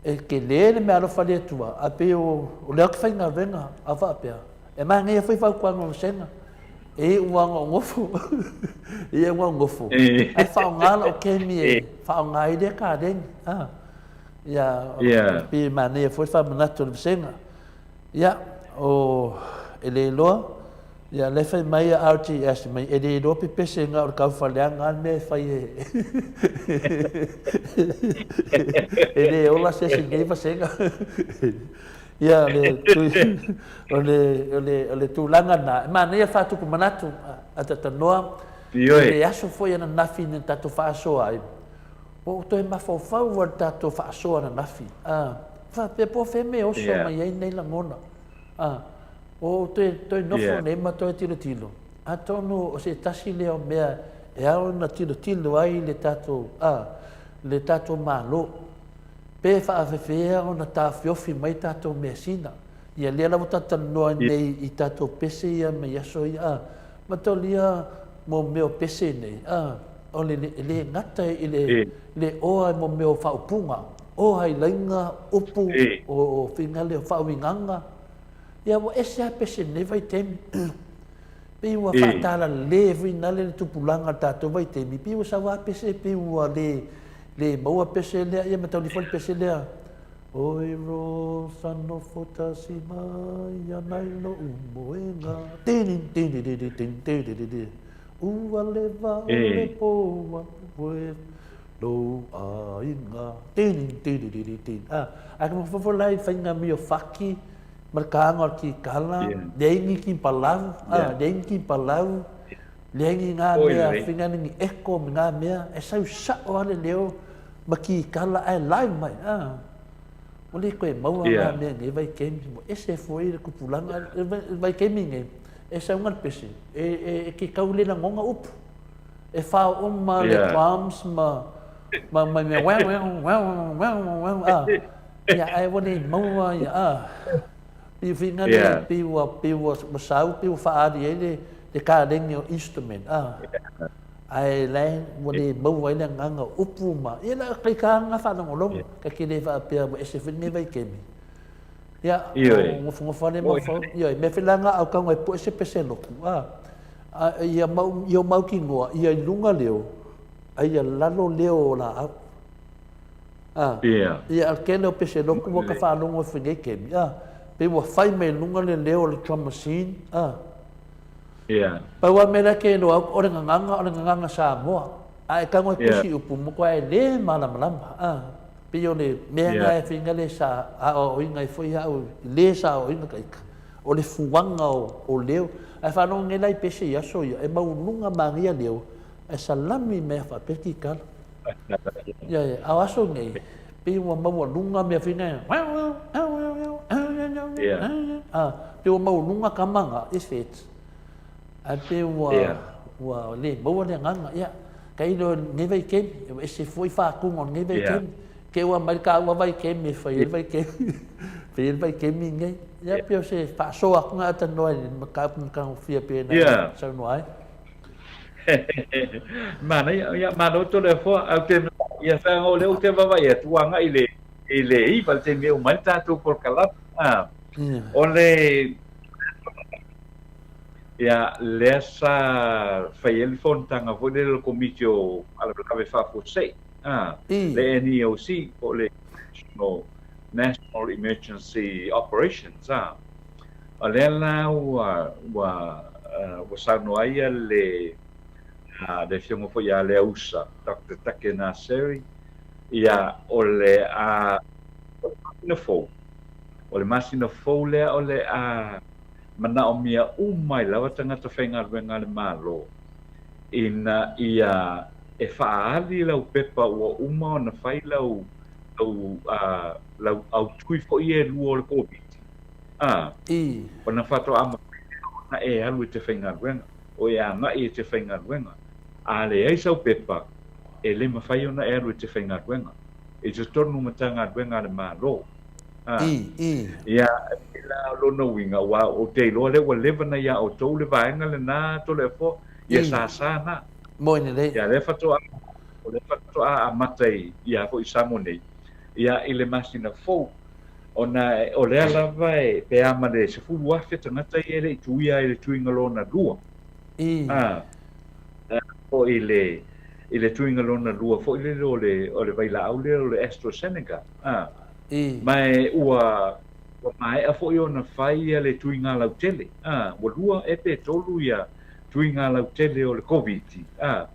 e tele le meaalofa a le Atua, ae pei o lea ou te faigaluega a faapea, e manaia foi fautuaga o vasega. E iu lava ona ou nofo, e iu lava ona ou nofo, ae faaaoga lau taimi e faaaoga ai lea kaleni. Ia, pei e manaia foi le faamanatu o le vasega. Ia, o, e le iloa, ia, lea e fai mai a RTS mai, e le iloa pepese na o le taufaleaga lava le mea e fai e e le ola se isi i lenei vasega. Ia, o le, o le, o le, o le tulaga lena, e manaia le faatupu manatu a Tatanoa, i le aso foi ananafi na tatou faasoa ai, ua ou toe mafaufau lava i le tatou faasoa ananafi, a, faapea po o fea mea e oso mai ai nei lagona, a, ua ou toe, toe nofo nei ma toe tilotilo, atonu o se tasi lea o mea e ao ona tilotilo ai le tatou, a, le tatou Malo. Pe faafefea ona taofiofi mai tatou measina. Ia lea lava tatou talanoa nei i tatou pese ia mai aso ia, a, matalia mo mea o pese nei, a, o le, e le gata i le, le oa mo mea o faaupuga, oa i laiga, upu, o, o finale o faauigaga. Ia ua ese lava pese i lenei vaitaimi. Pei ua faatalalē foi nale le tupulaga o le tatou vaitaimi, pei ua sau lava pese, pei ua le, Le maua pese lea, ia matauli foi le pese lea. Oi Rosa nofo tasi mai ana i lo'u moenga. Tinin tiniriri tin tiriri. Ua leva o le po ua koe lou aiga. Tinin tiriri tin. Ah, ai ka mafofo la i whainga mi o whaki, ma le kānga o le kikala, leai ni kimpalau, ah, leai ni kimpalau. Leai ni ngā mea whingani ni echo me ngā mea, e sau sa'o a le leo ma kikala ae live mai, a. Ua le koe maua ngā mea nei vaitaimi, ua ese foi le tupulaga, le vaitaimi nei, e sau nga le pese, e ke kau le lagoga upu, e fao uma le drums ma, ma ma mea wau wau wau wau wau, a. Ia, ae ua le maua ia, a. Pei whingani, pei ua, pei ua sau, pei ua whaari ai le, le kaleni o instrument, a. Ae la ua le maua ai le agaga o upu ma, ia la kaika lava faalogologo, ta te le faapea ua ese foi lenei vaitaimi. Ia, o nofonofo lava le mafaufau, ioe, mea foi la na au tago e pue se pese lotu, a, a ia mau, ia mautinoa, ia i luga leo, a ia lalo leo o laau. A, ia, a o le tele o pese lotu ua ta faalogo ai foi i nei taimi, a, pei ua fai mai i luga le leo o le drum machine, a. Pau lava mea la e te iloa atu, o le gagana, o le gagana Samoa. A e tago e tusi upu, matua e le malamalama. A, pei o le mea lena e fai le sa aoaoina ai foi au, le sa aoaoina ta ita, o le fuaga o leo. Ae faalogo nei la i pese i aso ia, e maualuluga manaia leo, ae salami mea faapea kitala. Ia, ia, a o aso nei, pei ua maualuga mea foi nei, a, pei ua maualuga tama na, effect, ae pei ua, ua le maua le agaga, ia, tailo i lenei vaitaimi, ua ese foi faatuga o lenei vaitaimi, te i ua aumai le taua vaitaimi e fai ai le vaitaimi, fai ai le vaitaimi lenei. Ia, pei o se faasoa atu lena a talanoa i le mataupu matagofie pei ona e saunoa ai. Manaia, ia malo Toleafoa, ae ou te ia feaga o lea ou te vaavaai atu ua agai i le i le 9 le taimi e uma ai le tatou polokalame. Ah, o le ia lea sa fai ai le fonotaga foi lele o le Komiti o Faalavelave Faafuasei, ah, le NEOC po o le National National Emergency Operations, ah. O lea la ua ua ua saunoa ai le le Afioga foi ia Leausa, Doctor Take Naseri, ia o le a o le masina fou, o le masina fou lea o le a manaomia uma ai lava tagata faigaluega a le Malo ina ia e faaali lau pepa ua uma ona fai lau lau lau autui foi e lua o le Koviti. A, ona faatoa mafai lea ona e alu e te faigaluega, o e agai e te faigaluega. A leai sau pepa, e le mafai ona e alu e te faigaluega i totonu o Matagaluega a le Malo. A, ia, e pei la o lona uiga, aua ou te iloa lea ua leva ona ia outou le vaega lena Toleafoa, ia sasa na. Moi lelei. Ia, lea faatoa, o lea faatoa amata i, ia foi i Samoa nei, ia, i le masina fou. Ona o lea lava e, pe a ma le 10,000 tagata ia e le i tuia ai le tuiga lona lua. A, foi i le, i le tuiga lona lua foi lele o le, o le vailaau lea o le AstraZeneca. A, ma e ua, ua maea foi ona fai ia le tuiga lautele. A, ua lua ea pe tolu ia tuiga lautele o le Koviti. A,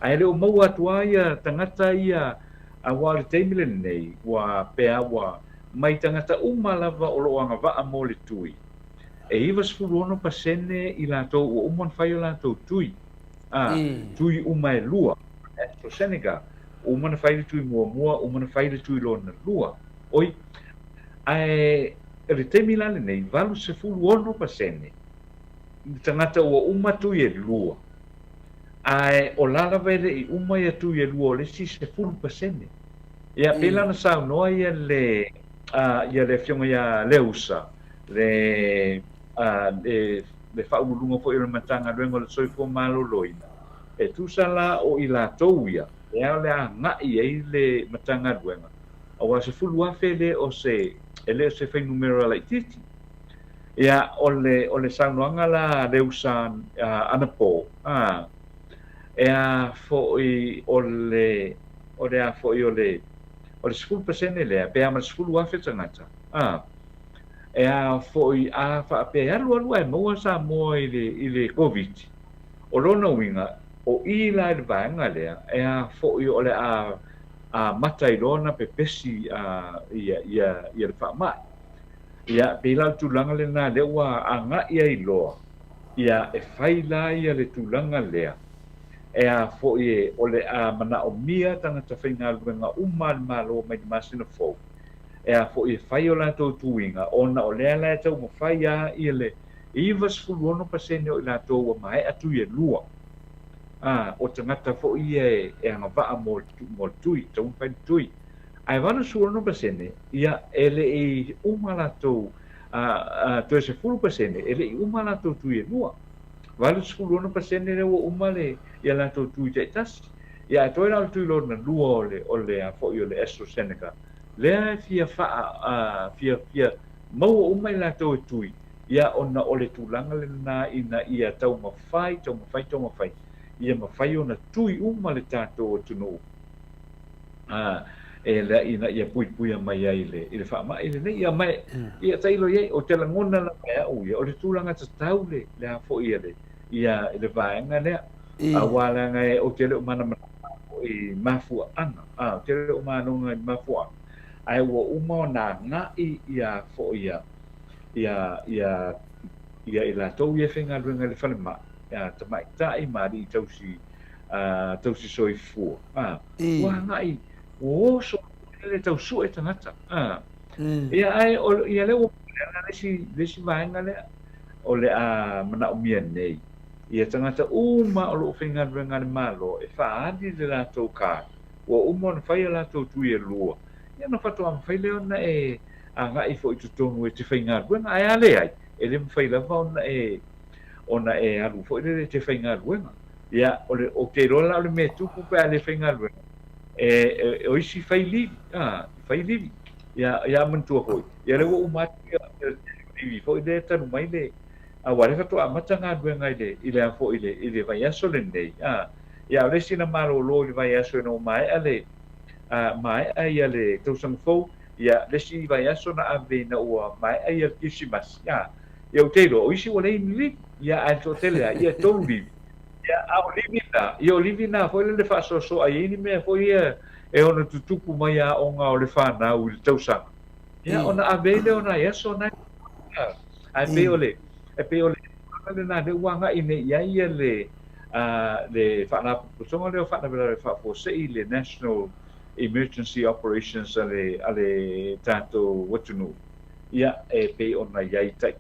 ae le o maua atu lava ia tagata ia Aua o le taimi lenei, ua pea ua mai tagata uma lava o lo o agavaa mo le tui. E 96% i latou ua uma ona fai o latou tui, a, tui uma e lua, AstraZeneca, uma ona fai le tui muamua, uma ona fai le tui lona lua. Oi, ae o le taimi la lenei, 86% tagata ua uma tui e lua. Ae o la lava e le i uma ia tui e lua o le isi 10%. Ia, pei la ona saunoa ia le, ia le Afioga ia Leausa, le, le, le Faauluuluga foi o le Matagaluega o le Soifua Maloloina, e tusa la o i latou ia, lea o le a agai i ai le Matagaluega, aua 10,000 e le o se, e le o se fuainumera laitiiti. Ia, o le, o le saunoaga la a Leusa anapo, a, e a foi o le, o le a foi o le, o le 10% lea, pe a ma le 10,000 tagata, a, e a foi a faapea e alu alu ae maua Samoa i le, i le Koviti, o lona uiga, o i la i le vaega lea, e a foi o le a amata ai loa ona pepesi a, ia, ia, ia le faamai. Ia, pei la o le tulaga lena lea ua agai ai loa, ia, e fai la ia le tulaga lea, e a foi e, o le a manaomia tagata faigaluega uma a le Malo mai le masina fou, e a foi e fai o latou tuiga, ona o lea la e taumafai lava ia le 96% o i latou ua maea tui e lua, a, o tagata foi ia e agavaa mo le tui, e tatau ona fai le tui. Ae 86%, ia, e le i uma latou, toe 10% e le i uma latou tui e lua. 86% lea ua uma le ia latou tui taitasi. Ia ae toe la o le tui lona lua o le o le a foi o le AstraZeneca lea e fia faa fia fia maua uma i latou e tui, ia ona o le tulaga lena ina ia taumafai, taumafai, taumafai ia mafai ona tui uma le tatou atunuu a e lea ina ia puipuia mai ai i le i le faamai lenei. Ia ma ia tailo i ai, ou te lagona lava e au ia, o le tulaga tatau le le a foi a le ia i le vaega lea. Aua leaga e ou te le o manamanama foi i mafuaaga, a ou te le o manoga i mafuaaga, ae ua uma ona agai ia foi ia ia ia ia i latou ia e faigaluega i le falemai, ia tamaitai ma alii tausi tausi soifua, a ua agai ua oso le tau sue tagata, a ia ae o ia lea ua le isi le isi vaega lea o le a manaomia nei ia tagata uma o lo o faigaluega a le Malo e faaali le latou card ua uma ona fai a latou tui e lua, ia ona faatoa mafai lea ona e agai foi i totonu e te faigaluega. Ae a leai, e le mafai lava ona e ona e alu foi lele e te faigaluega. Ia, o le, ou te iloa la o le mea e tupu pe a le faigaluega, e, e, o isi fai livi, a, fai livi. Ia, ia manatua foi, ia lea ua uma atu ia, ia livi foi lea talu mai le, aua lea faatoa amata galuega i le, i le a foi i le, i le vaiaso lenei, a, ia, o le isi na malolo i le vaiaso ina ua maea le, a, maea ia le tausaga fou, ia, le isi vaiaso na ave ina ua maea ia le Kerisimasi, a, ia, ou te iloa, o isi ua leai ni livi, ia, ae toatele lava, ia, e tolu livi. Ia, a o livi na, ia, o livi na foi lele faasoasoa ai ni mea foi ia e ono tutupu mai aoga o le fanau i le tausaga. Ia, ona ave ai lea o nai aso nai, ae pei o le, e pei o le tulaga lena lea ua agai nei i ai le, le Faalapotopotoga lea o Faalavelave Faafuasei, le National Emergency Operations a le, a le tatou atunuu, ia, e pei ona i ai tai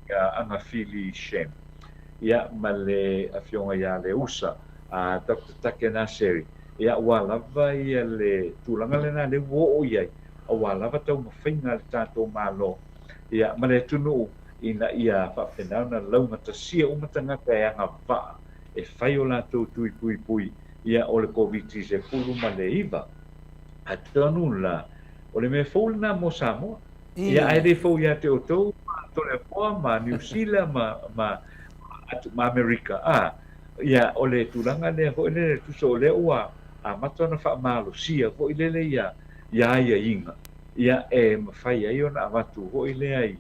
ia Agafili Shem, ia, ma le Afioga ia Leusa, a Doctor Take Naseri, ia, ua lava ia le tulaga lena lea ua oo i ai, aua lava taumafaiga a le tatou Malo, ia, ma le atunuu ina ia faapena ona laugatasia uma tagata e agavaa e fai o latou tui puipui, ia, o le Koviti-19. Atonu la, o le mea fou lena mo Samoa. Ia, ae le fou ia te outou ma Toleafoa ma Niu Sila ma, ma, ma Amerika, a, ia, o le tulaga lea foi lele, tusa o lea ua amata ona faamalosia foi lele ia, ia aiaiga, ia, e mafai ai ona avatu foi lea i,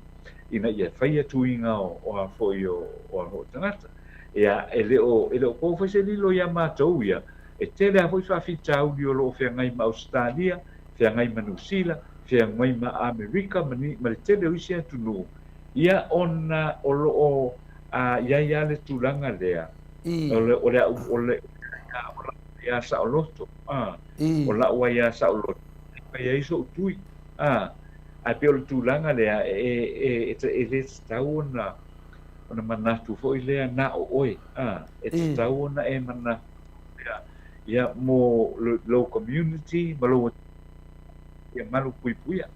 ina ia faia tuiga o, o a foi o, o a tagata. Ia, e le o, e le o po foi se lilo iā matou ia, e tele lava foi faafitauli o lo o feagai ma Ausetalia, feagai ma Niu Sila, feagai ma Amerika ma, ni, ma le tele o isi atunuu, ia, ona o lo o a, i ai lava le tulaga lea, o le, o le, o le, o la'u aiā saoloto, a, o la'u aiā saoloto, e fai ai so'u tui, a, ae pei o le tulaga lea, e, e, e, e le tatau ona, ona manatu foi lea na o oe, a, e tatau ona e manatu lea, ia, mo lou community ma lou ia malu puipuia.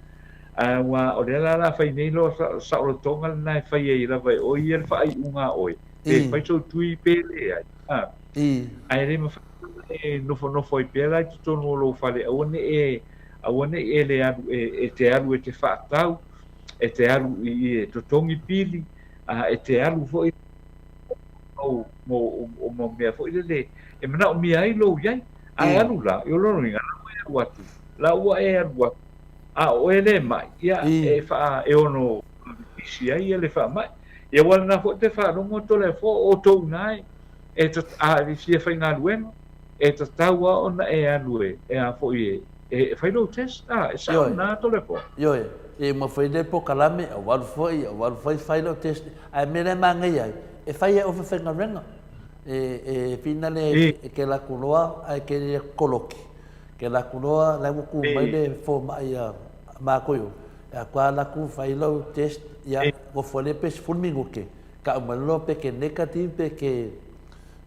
Aua o lea la o le a fai nei lou saolotoga lena e fai ai lava e oe ia le faaiuga a oe, pe fai sou tui pe leai, a. Ae le mafai ona e nofonofo ai pea la i totonu o lou fale, aua ne i e, aua ne i e le alu, e, e te alu e te faatau, e te alu i, i e totogi pili, a e te alu foi mau, mau, o mau mea foi lele e manaomia ai lou i ai. Ae alu la, i o lona uiga, la ua e alu atu, la ua e alu atu, a o oe lea e maʻi, ia, e faa, e ono pisi ai ia le faamaʻi. Ia aua lena foi te faalogo Toleafoa o outou ina e, e a e fia faigaluega, e tatau a ona e alu e, e a foi e, e fai lou test, a, e sao lena Toleafoa. Ioe, e uma foi lea polokalame, au alu foi, au alu foi fai lou test, ae mea lea e manaia ai, e fai e ofe faigaluega. E, e finale e ke laku loa ae ke le koloki. Ke laku loa la ua ku mai le fomai a mākou i o. E a kua laku fai lau test ia gofo le pe sefulu minute ka uma loa pe ke negative pe ke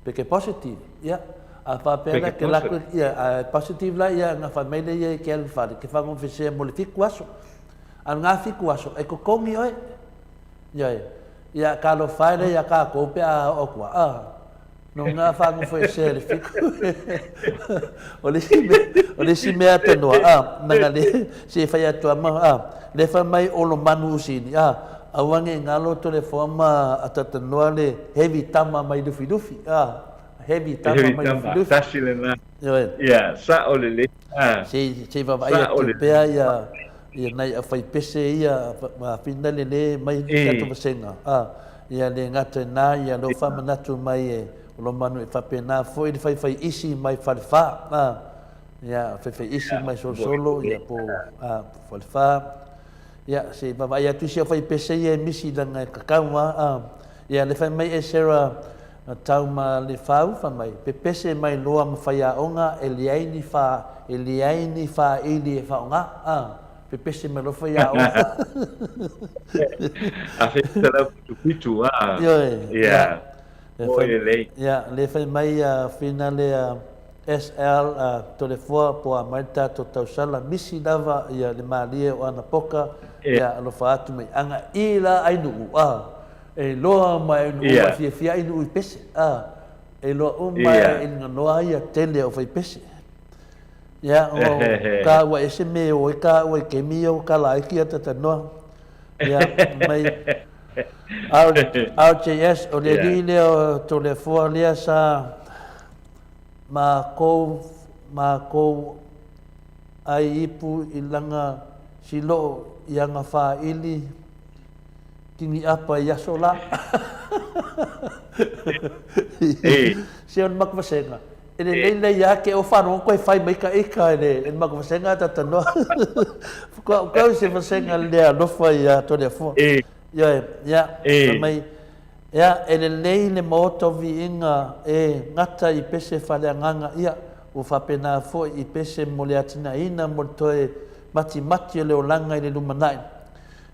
pe ke positive. Ia a faapea la ke laku ia a positive la ia na fai mai le ia i ke alu fale ke whangofesea mo le fitu aso. A ngā fitu aso e totogi oe. Ia e. Ia, talofa e lea ia tatou pe a oo atu a, no nga faagofoesea i le fiku. O le isi mea, o le isi mea tanoa, a, naga le, se fai atu a ma, a, le fai mai Olomanu usini, a, aua ne i galo Toleafoa ma Atatanoa le heavy tama mai Lufilufi, a, heavy tama Heavy mai tama, Lufilufi. tasi lena. Ioe. Ia, sa'o lelei, a. Se, se i vaavaai Sa'o atu lelei. pea ia, ia nai aufaipese ia, ma finale le mai E. tatou vasega, a, ia le gata i na, ia lou faamanatu mai e Olomanu e faapena foi le faifai isi mai Falefa, a, ia faifai isi mai Solosolo, ia po, a, Falefa, ia se i vaavaai atu isi aufaipese ia e misi leaga e kakau a, a, ia le fai mai e Sarah Tau ma le fau, fai mai, pepese mai loa ma faiaoga e leai ni fa, e leai ni faili e faaaoga, a, pepese mai loa faiaoga. 1977, a. Ioe, Ia, ia, le moi fai, lelei. ia, le fai mai a finale a SL a Toleafoa po a mai le tatou tausala, misi lava ia le malie o ana poka, E. ia alofa atu mai aga i la ainuu, a. E iloa mai nuu uma fiafia ai nuu i pese a e iloa uma e liganoa ia tele o fai pese. Ia o ka ua ese me o e ka ua i kemi ia o kala ai ki ata tanoa. Ia mai RJS o le alii lea o Toleafoa lea sa makou makou ai ipu i langa siloo i aga faili Kini apa i aso la. Se o le maku vasenga. E le lei lei a ke o whanonga koe whai mai ka ika e le, e le maku vasenga a tata noa. Kua ukau se vasenga le alofa i a tole afua. Ioe, ia, mai, ia, e le lei le maota o viiga e gata i pese faleagaga ia, ua faapena foi i pese mo le atinaeina mo le toe matimati o le olaga i le lumanai.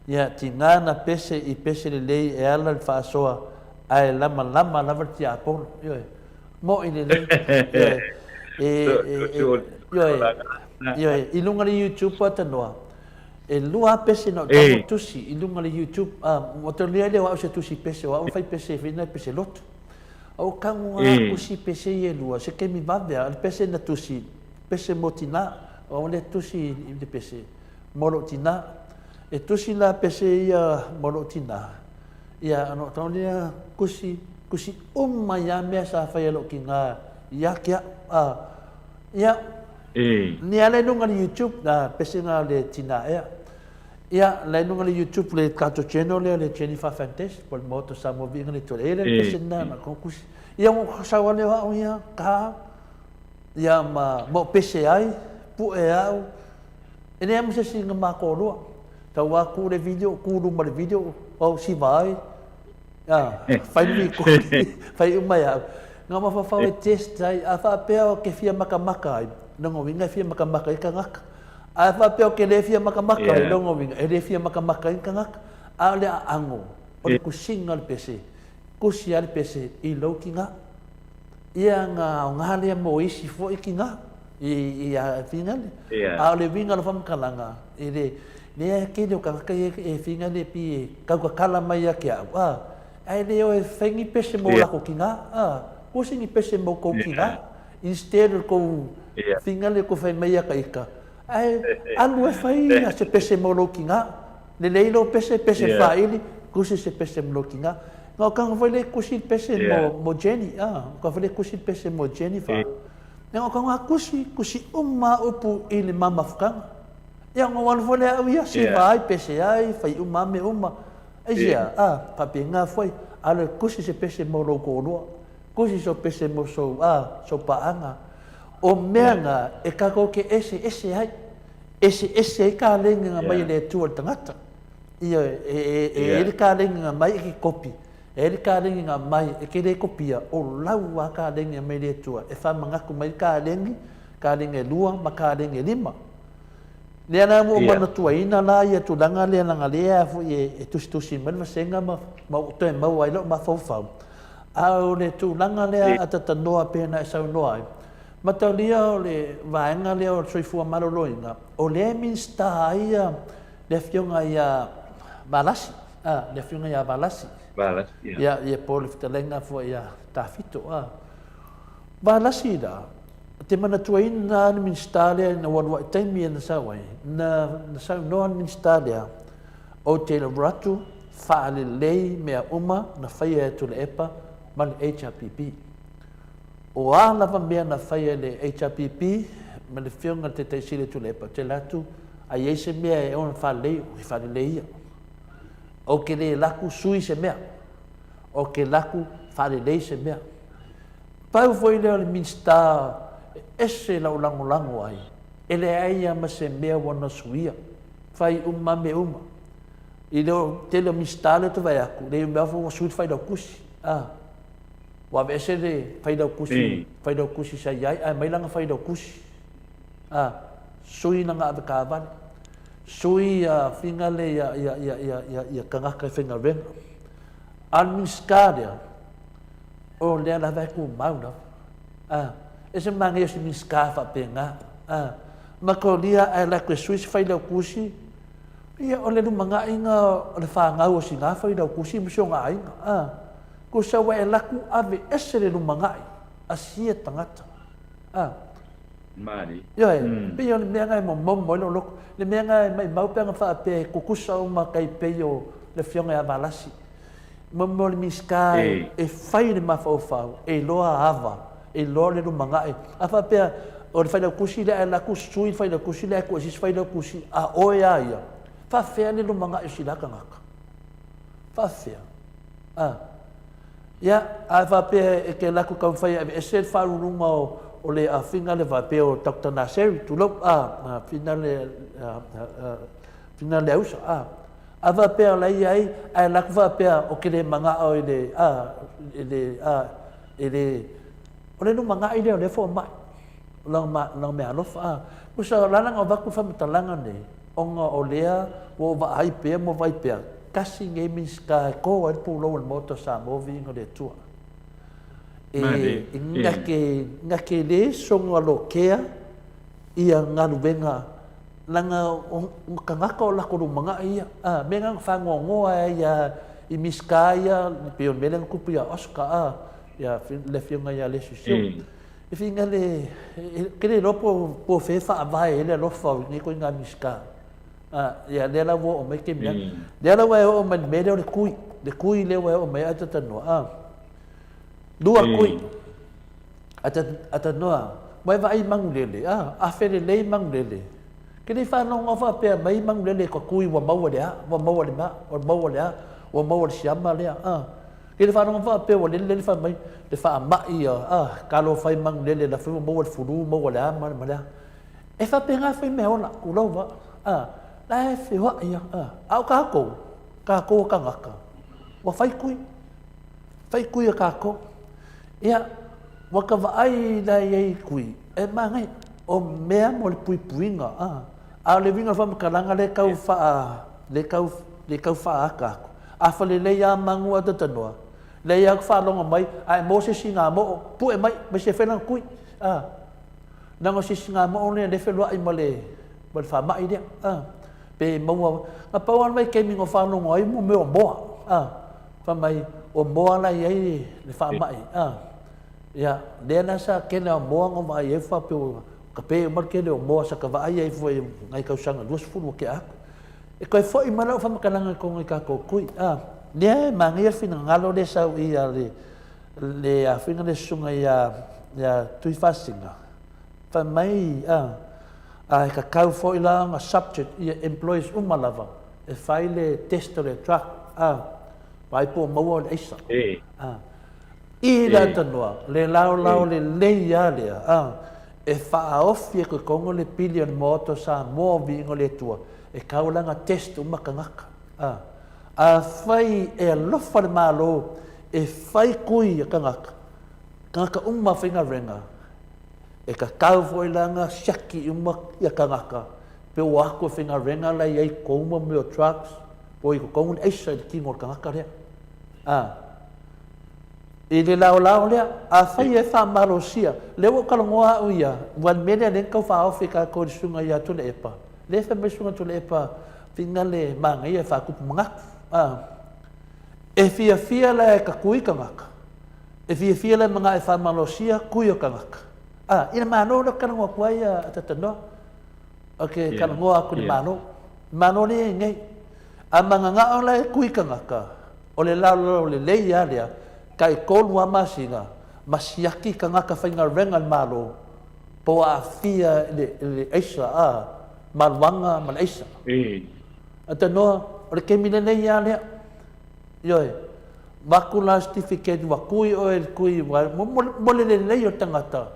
Ia, tiga na pese i pese lelei e ala le faasoa ae lamalama lava le tiapolo. Ioe. Mo'i lelei. Ioe. E, e, e, ioe. Ioe. I luga le YouTube a tanoa, e lua a pese na o tago tusi i luga le YouTube. A, ua tau lea lea o au se tusi pese, o au fai pese, fai nai pese lotu. A o kago a kusi pese i e lua, se kemi vave a, le pese na tusi, pese mo tina, o le tusi i le pese. Mo lou tina. E tusi la pese ia mo lou tina. Ia ana o tau lea kusi, kusi uma ia mea sa fai e lou tina ia ke au. A, ia, E. ni ala i lunga le YouTube, na pese nga le tina ea. Ia, la i lunga le YouTube le tatou channel lea le Jennifer Fantes, po le Maota Samoa Viiga le Tole. E le pese na na ko kusi. Ia mo sau ale o au ia, ka, ia ma, ma o pese ai, pu'e au, E leai ma se isi na matou lua. Tau a ku le video, ku luma le video, au siva ai. A, fai le recording, fai uma e au. Nga mafaufau e test ai, a faapea o ke fia makamaka ai, longa uiga e fia makamaka ai kangaka. A faapea o ke le fia makamaka ai, longa uiga e le fia makamaka ai kangaka. A o le aago, o le kusiga o le pese, kusi a le pese i lou tiga. Ia nga aoga lea mo isi foi tiga. I, i a finga le. Yeah. A o le uiga o le faamatalaga, e le, lea e tele o tagata ia e finga le pi e taukakala mai ia te au, a, ae le o e fai ni pese mo Yeah. lako tina, a, kusi ni pese mo kou Yeah. tina, instead o kou Yeah. finga le kou fai mai ia ka ika, ae alu e fai a se pese mo lou tina, lelei lou pese, pese Yeah. faili, kusi se pese mo lou tina. Na o kanga foi le kusi le pese Yeah. mo, mo Jenny, a, o ka foi le kusi le pese mo Jennifer. Yeah. Ia o ka nga kusi, kusi uma a upu i le mamafukaga. Ia nga walu foi lea au ia, siva ai, pese ai, fai uma a mea uma. Aisea, a, faapena foi, alu e kusi se pese mo lou toalua, kusi so pese mo sou, a, sou paaga. O mea na e kakou ke ese ese ai, ese ese ai ka lenga mai e le Atua i le tagata. Ia, e, e, e, e le ka lenga mai e ke kopi. E le kalegi mai e ke le kopia, o lau a kalegi mai le Atua, e whamangaku mai kalegi, kalegi e lua ma kalegi e lima. Lea la ua manatuaina la ia tulaga lea leaga lea foi e, e tusitusi mai le vasega ma, ma ua toe maua ai lou mafaufau. A o le tulaga lea a tatanoa pei ona e saunoa ai, mataulia o le vaega lea o le soifua maloloina, o lea e Minisita ai le afioga ia Valasi. a, le afioga ia Valasi. Valasi, ia. Ia, ia po o le fetalaiga foi ia Tafito, a. Valasi la, te manatuaina le Minisita lea ina ua alu ai taimi na sau ai, na, na saunoa le Minisita lea, ou te alu atu faalelei mea uma na faia e Tuilaepa ma le HRPP. O a lava mea na faia e le HRPP ma le Afioga i le Taitai Sili o Tuilaepa, ou te alu atu a i ai se mea e ono faalelei, e faalelei ia. Ou te le alu atu sui se mea, ou te alu atu faalelei se mea. Pau foi lea o le Minisita e ese lau lagolago ai, e leai lava ma se mea ua na suia, fai uma lava mea uma. I le tele o Minisita lea ou te vaai atu, leai mea foi ua sui le Failautusi. A, ua aveese le Failautusi, Failautusi sa i ai, ae aumai lana Failautusi. A, sui lana avetaavale, sui ia figale ia, ia, ia, ia, ia, ia tagata e faigaluega. A o le Minisita lea, o lea lava e tumau lava. A, ese manaia o se Minisita faapena. A, matolia ae alu atu e sui se Failautusi, ia o le lumanaiga o le fanau o sina Failautusi ma si ona aiga. A, tusa ua e alu atu ave ese le lumanai a sia tagata. A, Malie. Ioe, pei o le mea lena e momomo ai lou loto. Le mea lena e maimau pe ana faapea e tutusa uma tai pei o le Afioga ia Valasi. Mo mea o le Minisita e fai le mafaufau, e iloa ava, e iloa le lumanai. A faapea o le Failautusi lea ae alu atu sui le Failautusi lea ae tuu i se isi Failautusi a oe a ia, faafefea le lumanai o sila tagata? Faafefea? A. Ia, a faapea e te alu atu taumafai e aveese le faauluuluga o le afiga lea faapea o Doctor Naseri, tulou, a, fina le, fina le ausa, a. A faapea o la e i ai, ae alu atu faapea ou te le manao i le, a, i le, a, i le, o le lumanai lea o lea fomai, o lana, lana meaalofa, a. Tusa o le ala na avatu le faamatalaga nei, ona o lea ua ou vaai pea ma vaai pea, tasi lenei Minisita e to ai le pulou o le Maota o Samoa, viiga o le Atua. E, na te, na te le soona lotea ia galuega Leaga o tagata o latou lumanai ia. A, mea na na faanoanoa ai ia i Minisita ia, pei o le mea lea na tupu ia Oscar, a, ia le afioga ia Lesi Sio. E whina le, ke le iloa po, po o fea e faavae ai le alofa o lenei ituaiga Minisita. A, ia lea la ua oo mai taimi ane. Lea la ua e oo mai i le mea lea o le kui, le kui lea ua e oo mai ai Atatanoa, a. Lua kui. Atanoa, ua e vaai i manulele, a, afe lelei manulele. Ke le faalogo faapea mai manulele ka kui ua maua le a, ua maua le ma, ua maua le a, ua maua le siama lea, a. Ke le faalogo faapea ua lele lele fai mai le faamai ia, a, talofa i manulele la foi ua maua le fulu, maua le a ma le a. E faapena foi meaola, tulou va, a, la e feoai a, a. A o kākou, kākou o tagata, ua fai kui. Fai kui a kākou. Ia, ua ka vaai la i ai kui, e manaia, o mea mo le puipuiga, a. A o le uiga o le faamatalaga le tau faa, le tau, le tau faaata atu. A falelei a manu a tatanoa, lea ia faalogo mai, a e maua se isi gamoo, pue mai, mai se fai lana kui, a. Leaga o se isi gamoo lea lea e feloai ma le, ma le faamai lea, a. Pe maua, na pau lava le vaitaimi na faalogo ai mo mea o moa, a. Fai mai, o moa la e i ai le faamai, a. Ia, lea la sa tele o moa na vaai ai faapea ua tape uma le tele o moa sa ta vaai ai foi i nai tausaga 20 ua tea atu. E toe foi mai lau faamatalaga i totonu i tatou tui, a. Lea e manaia le finagalo lea e sau i a le, le afioga le susuga ia, ia Tuifaasisina, fai mai, a, a e tatau foi la ona subject ia employees uma lava e fai le test o le drug, a, vaai po o maua le aisa. A. I le atanoa, le laolao lelei lava lea, a, e faaofi e koekogo le pili o le Maota o Samoa o Viiga o le Atua, e tau la ona test uma tagata. A. Afai e alofa le Malo e fai kui a tagata, tagata uma faigaluega, e tatau foi la ona siaki uma ia tagata Pe ua atu e faigaluega la i ai kou ma mea o drugs, po i totonu le aisa i le tino o le tagata lea. A. I le laolao lea, afai e faamalosia, lea ua ou talanoa au ia, ua le mea lea lea na tau faaofi e tatou i le susuga ia Tuilaepa, lea e fai mai le susuga Tuilaepa, finagale manaia e faatupu manatu. A, e fiafia la e ka kui kangaka, e fiafia la e manaʻo e faamalosia kui o kangaka. A, i le Malo lea ou te talanoa atu ai a Tatanoa, o ke talanoa atu i le Malo. Malo lea e i nei. A mananao la e kui kangaka, o le laolao lelei lava lea, taitolu lava masina, ma siaki kangaka faigaluega a le Malo, po o aafia i le aisa, a, maluaga ma le aisa. A tanoa, o le taimi lelei lava lea. Ioe, avatu la certificate ua kui oe i le kui, mo le lelei o le tagata,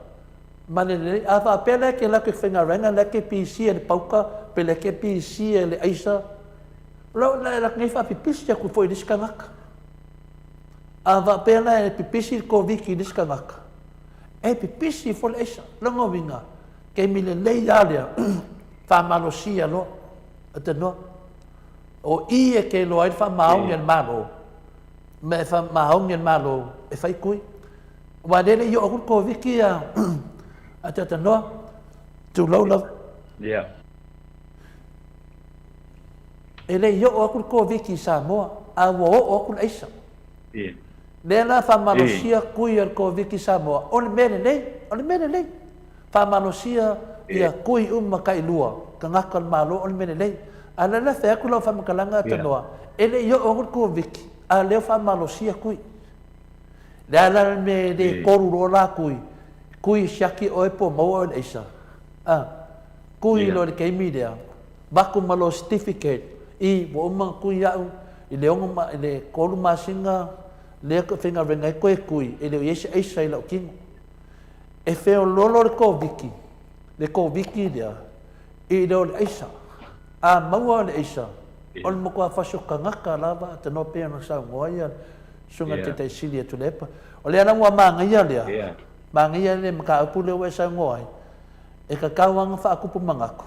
ma le lelei. A faapea la e te alu atu e te faigaluega, la e te pisia i le pauka, pe la e te pisia i le aisa, o lau la e alu atu nei faapipisi atu foi i le isi tagata. A faapea la e pipisi le Koviti i le isi tagata, e pipisi foi le aisa. O lona uiga, taimi lelei lava lea, faamalosia loa, tanoa. O i e te iloa ai le faamaoni a le Malo, ma e faamaoni e le Malo e fai tui. Aua lea e le i oo atu le Koviti a, a Tatanoa, tulou lava. Yeah. E le i oo atu le Koviti i Samoa, a ua oo atu le aisa. Yeah. Lea la faamalosia kui a le Koviti i Samoa, o le mea lelei, o le mea lelei. Faamalosia ia kui uma tailua, tagata o le Malo, o le mea lelei. A o lea la e fai atu lau faamatalaga Tanoa, e le i oo atu le Koviti, a o lea ua faamalosia kui. O le a la le mea e le kolu loa la kui, kui e siaki oe po o maua oe i le aisa. A, kui loa i le taimi lea, avatu ma lou certificate, i, ua uma ona kui au i le ono i le kolu masina lea e faigaluega ai koe kui, e le o i ai se aisa i lau tino. E feoloolo le Koviti, le Koviti lea, i le o le aisa. A maua le aisa, o le matua fasi o tagata lava a tanoa pei ona saunoa ia Susuga i le Taitai Sili a Tuilaepa. O lea la ua manaia lea, manaia le mataupu lea ua e saunoa ai, e tatau lava ona faatupu manatu.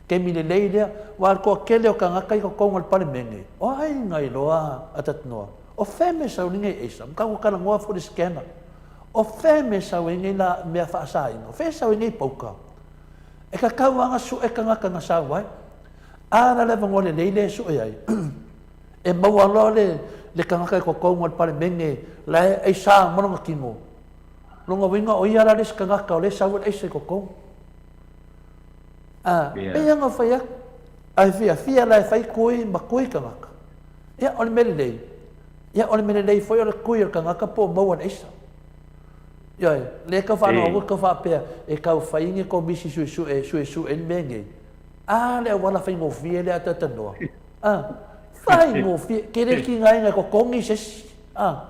Taimi lelei lea, aua o le toatele o tagata i totonu o le Palemene, o ai na iloa a Tatanoa? O fea mea e sau ai nei aisa? Ua tatou talanoa foi i le scanner. O fea mea e sau ai nei la mea faasaina? O fea e sau ai nei pauka? E tatau lava ona sue tagata na sau ai. A la le avanoa lelei lea e sue ai, e maua loa le, le tagata i totonu o le Palemene la e aisa ma lona tino. Lona uiga o ia la le isi tagata o lea e sau ai le aisa i totonu. A, pei ona fai atu, a e fiafia la e fai kui ma kui tagata. Ia, o le mea lelei, Ia, o le mea lelei foi o le kui o le tagata po o maua le aisa. Ioe, lea e tau faalogo atu tau faapea e tau fai ni komisi suesue e suesue ai le mea nei. A le auala faigofie lea a Tatanoa. A, faigofie, tele le tigaina e totogi se isi. A,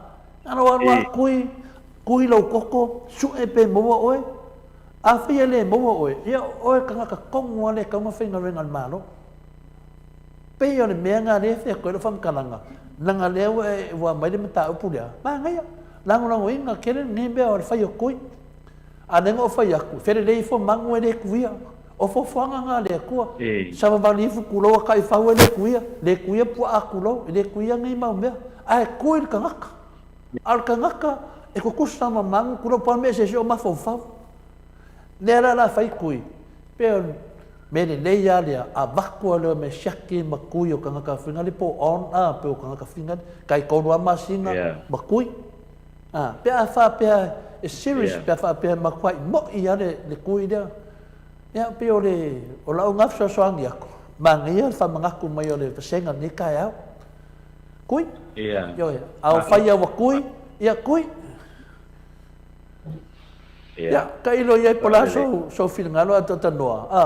na ona ou alu lava kui, kui lou toto, sue pe maua oe. Afai e le maua oe, ia o oe tagata tonu lava lea e tatau ona faigaluega a le Malo. Pei o le mea lena lea e fai atu ai lau faamatalaga, leaga lea ua e ua aumai le mataupu lea, manaia, lagolagoina tele lenei mea o le fai o tui. A o lea na ou fai atu, felelei ifo manu e le tuia. O fuafuaga na a le Atua. Savavali ifo tulou a taifau e le tuia, le tuia puaa tulou, e le tuia nei mau mea. Ae tui le tagata. A o le tagata e tutusa ma manu, tulou, pau le mea eseese o mafaufau. Lea la o le a fai tui, pei o le mea lelei lava lea, avatu lava lea mea siaki ma tui o tagata faiga po o on a, pe o tagata faiga taitolu lava masina ma tui. A, pe a faapea e serious, pe a faapea e matuai moi lava le tui lea. Ia, pei o le, o lau lena fesoasoani atu, manaia le faamanatu mai o le vasega i lenei taeao. Tui. Ioe, a o fai lava ua tui, ia tui. Ia, tailo i ai po o le a sou, sou finagalo ae talanoa, a,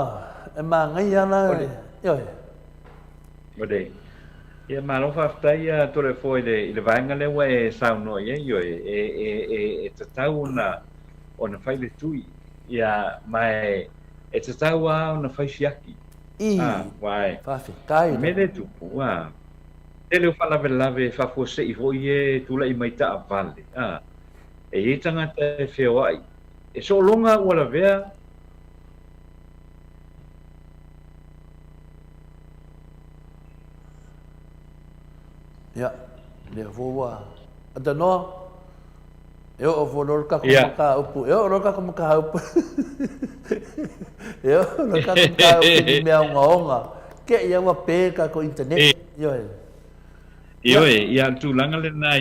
e manaia la, ioe. Ode. Ia, malo faafetai ia Toleafoa i le, i le vaega lea ua e saunoa i ai, ioe, e, e, e, e tatau ona, ona fai le tui, ia, ma e, e tatau lava ona fai siaki. I, a, aua e, faafetai lava. Mea lea e tupu, a, tele o faalavelave faafuasei foi e tulai mai taavale, a, E i ai tagata e feoai, e soologa ua lavea. Ia, lea foi ua Atanoa, e oo foi loa le tatou mataupu, e oo loa le tatou mataupu, e oo loa le tatou mataupu i mea ogaoga, te i lava ua pe le tatou internet, ioe. Ioe, ia o le tulaga lena,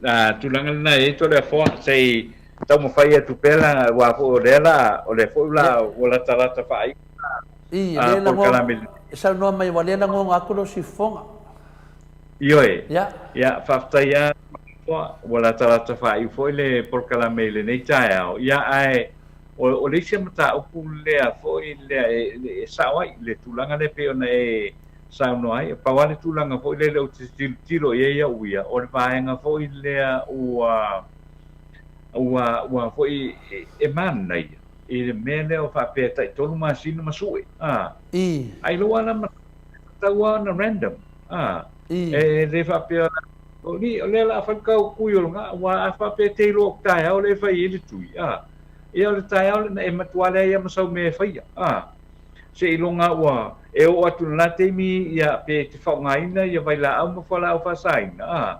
a tulaga lena e i ai Toleafoa, se i taumafai atu pea la, aua foi o lea la, o lea foi la ua latalata faaiu I, lea polokalame lenei. E saunoa mai ua le lagona atu lou siufofoga. Ioe, ia faafetai lava Toleafoa, ua latalata faaiu foi le polokalame i lenei taeao, ia ae o le isi mataupu lea foi lea e sao ai le tulaga lea pei ona e saunoa ai. Pau lava le tulaga foi lele ou te tilotilo i ai au ia, o le vaega foi lea ua, ua, ua foi e manaia i le mea lea o faapea e taitolu masina ma sue, a. I. Ai lou lava manatu, e tatau lava ona random, a. I. E le faapea, o ni, o lea o le a fai le tui o lena, aua a faapea e te iloa o taeao lea e fai ai le tui, a. Ia o le taeao lena e matua leai lava ma sau mea e faia, a. Seiloga ua e oo atu i lena taimi ia pe e te faaaogaina ia vailaau ma fualaau faasaina, a,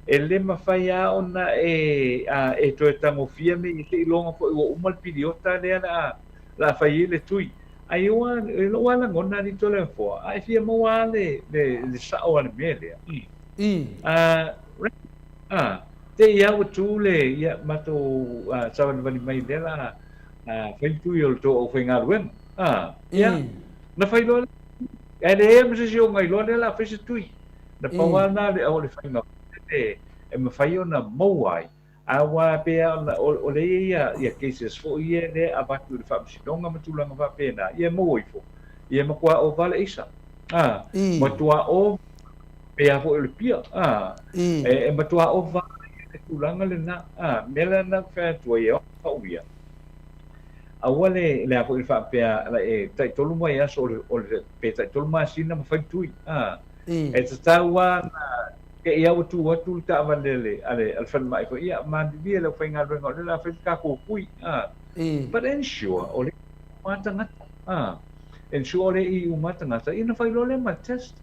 e le mafai lava ona e, a, e toe tagofia mea ia seiloga foi ua uma le piliota lea o le a, o le a fai ai le tui. Ae ua, i lou lava lagona alii Toleafoa, a e fia maua lava le, le, le sao a le mea lea, I. A, a, te i lava ua tu le, ia, matou, a, savalivali mai lea la, a, fai le tui o le tou aufaigaluega. A, ia, na fai loa, ae leai lava ma se isi o iloa lea o le a fai se tui. Na pau lava lena o le, o le faiga e, e mafai ona maua ai, aua e pei lava ona, o, o lea e i ai ia, ia cases foi ia lea e avatu i le faamasinoga ma tulaga faapena, ia e maua ifo, ia e matua ova le aisa. A, matua ova, pei lava foi o le pia. A, e, e matua ova le tulaga lena. A, mea lena ou te fai atu ai e au ia, Aua le, le a foi le faapea e taitolu vaiaso o le, o le, pe taitolu masina ma fai le tui. A, e tatau lava ona te i lava ua tu atu le taavale a le, a le, a le falemai foi, ia, malilie le aufaigaluega o lea o le a fai le tatou tui. A, but ensure o lea e uma tagata. A, ensure o lea e uma tagata, ia ona fai loa lea ma le test.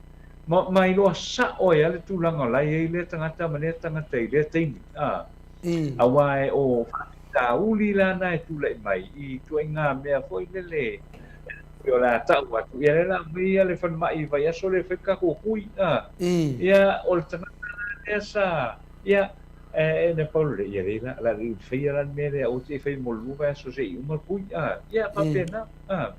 Ma, ma iloa sao ai lava le tulaga o la e i ai lea tagata ma lea tagata i lea taimi. A. Aua e o faafitauli la na e tulai mai i ituaiga mea foi lele o le a tau atu, ia lea o le a aumai ia le falemai i vaiaso lea e fai le tatou hui, a. Ia, o le tagata la lea sa, ia, e, na pau lea, ia lea la, o le a le faia la le mea lea, aua te i faia mo le lua vaiaso se i uma le hui, a. Ia, faapena, a.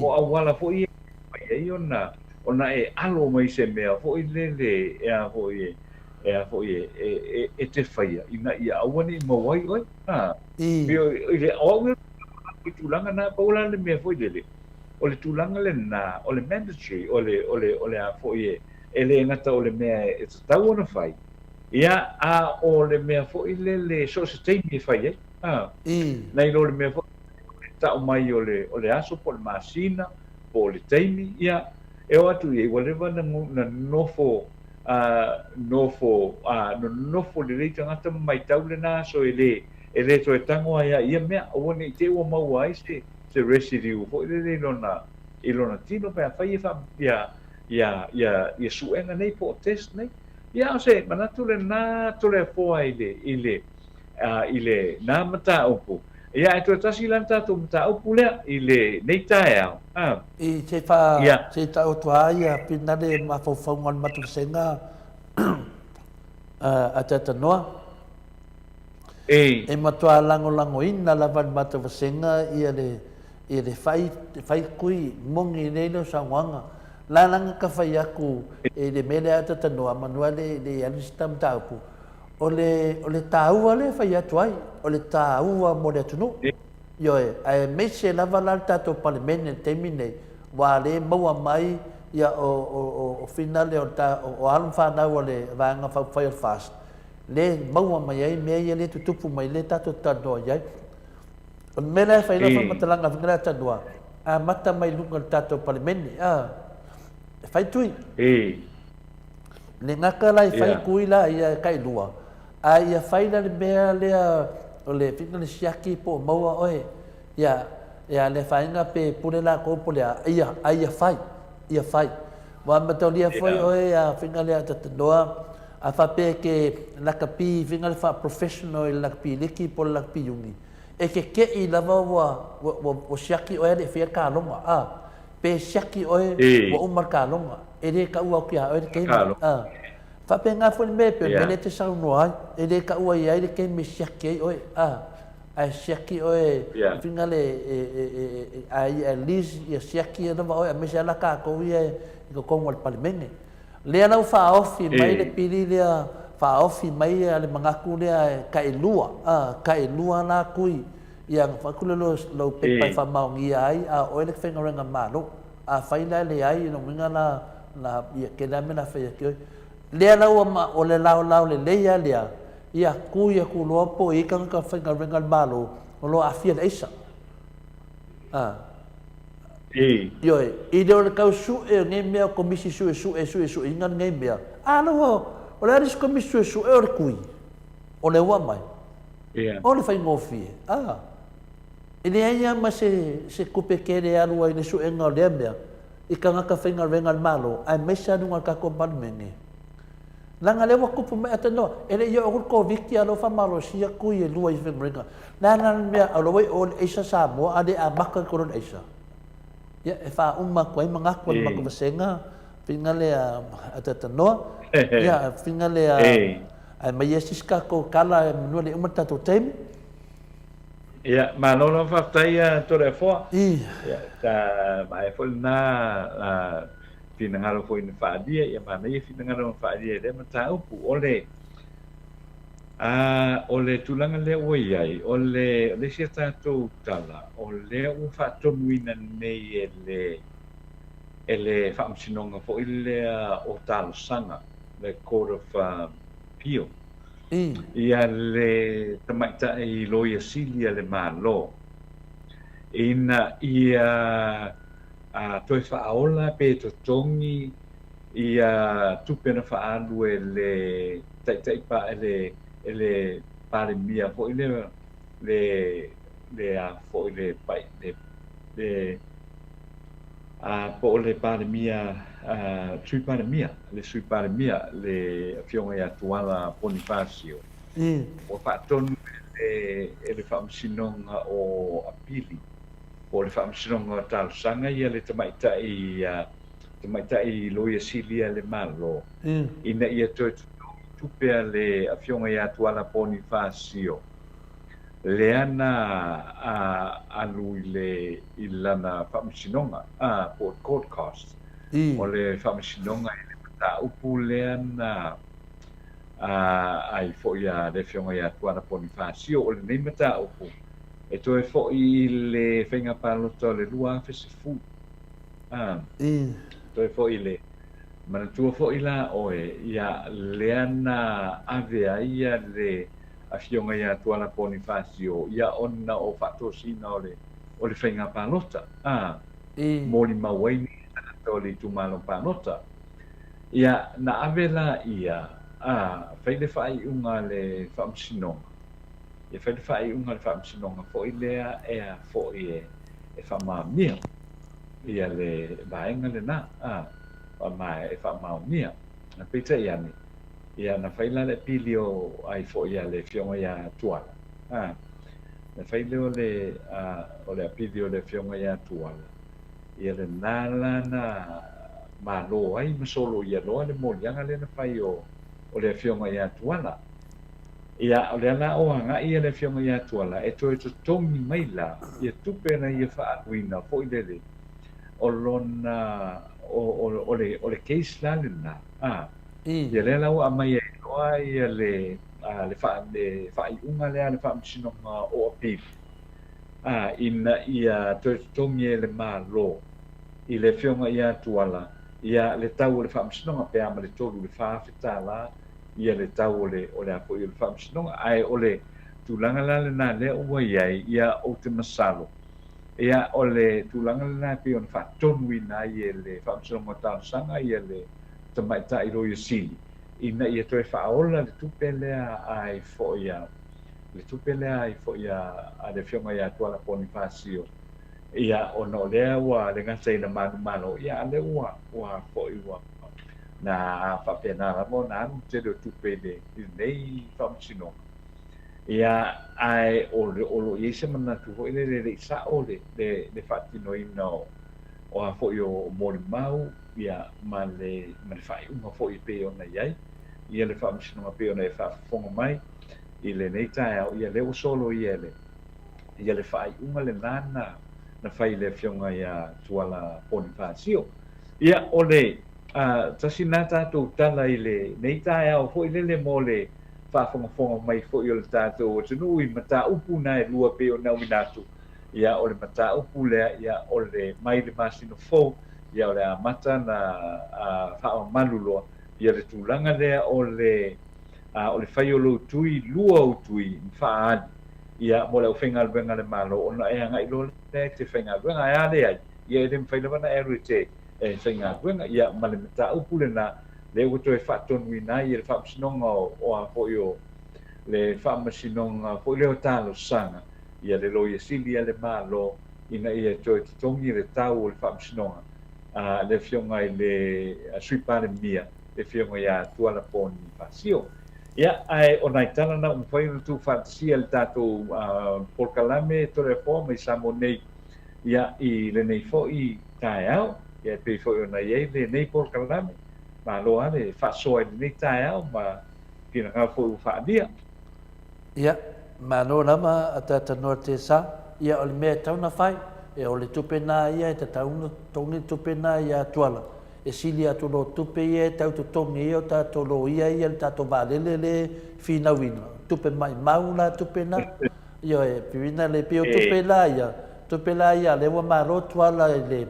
O auala foi ia e mafai ai ona, ona e alo mai i se mea foi lele e a foi e, e a foi e, e, e, e te faia ina ia aua ne i maua ai oe. A, pei o, i le, o au ia i tulaga na, pau la le mea foi lele, o le tulaga lena, o le mandatory, o le, o le, o le a foi e, e le gata o le mea e tatau ona fai, ia, a o le mea foi lele so o se taimi e fai ai. A, nai lo le mea foi le tau mai o le, o le aso po o le masina, po o le taimi, ia, e oo atu i ai, ua leva ona nonofo a nofo, a nonofo lelei tagata ma maitau lena aso e le, e le toe tago ai a ia mea, aua ne i te i ua maua ai se, se residue foi lele i lona, i lona tino pe afai e faa, ia, ia, ia, ia suega nei po o test nei. Ia, o se manatu lena Toleafoa i le, i le, a, i lena mataupu. Ia, ae toe tasi la le tatou mataupu lea i lenei taeao. A. I se fa, Ia. se taoto a ia pina le mafaufauga o le matusega a Tatanoa. E. E matua lagolagoina lava le matou vasega ia le ia le fai fai kui moni lelei lou saunoaga. La lana ka fai atu i le mea lea a Tatanoa manua le le alu se ta mataupu. O le, o le taua lea e fai atu ai, o le taua mo le atunuu. Ioe, aemaise lava la le tatou Palemene i le taimi lenei, ua le maua mai ia o, o, o, o finale o, ta, o, o alo ma fanau a le Vaega Faaupufai o le FAST, le maua mai ai mea ia le tutupu mai lea tatou te talanoa i ai. O le mea la e fai lau faamatalaga a Finale Atalua, amata mai luga o le tatou Palemene, a, e fai tui. Le gata la i fai kui la ia e tailua, a ia fai la le mea lea o le fina le siaki po o maua oe, ia, ia le afaina pe pule lakou po o le a, ia, a ia fai, ia fai. Ua mataulia foi oe a fina lea tatanoa, a faapea e ke lakapi fina le faa-professional i le lakapi liki po o le lakapi uni, e kekeʻi lava ua, ua, ua, ua siaki oe a le i faia le kaloga, a. Pe siaki oe ua uma le kaloga, e le taua atu ia oe le taimi. Faapena foi le mea e pei o le mea lea e te saunoa ai, e le taua i ai le taimi e siaki ai oe, a, ae siaki oe, le uiga le, e, a ia at least ia siaki lava oe, aemaise lava la tatou ia i totonu o le Palemene. Lea la ua faaofi mai le pili lea, faaofi mai le manatu lea e tailua, a, tailua la tui, ia ona avatu lea o lau pepa e faamaonia ai a o oe le faigaluega Malo. Afai la e leai, o lona uiga la, la, ia tele lava mea o le a fai atu ai. Lea la ua ma, o le laolao lelei lava lea, ia tui atu loa po o i ai tagata faigaluega a le Malo o lo o aafia i le aisa. A. Ioe, i le o le tau sue o nei mea o Komisi Suesue, suesueina lenei mea, a la ua, o le a le isi Komisi Suesue o le tui, o lea ua aumai. O le faigofie. A. E leai lava ma se, se tupe tele e alu ai i le suega o lea mea i tagata faigaluega a le Malo, aemaise lava luga o le tatou Palemene. Leaga lea ua tupu mai, atonu e le i oo atu le Koviti a o lea ua faamalosia tui e lua i faigaluega. O le a la le mea, o la ua i o i le aisa Samoa a le amata atu loa i le aisa? Ia, e faauma atu ai manatu o le matou vasega, faiga lea a Tatanoa. Ia, faiga lea, ae aumai ia se isi tatou tala manu e le i uma le tatou taimi. Ia, malo lava faafetai a Toleafoa. Ia, sa maea foi lena finagalo foi na faaalia, ia manaia finagalo na faaalia i lea mataupu. O le, a, o le tulaga lea ua i ai, o le, o le isi a tatou tala, o lea ua faatonuina nei e le, e le Faamasinoga foi lea o Talosaga, le Court of Appeal, Ia le tamaitai Loia Sili a le Malo ina ia toe faaola pe totogi ia tupe na faaalu e le taitai pa e le e le Palemia foi lea le le a foi le pai le le po o le Palemia, Sui Palemia, le Sui Palemia, le Afioga ia Tuala Ponifasio, ua faatonu e le Faamasinoga o Apili, po o le Faamasinoga o Talosaga ia le tamaitai, tamaitai Loia Sili a le Malo, ina ia toe totogi tupe a le Afioga ia Tuala Ponifasio. Lea na alu i le i lana faamasinoga, po o court costs, o le faamasinoga i le mataupu lea na ai foi a le Afioga ia Tuala Ponifasio. O lenei mataupu e toe foi i le faiga palota o le 2010. Toe foi i le manatua foi la oe, ia lea na ave ai le Afioga ia Tuala Ponifasio, ia ona o faatosina o le o le faiga palota, a molimau ai nei tagata o le itumalo palota. Ia, na ave la ia, a, fai le faaiuga a le Faamasinoga, ia fai le faaiuga a le Faamasinoga foi lea e a foi e e faamaonia ia le vaega lena, a, e faamaonia. Peitai ane, Ia, na fai la le apili o ai foi a le Afioga ia Tuala, a, na fai lea o le, a, o le apili o le Afioga ia Tuala, ia lena la na malo ai ma soloia loa le moliaga lea na fai o, o le Afioga ia Tuala. Ia, o lea la o agai ia le Afioga ia Tuala e toe totogi mai la ia tupe na ia faaaluina foi lele o lona, o, o, o le, o le case la lena, a. Ia lea la ua aumai ai loa ia le, le, faa, le faaiuga lea a le Faamasinoga o Apili, a, ina ia toe totogi e le Malo i le Afioga ia Tuala ia le tau o le Faamasinoga, pe a ma le $3 i le $4,000 ia le tau o le, o le a foi o le Faamasinoga. Ae o le tulaga la lena lea ua i ai, ia ou te masalo, ia o le tulaga lena e pei ona faatonuina ai e le Faamasinoga o Talosaga ia le Tamaitai Loia Sili, ina ia toe faaola le tupe lea ai foi a le tupe lea ai foi a a le Afioga ia Tuala Ponifasio, ia, ona o lea ua le gata ina manumalo, ia, a lea ua, ua foi ua na faapena lava ona alu le tele o tupe i le, i lenei faamasinoga. Ia, ae o, o lo o i ai se manatu foi lele e le i sao le, le, le faatinoina o, o a foi o molimau, ia, ma le, ma le faaiuga foi e pei ona i ai. ia le Faamasinoga pei ona e faafofoga mai i lenei taeao, ia lea ua soloia e le ia le faaiuga lena na na fai i le Afioga ia Tuala Ponifasio. Ia, o le tasi lena tatou tala i lenei taeao foi lele mo le faafogafoga mai foi o le tatou atunuu i mataupu na e lua pei ona auina atu. Ia, o le mataupu lea, ia, o le mai le masina fou, ia, o le amata na faamamalu loa ia le tulaga lea o le o le fai o lou tui, lua ou tui ma faaali, ia, mo le aufaigaluega a le Malo, ona e agai loa lea e te faigaluega. Ae a leai, ia e le mafai lava ona e alu e te faigaluega. Ia, ma le mataupu lena, lea ua toe faatonuina ai e le Faamasinoga o, o a foi o le Faamasinoga foi lea o Talosaga, ia le Loia Sili a le Malo, ina ia toe totogi le tau o le Faamasinoga a le Afioga i le Sui Palemia, le Afioga ia Tuala Ponifasio. Ia, ae o nai tala na ua mafai ona tuufaatasia i le tatou polokalame Toleafoa mai Samoa nei, ia, i lenei foi taeao, ia, e pei foi ona i ai lenei polokalame. Malo lava le faasoa i lenei taeao ma finagalo foi ua faaalia. Ia, malo lava a Tatanoa Tesa. Ia, o le mea e tatau ona fai, e o le tupe na ia e tatau ona totogi le tupe na ia Tuala. E sili atu loa tupe ia e tau totogi ai o tatou loia ia i le tatou vaalele le finauina. Tupe maimau la tupe na. Ioe, pipina le pei o tupe la ia, tupe la ia lea ua malo Tuala i le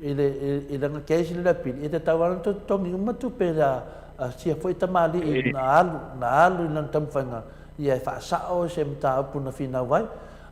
i le i lana case i le apili, e tatau lava ona totogi uma tupe a a sia foi tamalii na alu na alu i lana taumafaiga ia e faasao se mataupu na finau ai.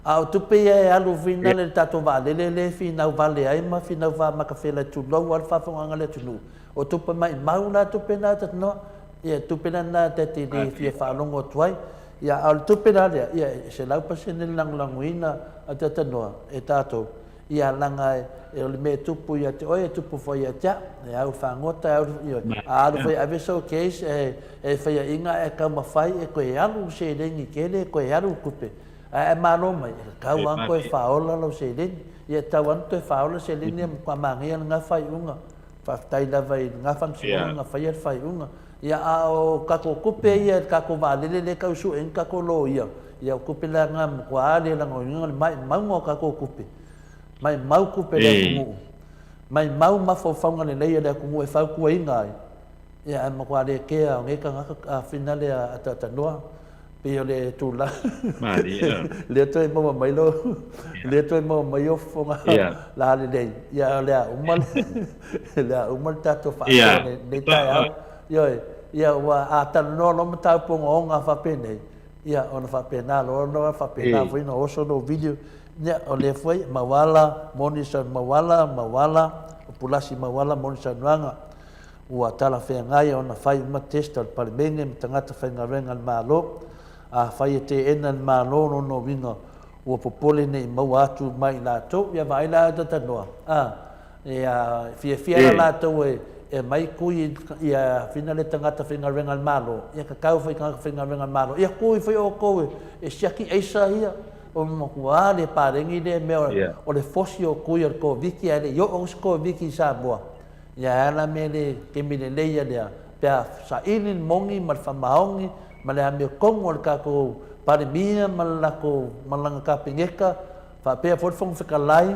A o tupe ia e alu finale i le tatou vaalele lea e finau vale ai ma finau faamakafela tulou lava le faafofogaaga a le atunuu, o tupe maimau la tupe na Tatanoa, ia tupe la na ta te le fia faalogo atu ai. Ia a o le tupe la lea, ia e 100% le lagolagoina a Tatanoa e tatou, ia leaga e o le mea e tupu ia te oe e tupu foi ia te au. E au i le fagota, e au i le, ioe, a alu foi e ave sou case e e faiaina ae taumafai e toe alu le seleni tele e toe alu le tupe. Ae a malo mai, e tatau lava ona toe faaola lau seleni. Ia e tatau lava ona toe faaola seleni ia matua manaia lena faaiuga. Faafetai lava i lena faamasinoga na faia le faaiuga. Ia a o tatou tupe ia i le tatou vaalele lea e tau sue ai ni tatou loia, ia o tupe la na e matua le lagonaina le maumauga o tatou tupe. Maumau tupe a le atunuu. Maumau mafaufauga lelei a le atunuu e fautuaina ai. Ia ae matua le kea o nei tagata a finale a Tatanoa. Pei o le tulaga lea toe maua mai lou, lea toe maua mai ou fofoga lalelei, ia o le a uma le, le a uma le tatou faasoa i lenei taeao. Ioe, ia ua a talanoa loa mataupu ogaoga faapenei, ia ona faapena loa ona faapena foi ona oso lou video. Ia o lea foi, Mauala, moni Mauala, Mauala, o Pulasi Mauala, moni saunoaga. Ua talafeagai ona fai uma test a le Palemene ma tagata faigaluega a le Malo. Afai e teena e le Malo lona uiga ua popole ne i maua atu mai i latou, ia vaai la Tatanoa, a, ia fiafia la latou e aumai tui ia fina le tagata faigaluega a le Malo, ia tatau foi i tagata faigaluega a le Malo, ia tui foi outou e siaki aisa ia, o matua le paleni lea mea o le fosi o tui o le Koviti ae le i oo se Koviti i Samoa. Ia e ala mea le taimi lelei ia lea, pe a saili le moni ma le faamaoni ma le amiotonu a le tatou Palemia ma le latou ma lana Kapeneta, faapea foi le Fofoga Fetalai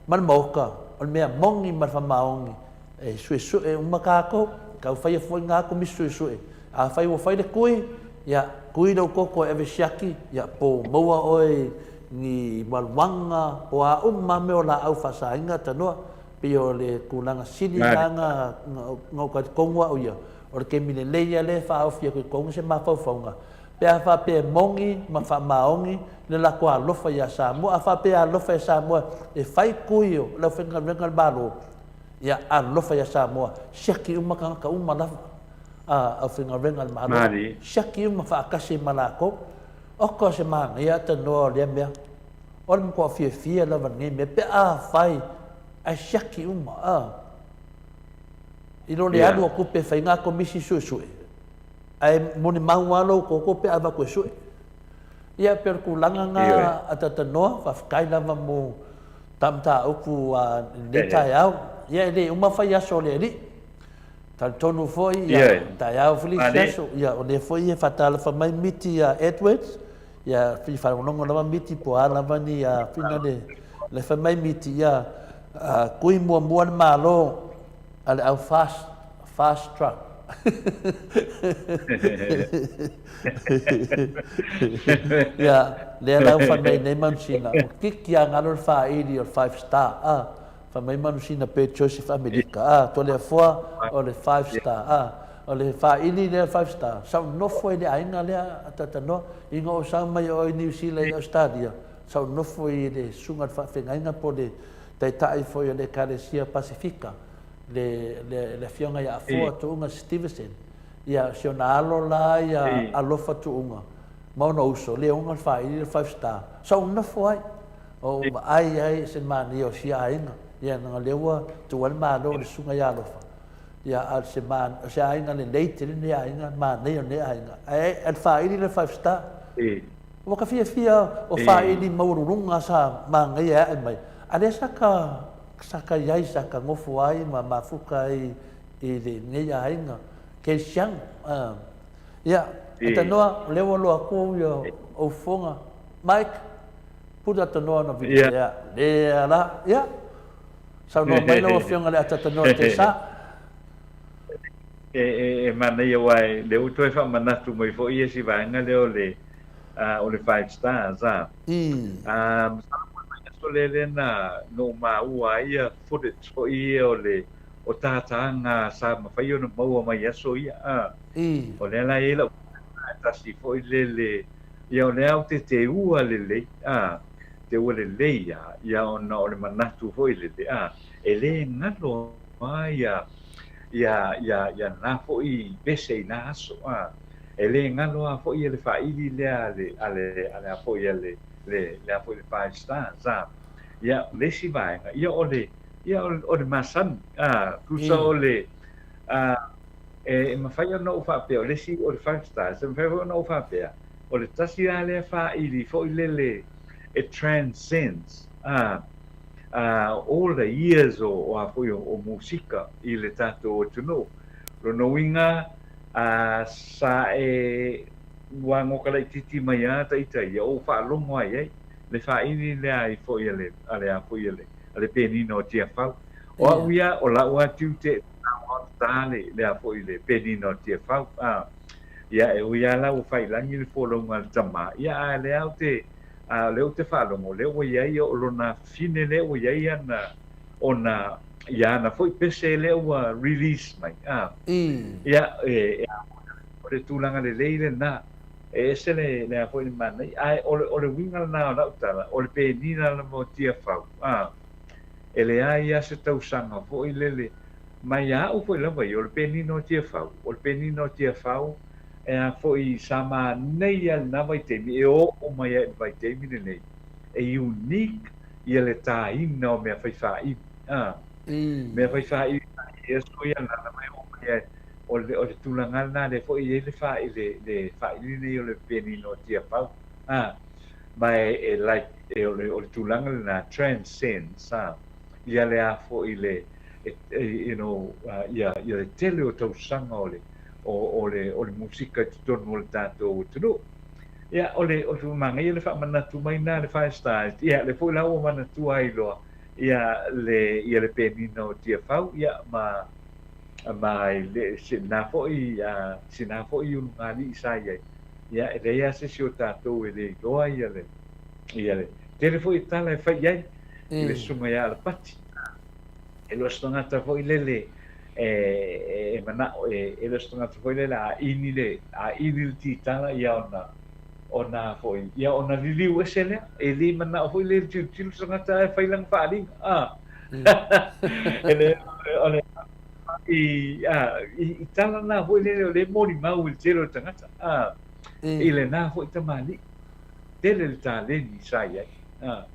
ma le Maota, o le mea moni ma le faamaoni, e suesue uma tatou, tau faia foi na Komisi Suesue. Afai ua fai le tui, ia tui lou toto e ave siaki, ia po ua maua oe i ni maluaga, po o a uma lava mea o laau faasaina tanoa, Pei o le tulaga sili lena na ou talitonu au ia, o le taimi lelei ia lea e faaofi atu i totonu se mafaufauga, pe a faapea e moni ma faamaoni le latou alofa ia Samoa. A faapea e alofa ia Samoa e fai tui o le aufaigaluega a le Malo, ia alofa ia Samoa, siaki uma tagata uma lava a aufaigaluega a le Malo, siaki uma faatasi ai ma latou. Oka se manaia atanoa o lea mea. O le matua fiafia lava lenei mea pe afai ae siaki uma a i lo le alu o tupe e fai ngā komisi suesue ae molimau lava lou toto pe a avatu e sue. Ia pei o le tulaga na a Tatanoa, faafetai lava mo ta mataupu a lenei taeao. Ia e le uma fai aso o le Alii. Talitonu foi, ia, taeao foi le isi aso, ia, o lea foi e faatalofa mai Miti ia Edwards, ia, fia faalogologo lava Miti po o a lava ni fina le, le fai mai Miti, ia, kui muamua le Malo a le au fast, fast truck. Ia, lea la ua fai mai nei Manusina, ua kiki a galo le faili o le five star, a. Fai mai Manusina pe Joseph Amerika, a, Toleafoa o le five star, a, o le faili lea five star, sa ou nofo ai i le aiga lea a Tatanoa, ina ua ou sau mai o i Niu Sila i Ausetalia, sa ou nofo i le susuga i le faafeagaiga po o le taitai foi o le Ekalesia Pasefika, le, le, le afioga ia Afoa Tuuga Stevenson, ia, si ona alo la ia Alofa Tuuga ma ona uso, lea ona le faili le five star, sa ou nofo ai. O ou vaai ai i se manaia o sia aiga, ia leaga lea ua tuu ai le malo i le susuga ia Alofa, ia a o se o se aiga lelei tele lenei aiga, manaia o lenei aiga, ae o le faili lea five star. Ua ka fiafia o faili maualuluga sa manaia e ae mai, a lea sa ka sa ka i ai sa ka nofo ai ma mafuta ai i lenei aiga kerisiano. Ia, Atanoa, o lea ua loa atu ia ou fofoga. Mike, Pule atanoa ona vili lea. Lea la, ia. Saunoa mai lau Afioga i le Atatanoa Tesa. E, e, e manaia aua e, lea ua toe faamanatu mai foi ia si vaega lea o le, uh, o le Five Stars, a. Uh, masalo po o le vaiaso lea lea na, na ou maua ai ia footage foi ia o le, o tātāga sa mafai ona maua mai aso ia, a. O lea la e i ai lau e tasi foi lele, Ia o lea ou te teua lelei, a, teua lelei a, ia ona o le manatu foi lele, a, e le galo a ia, ia, ia, ia na foi pese i na aso, a, e le galo a foi ia le faili lea a le, a le, a le a foi a le, le, le a foi le Five Stars, a. Ia, le isi vaega, ia o le, ia o le, o le masani, a, tusa o le, a, E mafai ona ou faapea, o le isi o le Five Stars, e mafai foi ona ou faapea, o le tasi lava lea faili foi lele e transcends a, a, all the years o, o a foi o, o musika i le tatou atunuu. Lona uiga, a, sa e ua goka laitiiti mai lava ta ita ia, ou faalogo lava i ai le faili lea ai foi a le, a le a foi a le, a le penina o Tiafau. O au ia, o lau lava tiute, ta le, le a foi le penina o Tiafau. A, ia, e ui lava la ua faiilagi le folauga a le tama, ia, a lea ou te, a lea ou te faalogo, lea ua i ai o lona afafine lea ua i ai ana, ona, ia ana foi pese lea ua release mai. A, ia, e, e, o le tulaga lelei lena. E ese le, le a foi le manaia. Ae o le, o le uiga lena o lau tala, o le penina lava o Tiafau. A, e leai a se tausaga foi lele mai ia au foi lava ia, o le penina o Tiafau, o le penina o Tiafau e a foi sa manaia i lena vaitaimi, e oo mai ai i le vaitaimi lenei, e unique ia le taina o mea fai faaivi, a, mea fai faaivi ia sui ia lana mai oo mai ai, o le, o le tulaga lena lea foi e i ai le faili, le, le faili lenei o le penina o Tiafau, a, ma e, e like, e o le, o le tulaga lena, transcends, a, ia le a foi le, e, e, you know, uh, ia, ia le tele o tausaga o le, o, o le, o le musika i totonu o le tatou atunuu. Ia, o le, o le manaia le faamanatu mai na le Five Stars, ia, le foi la ua manatua ai loa, ia le, ia le penina o Tiafau, ia, ma, ma le, sina foi, uh, sina foi ulugalii sa i ai, ia, e leai lava se isi o tatou e le iloa ia le, ia le tele foi tala e fai i ai i le susuga ia Alapati. E le o se tagata foi lele e, e manao, e, e le o se tagata foi lele a ini le, a ini le titala ia ona, ona foi, ia ona liliu ese lea. E le manao foi le tilotilo se tagata ae fai lana faaaliga. Ah. e le, o le, i, a, i, i tala na foi lele o le molimau i le tele o tagata. A, i lena foi tamalii. Tele le taleni sa i ai. A,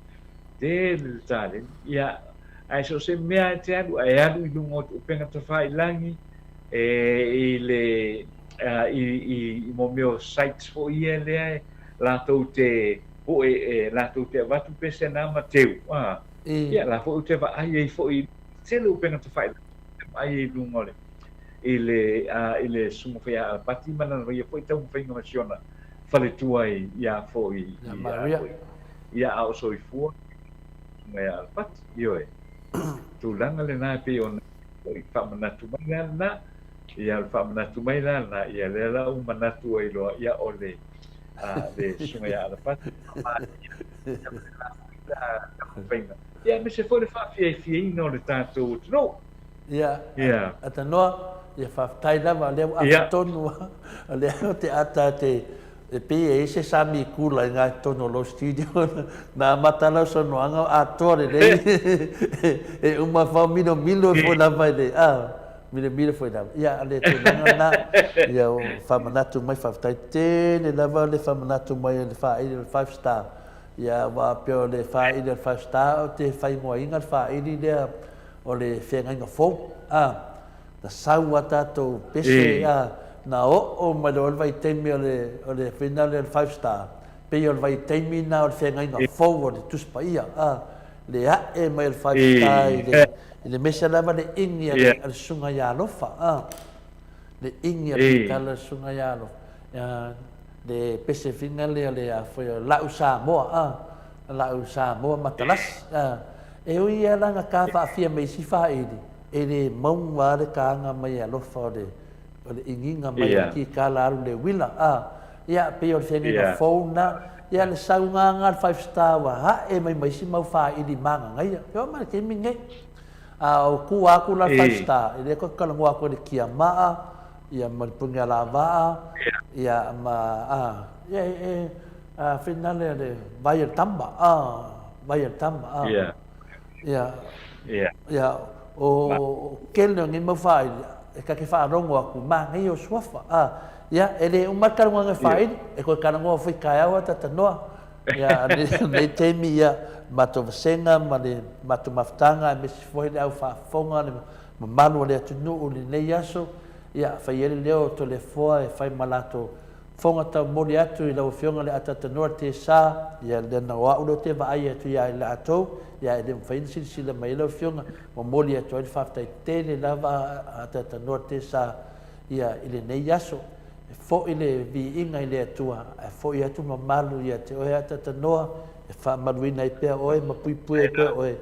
tele le taleni. Ia, ae so o se mea e te alu, e alu i luga o upega tafailangi, e, i le, a, i, i, i mo mea o sites foi ia lea e latou te poe, e, latou te avatu pese na ma teu. A, ia, la foi ou te vaai ai foi i tele upega tafailangi, te vaai ai i luga o le. i le i le Susuga foi ia Alapati ma lana ia foi taumafaiga ma si ona faletua ia foi Ia Maria. Ia a o soifua Susuga ia Alapati. Ioe. Tulaga lena e pei ona foi faamanatu mai la lena. Ia o le faamanatu mai la lena, ia lea la ua manatu ai loa, ia o le le Susuga ia Alapati, ia ma le la foi la taumafaiga. Ia aemaise foi le faafiafiaina o le tatou atunuu. Ia, Atanoa, ia faafetai lava, o lea ua ata tonu lava, o lea ou te ata te, e pei e i ai se sami kula i ina i totonu o lou studio, na amata lau saunoaga o atoa lelei, e uma fao milomilo foi lava i le, a, milomilo foi lava. Ia, o le tulaga lena, ia ua faamanatu mai, faafetai tele lava le faamanatu mai o le faaili o le five star. Ia, aua pei o le faaili o le five star, ou te faaigoaina le faaili lea o le feagaiga fou, a, na sau a tatou pese, a, na oo mai loa le vaitaimi o le, o le fina lea o le five star, pei o le vaitaimi lena o le feagaiga fou o le Tusi Paia, a, le ae mai o le five star i le, i le mese lava le igi a le, a le Susuga ia Alofa, a, le igi a le kikala a le Susuga ia Alofa, a, le pese fina lea o le, a foi o La'u Samoa, a, La'u Samoa Matalasi, a. E ui ia la na ka faafia me isi faaili, e le maua a le kaaga mai e alofa o le o le igiga mai o le kikala alu le uila, a. Ia, pei o le feagaiga fou na, ia le saugaga a le five star ua hae mai ma isi mau faaili magagaia. E oo mai le taimi lenei. A o tua atu la le five star, e le toe talanoa atu i le tiamaa, ia ma le punialavaa, ia ma, a, ia e, A finale a le vai a le tama, a, vai a le tama, a. Yeah. Ia. Yeah. Ia, o kele o nei mau faaili, e ta te faalogo atu, manaia o suafa, a. Ia, e le uma le talanoaga e faaili, e toe talanoa foi taeao a ta tanoa. Ia, lenei taimi, ia, matou vasega ma le matou mafutaga aemaise foi le au faafofoga, le mamalu o le atunuu i lenei aso, ia, fai ai le leo o Toleafoa e fai ma latou Fofoga taumoli atu i lau Afioga le Atatanoa Tesa, ia lena o a'u lea ou te vaai atu ia i latou, ia e le mafai ona silasila mai ai lau Afioga, momoli atu ai le faafetai tele lava a Atatanoa Tesa ia i lenei aso. E foi le viiga i le Atua, ae foi atu le mamalu ia te oe Atatanoa, e faamaluina ai pea oe ma puipui ai pea oe,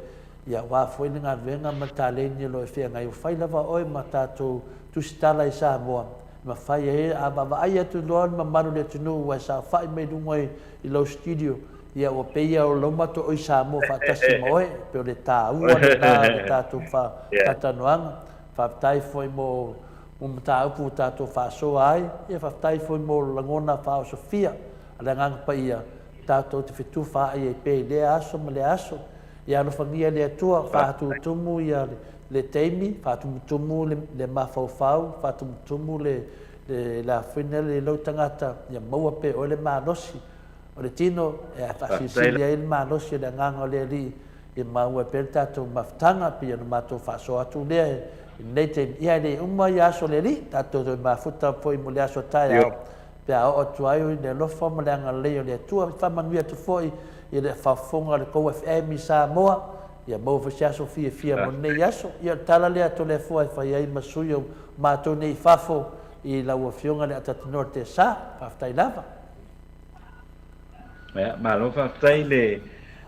ia aua foi le galuega ma le taleni o lo o e feagai, ua fai lava oe ma tatou tusitala i Samoa, Mafai ai, a vaavaai atu loa le mamalu o le atunuu ua e saofai mai luga i lou studio, ia ua pei lava o lau matou oi Samoa faatasi ma oe, pei o le taua lena o le tatou faatanoaga. Faafetai foi mo mataupu ua tatou faasoa ai, ia faafetai foi mo lagona faaosofia a le Agaga Paia tatou te fetufaai ai pea i lea aso ma lea aso. Ia alofagia e le Atua, faatumutumu ia le taimi, faatumutumu le mafaufau, faatumutumu le le afuina le lou tagata, ia maua pea e oe le malosi o le tino e faasilisili ai le malosi o le Agaga o le Alii, ia maua ai pea le tatou mafutaga, pei ona matou faasoa atu lea i lenei taimi. Ia e le uma ia aso o le Alii, tatou toe mafuta foi mo le aso taeao. Pe a oo atu ai i le alofa ma le agalelei o le Atua, e faamanuia atu foi i le faafofoga a le tou FM i Samoa, ia maua foi se aso fiafia mo lenei aso. Ia o le tala lea a Toleafoa e fai ai ma sui o matou nei i fafo i lau Afioga le Atatinoa Tesa. Faafetai lava. Ia, malo faafetai le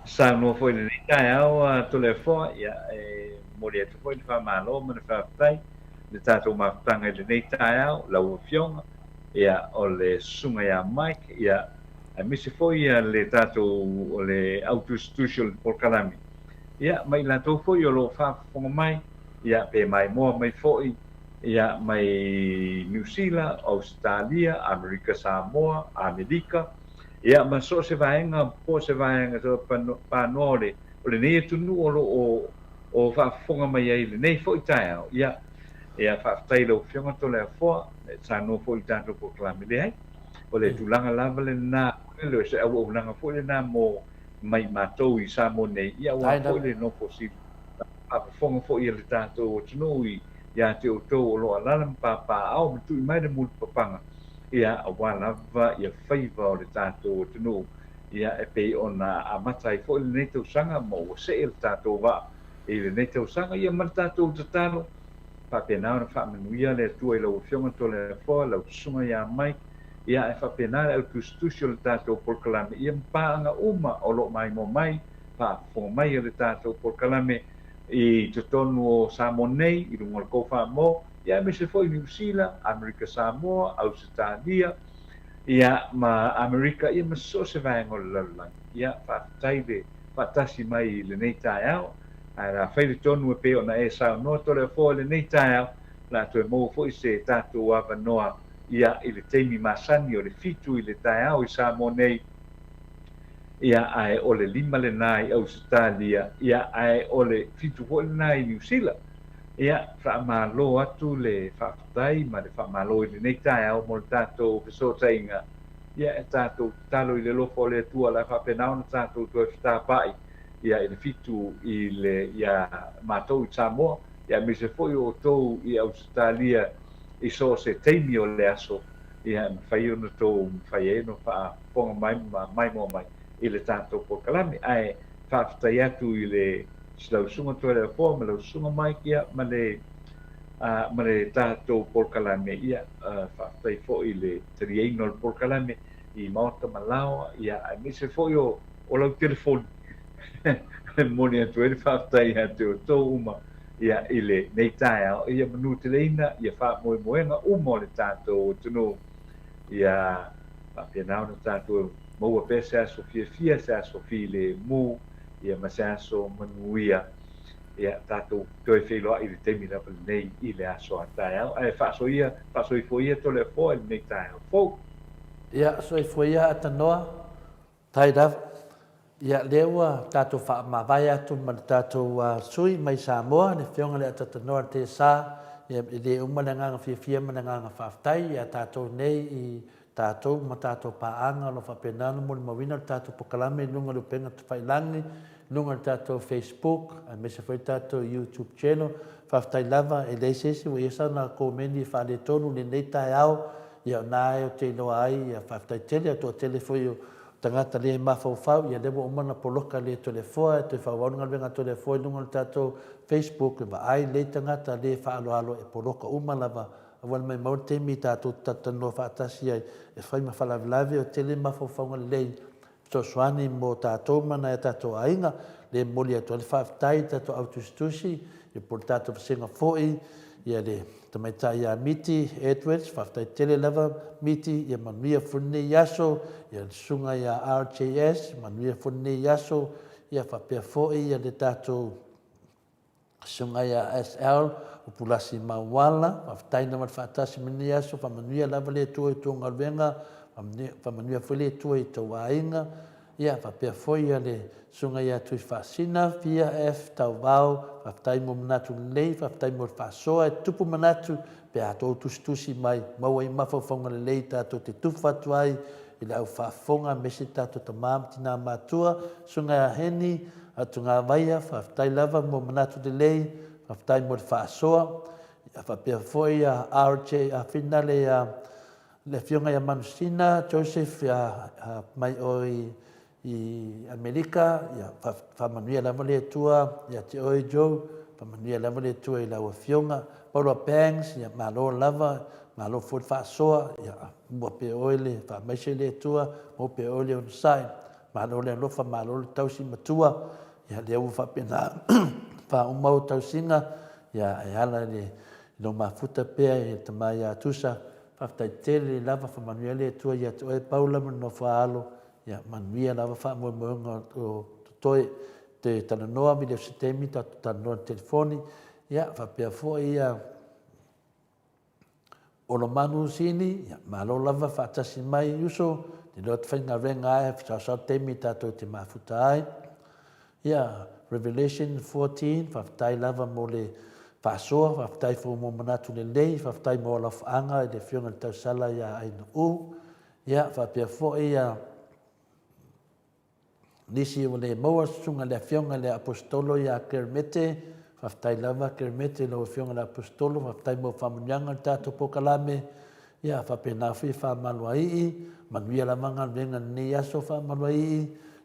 saunoa foi i lenei taeao a Toleafoa. Ia, e momoli atu foi le faamalo ma le faafetai i le tatou mafutaga i lenei taeao, lau Afioga. ia, o le Susuga ia Mike, ia, aemaise foi ia le tatou, o le au tusitusi o le polokalame, ia, ma i latou foi o lo o faafofoga mai, ia, pe maimoa mai foi, ia, mai Niu Sila, Ausetalia, Amerika Samoa, Amerika, ia, ma so o se vaega, po o se vaega panoa o le, o lenei atunuu o lo o, o faafofoga mai ai i lenei foi taeao, ia, Ia, faafetai i lau Afioga Toleafoa, e saunoa foi i le tatou polokalame. Leai, o le tulaga lava lena, o se auaunaga foi lena mo mai matou i Samoa nei, ia aua foi le nofo faafofoga foi a le tatou atunuu ia te outou o lo o alaala ma papaaao ma tui mai le mulipapaga, ia aua lava ia faiva o le tatou atunuu, ia e pei ona amata ai foi lenei tausaga ma ua see le tatou vaa i lenei tausaga, ia ma le tatou tatalo. Faapena ona faamanuia le Atua i lau Afioga Toleafoa, lau Susuga ia Mike, ia ae faapena le au tusitusi o le tatou polokalame, ia ma paaga uma o lo o maimoa mai, faafofoga mai a le tatou polokalame i totonu o Samoa nei, i luga o le Kofamo, ia aemaise foi Niu Sila, Amerika Samoa, Ausetalia, ia ma Amerika, ia ma so o se vaega o le lalolagi. Ia, faafetai le faatasi mai i lenei taeao. Ae o le a fai le tonu e pei ona e saunoa Toleafoa i lenei taeao, o le a toe maua foi se tatou avanoa ia i le taimi masani o le fitu i le taeao i Samoa nei, ia ae o le lima lena i Ausetalia, ia ae o le fitu foi lena i Niu Sila. Ia, faamalo atu le faafetai ma le faamalo i lenei taeao mo le tatou fesootaiga. Ia, e tatou tatalo i le alofa o le Atua o le a faapena ona tatou toe fetapaai ia i le fitu i le iā matou i Samoa, ia aemaise foi o outou i Ausetalia i so o se taimi o le aso, ia e mafai ona outou mafai ai ona faafofoga mai ma maimoa mai i le tatou polokalame. Ae faafetai atu i le lau Susuga Toeleafoa ma lau Susuga Mike ia ma le ma le tatou polokalame, ia faafetai foi i le taliaina o le polokalame i maota ma laoa, ia aemaise foi o o lau telefoni e momoli atu ai le faafetai ia te outou uma ia i lenei taeao. Ia manuteleina ia faamoemoega uma o le tatou atunuu, ia faapena ona tatou maua pea se aso fiafia, se aso filemu, ia ma se aso manuia. Ia tatou toe feiloai i le taimi lava lenei i le aso a taeao. Ae faasoia, faasoifua ia Toleafoa i lenei taeao fou. Ia, soifua ia Atanoa. Faafetai lava. Ia, lea ua tatou faamavae atu ma le tatou sui mai Samoa, le Afioga i le Atatanoa Tesa, ia, e le uma le agaga fiafia ma le agaga faafetai ia tatou nei i tatou ma tatou paaga o lo o faapena ona molimauina le tatou polokalame i luga o le upega tafailagi, i luga o le tatou Facebook, aemaise foi le tatou YouTube channel. Faafetai lava, e leai se isi ua i ai sana komeni e faaletonu i lenei taeao, Ia o na e ou te iloa ai, ia faafetai tele, o toatele foi o tagata lea e mafaufau, ia lea ua uma ona poloka le Toleafoa, e toe faaauau le galuega a Toleafoa i luga o le tatou Facebook, e vaai lelei tagata le faaaloalo e poloka uma lava, aua le maimau le taimi tatou te talatalanoa faatasi ai e fai ma faalavelave, o tele mafaufauga lelei fesoasoani mo tatou ma nai a tatou aiga, lea e momoli atu ai le faafetai i le tatou au tusitusi, ia po o le tatou vasega foi, ia le tamaitai ia Miti Edwards, faafetai tele lava Miti, ia manuia foi lenei aso, ia le susuga ia RJS, manuia foi lenei aso, ia faapea foi ia le tatou Susuga ia SL o Pulasi Mauala, faafetai lava le faatasi mai lenei aso, faamanuia lava le Atua i tou galuega, faamanuia foi le Atua i tou aiga, ia faapea foi ia le Susuga ia Tuifaasina Fia F Tauvao, faafetai mo manatu lelei, faafetai mo le faasoa, e tupu manatu pe a tou tusitusi mai, maua i mafaufauga lelei tatou te tufa atu ai i le au faafofoga aemaise tatou tama ma tina matua, Susuga ia Heni, Atugavaia, faafetai lava mo manatu lelei, faafetai mo le faasoa. Ia faapea foi ia RJ Finale ia le afioga ia Manusina Joseph ia mai oe i Amerika, ia faamanuia lava le Atua ia te oe Joe, faamanuia lava le Atua i lau afioga. Paula Banks, ia malo lava, malo foi le faasoa, ia maua pea oe le faamaise le Atua, maua pea oe le onosai. Malo le alofa, malo le tausi matua, ia lea ua faapena faauma ou tausiga, ia e ala i le lou mafuta pea e le tama ia Tusa, faafetai tele lava, faamanuia le Atua ia te oe Paula ma le nofo a alo, ia manuia lava faamoemoega o totoe te talanoa, vili o se taimi tatou talanoa i le telefoni, ia faapea foi ia Olomanu Sini, ia, malo lava faatasi mai uso, te iloa te faigaluega ai, fesaosao taimi tatou te mafuta ai. Ia, Revelation 14, faafetai lava mo le faasoa, faafetai foi mo manatu lelei, faafetai mo alofaaga i le Afioga i le Tausala ia Ainu'u. Ia, faapea foi ia, Nisi ua le maua susuga le afioga i le Aposetolo ia Kermete, faafetai lava Kermete i lau afioga i le Aposetolo, faafetai mo faamanuiaga i le tatou polokalame, ia faapena foi Faamaluaii, manuia lava galuega i lenei aso Faamaluaii,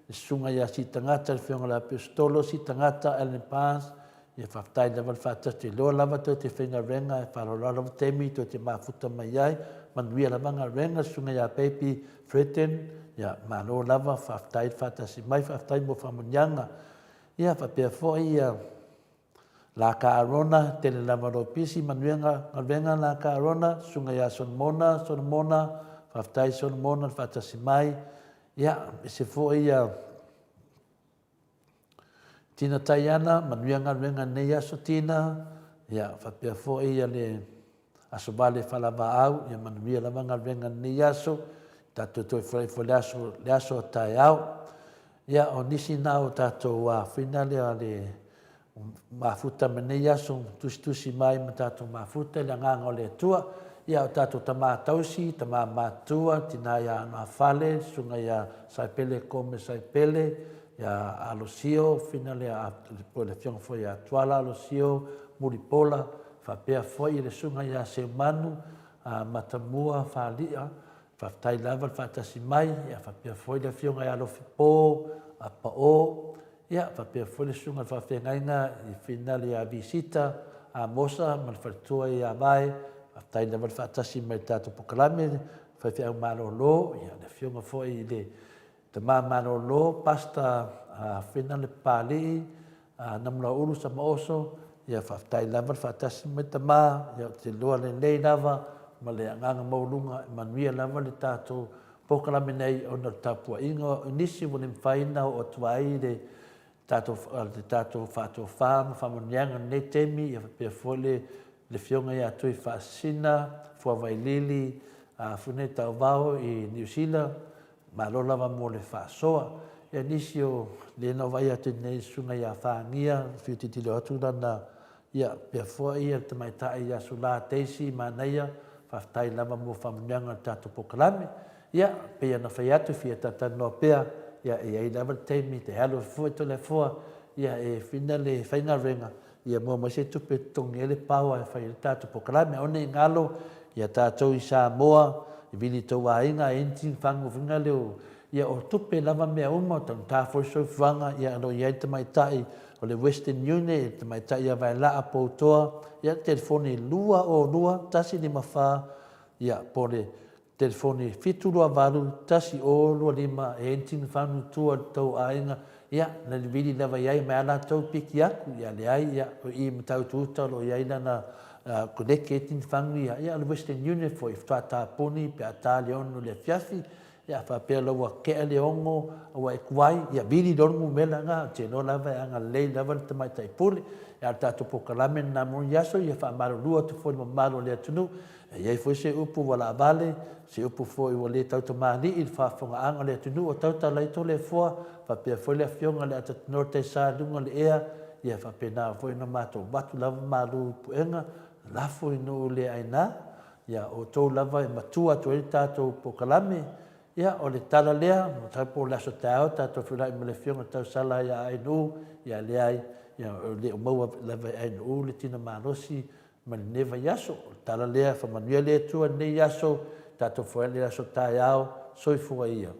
le susuga ia Sitagata le afioga i le Aposetolo Sitagata Allen Barnes, Ia faafetai lava le faatasi te iloa lava tou te faigaluega e faaaloalo lava taimi tou te mafuta mai ai. Manuia lava galuega susuga ia Baby Freten. Ia malo lava faafetai le faatasi mai faafetai mo faamanuiaga. Ia faapea foi ia Laka Arona, tele lava lou pisi, manuia galuega Laka Arona, susuga ia Solomona, Solomona, faafetai Solomona le faatasi mai. Ia, ese foi ia Tina Taiana, manuia galuega nei aso Tina. Ia, faapea foi ia le Aso Vale Falavaau, ia manuia lava galuega nei aso. Tatou toe feiloai foi le aso, le aso a taeao. Ia, o nisi na o tatou afina lea le mafuta ma nei aso, tusitusi mai ma tatou mafuta i le agaga o le Atua. Ia, o tatou tama tausi, tama matutua, tina ia Anoafale, susuga ia Saipele Kome Saipele, ia Alosio, fina lea po o le afioga foi ia Tuala Alosio Mulipola, faapea foi le susuga ia Seumanu Matamua Faali'a, Faafetai lava le faatasi mai, ia faapea foi le afioga ia Alofipo Pao, ia faapea foi le susuga i le faafeagaiga i Finale ia Visita Amosa ma le faletua ia Vae. Faafetai lava le faatasi mai i le tatou polokalame faifeau malolo, ia le afioga foi i le Tama malolo, Pastor Finale Papalii, Namulauulu Samaoso, ia faafetai lava le faatasi mai tama, ia ou te iloa lelei lava ma le agaga maualuga e manuia lava le tatou polokalame nei ona o le tapuaiga o nisi ua le mafai ona oo atu ai le tatou le tatou faatofa ma faamanuiaga i lenei taimi, ia faapea foi le le afioga ia Tuifaasisina Fuavailili Funetauvao i Niu Sila, Malo lava mo le faasoa. Ia nisi o lea na ou vaai atu nei le susuga ia Fagia, fiu tilotilo atu lana, ia pea foi ia le tamaitai ia Sula Daisy Manaia, faafetai lava mo faamanuiaga o le tatou polokalame. Ia, pei ona fai atu, fia talatalanoa pea, ia e i ai lava le taimi, te alu foi Toleafoa, ia e fina le faigaluega, Ia maua mai se tupe e totogi ai le power e fai ai le tatou polokalame. Aua ne i galo ia tatou i Samoa, i vili i tou aiga, engine, fagu foi lea o, ia o tupe lava mea uma, o taugata foi le soifuaga, ia o lo o i ai le tamaitai o le Western Union, le tamaitai ia Vaelaa Poutoa, ia telefoni 202 154, ia po o le Telefoni 728 1025 e engine fanu tua le tou aiga ia na vili lava iai mai a latou piki atu ia leai ia o i Matautu uta o lo o iai lana koneke engine fanu ia ia o le Western Union foi faatoa tapuni pe a ta le 6 i le afiafi ia faapea la ua tea le 6 a ua e tuai ia vili loa le numera na ou te iloa lava e agalelei lava le tamaitai pule a o le tatou polokalame lena mo ia aso ia faamalulu atu foi i le mamalu o le atunuu E i ai foi se upu ua laavale, se upu foi ua le tautamalii i le faafofogaaga o le atunuu o tautala ai Toleafoa, faapea foi le Afioga i le Atatinoa Taisa i luga o le ea, ia faapena foi ona matou avatu lava malu i puega, lafo i nuu le aina, ia outou lava e matua atu ai le tatou polokalame. Ia, o le tala lea, masalo po o le aso taeao tatou feiloai ma le Afioga Tausala ia Ainuu, ia leai, ia e le o maua lava e Ainuu le tina malosi ma lenei vaiaso. O le tala lea, faamanuia le Atua i lenei aso, tatou foai le aso taeao, soifua ia.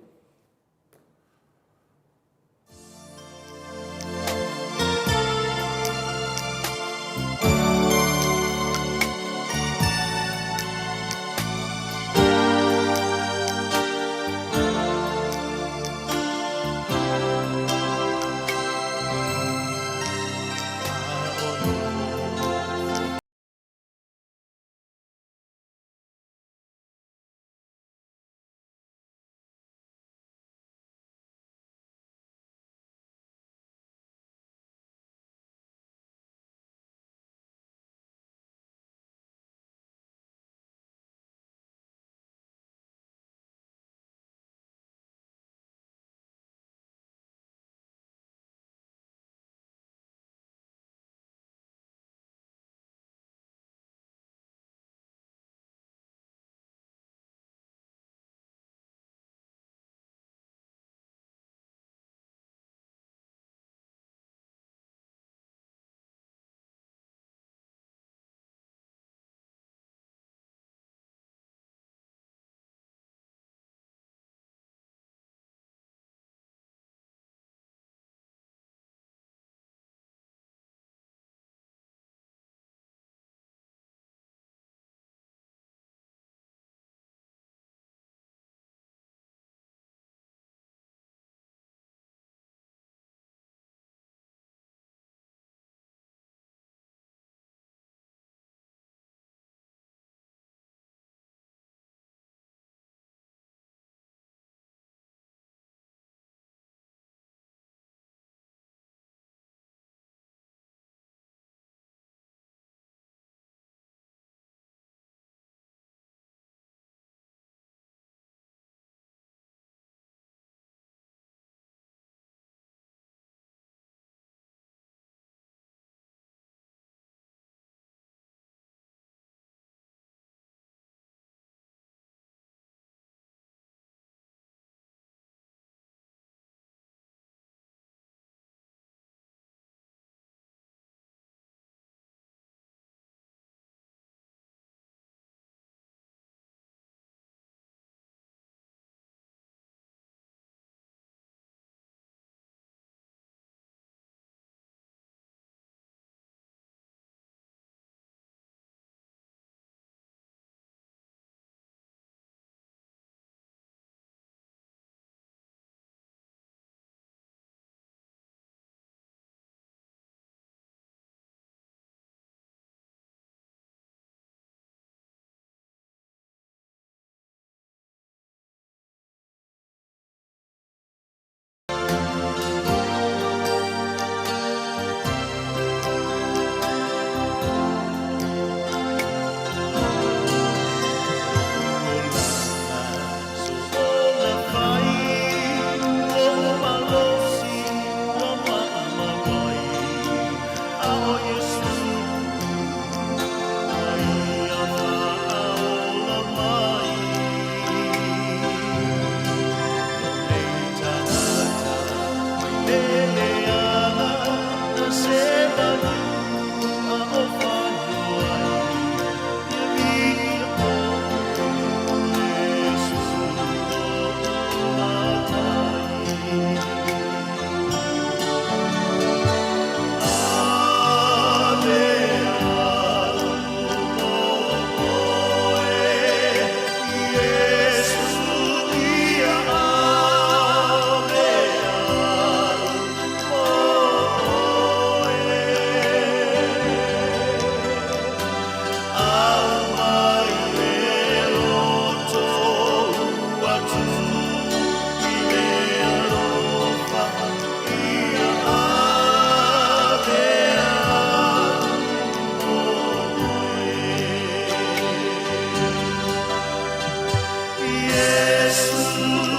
Iesu.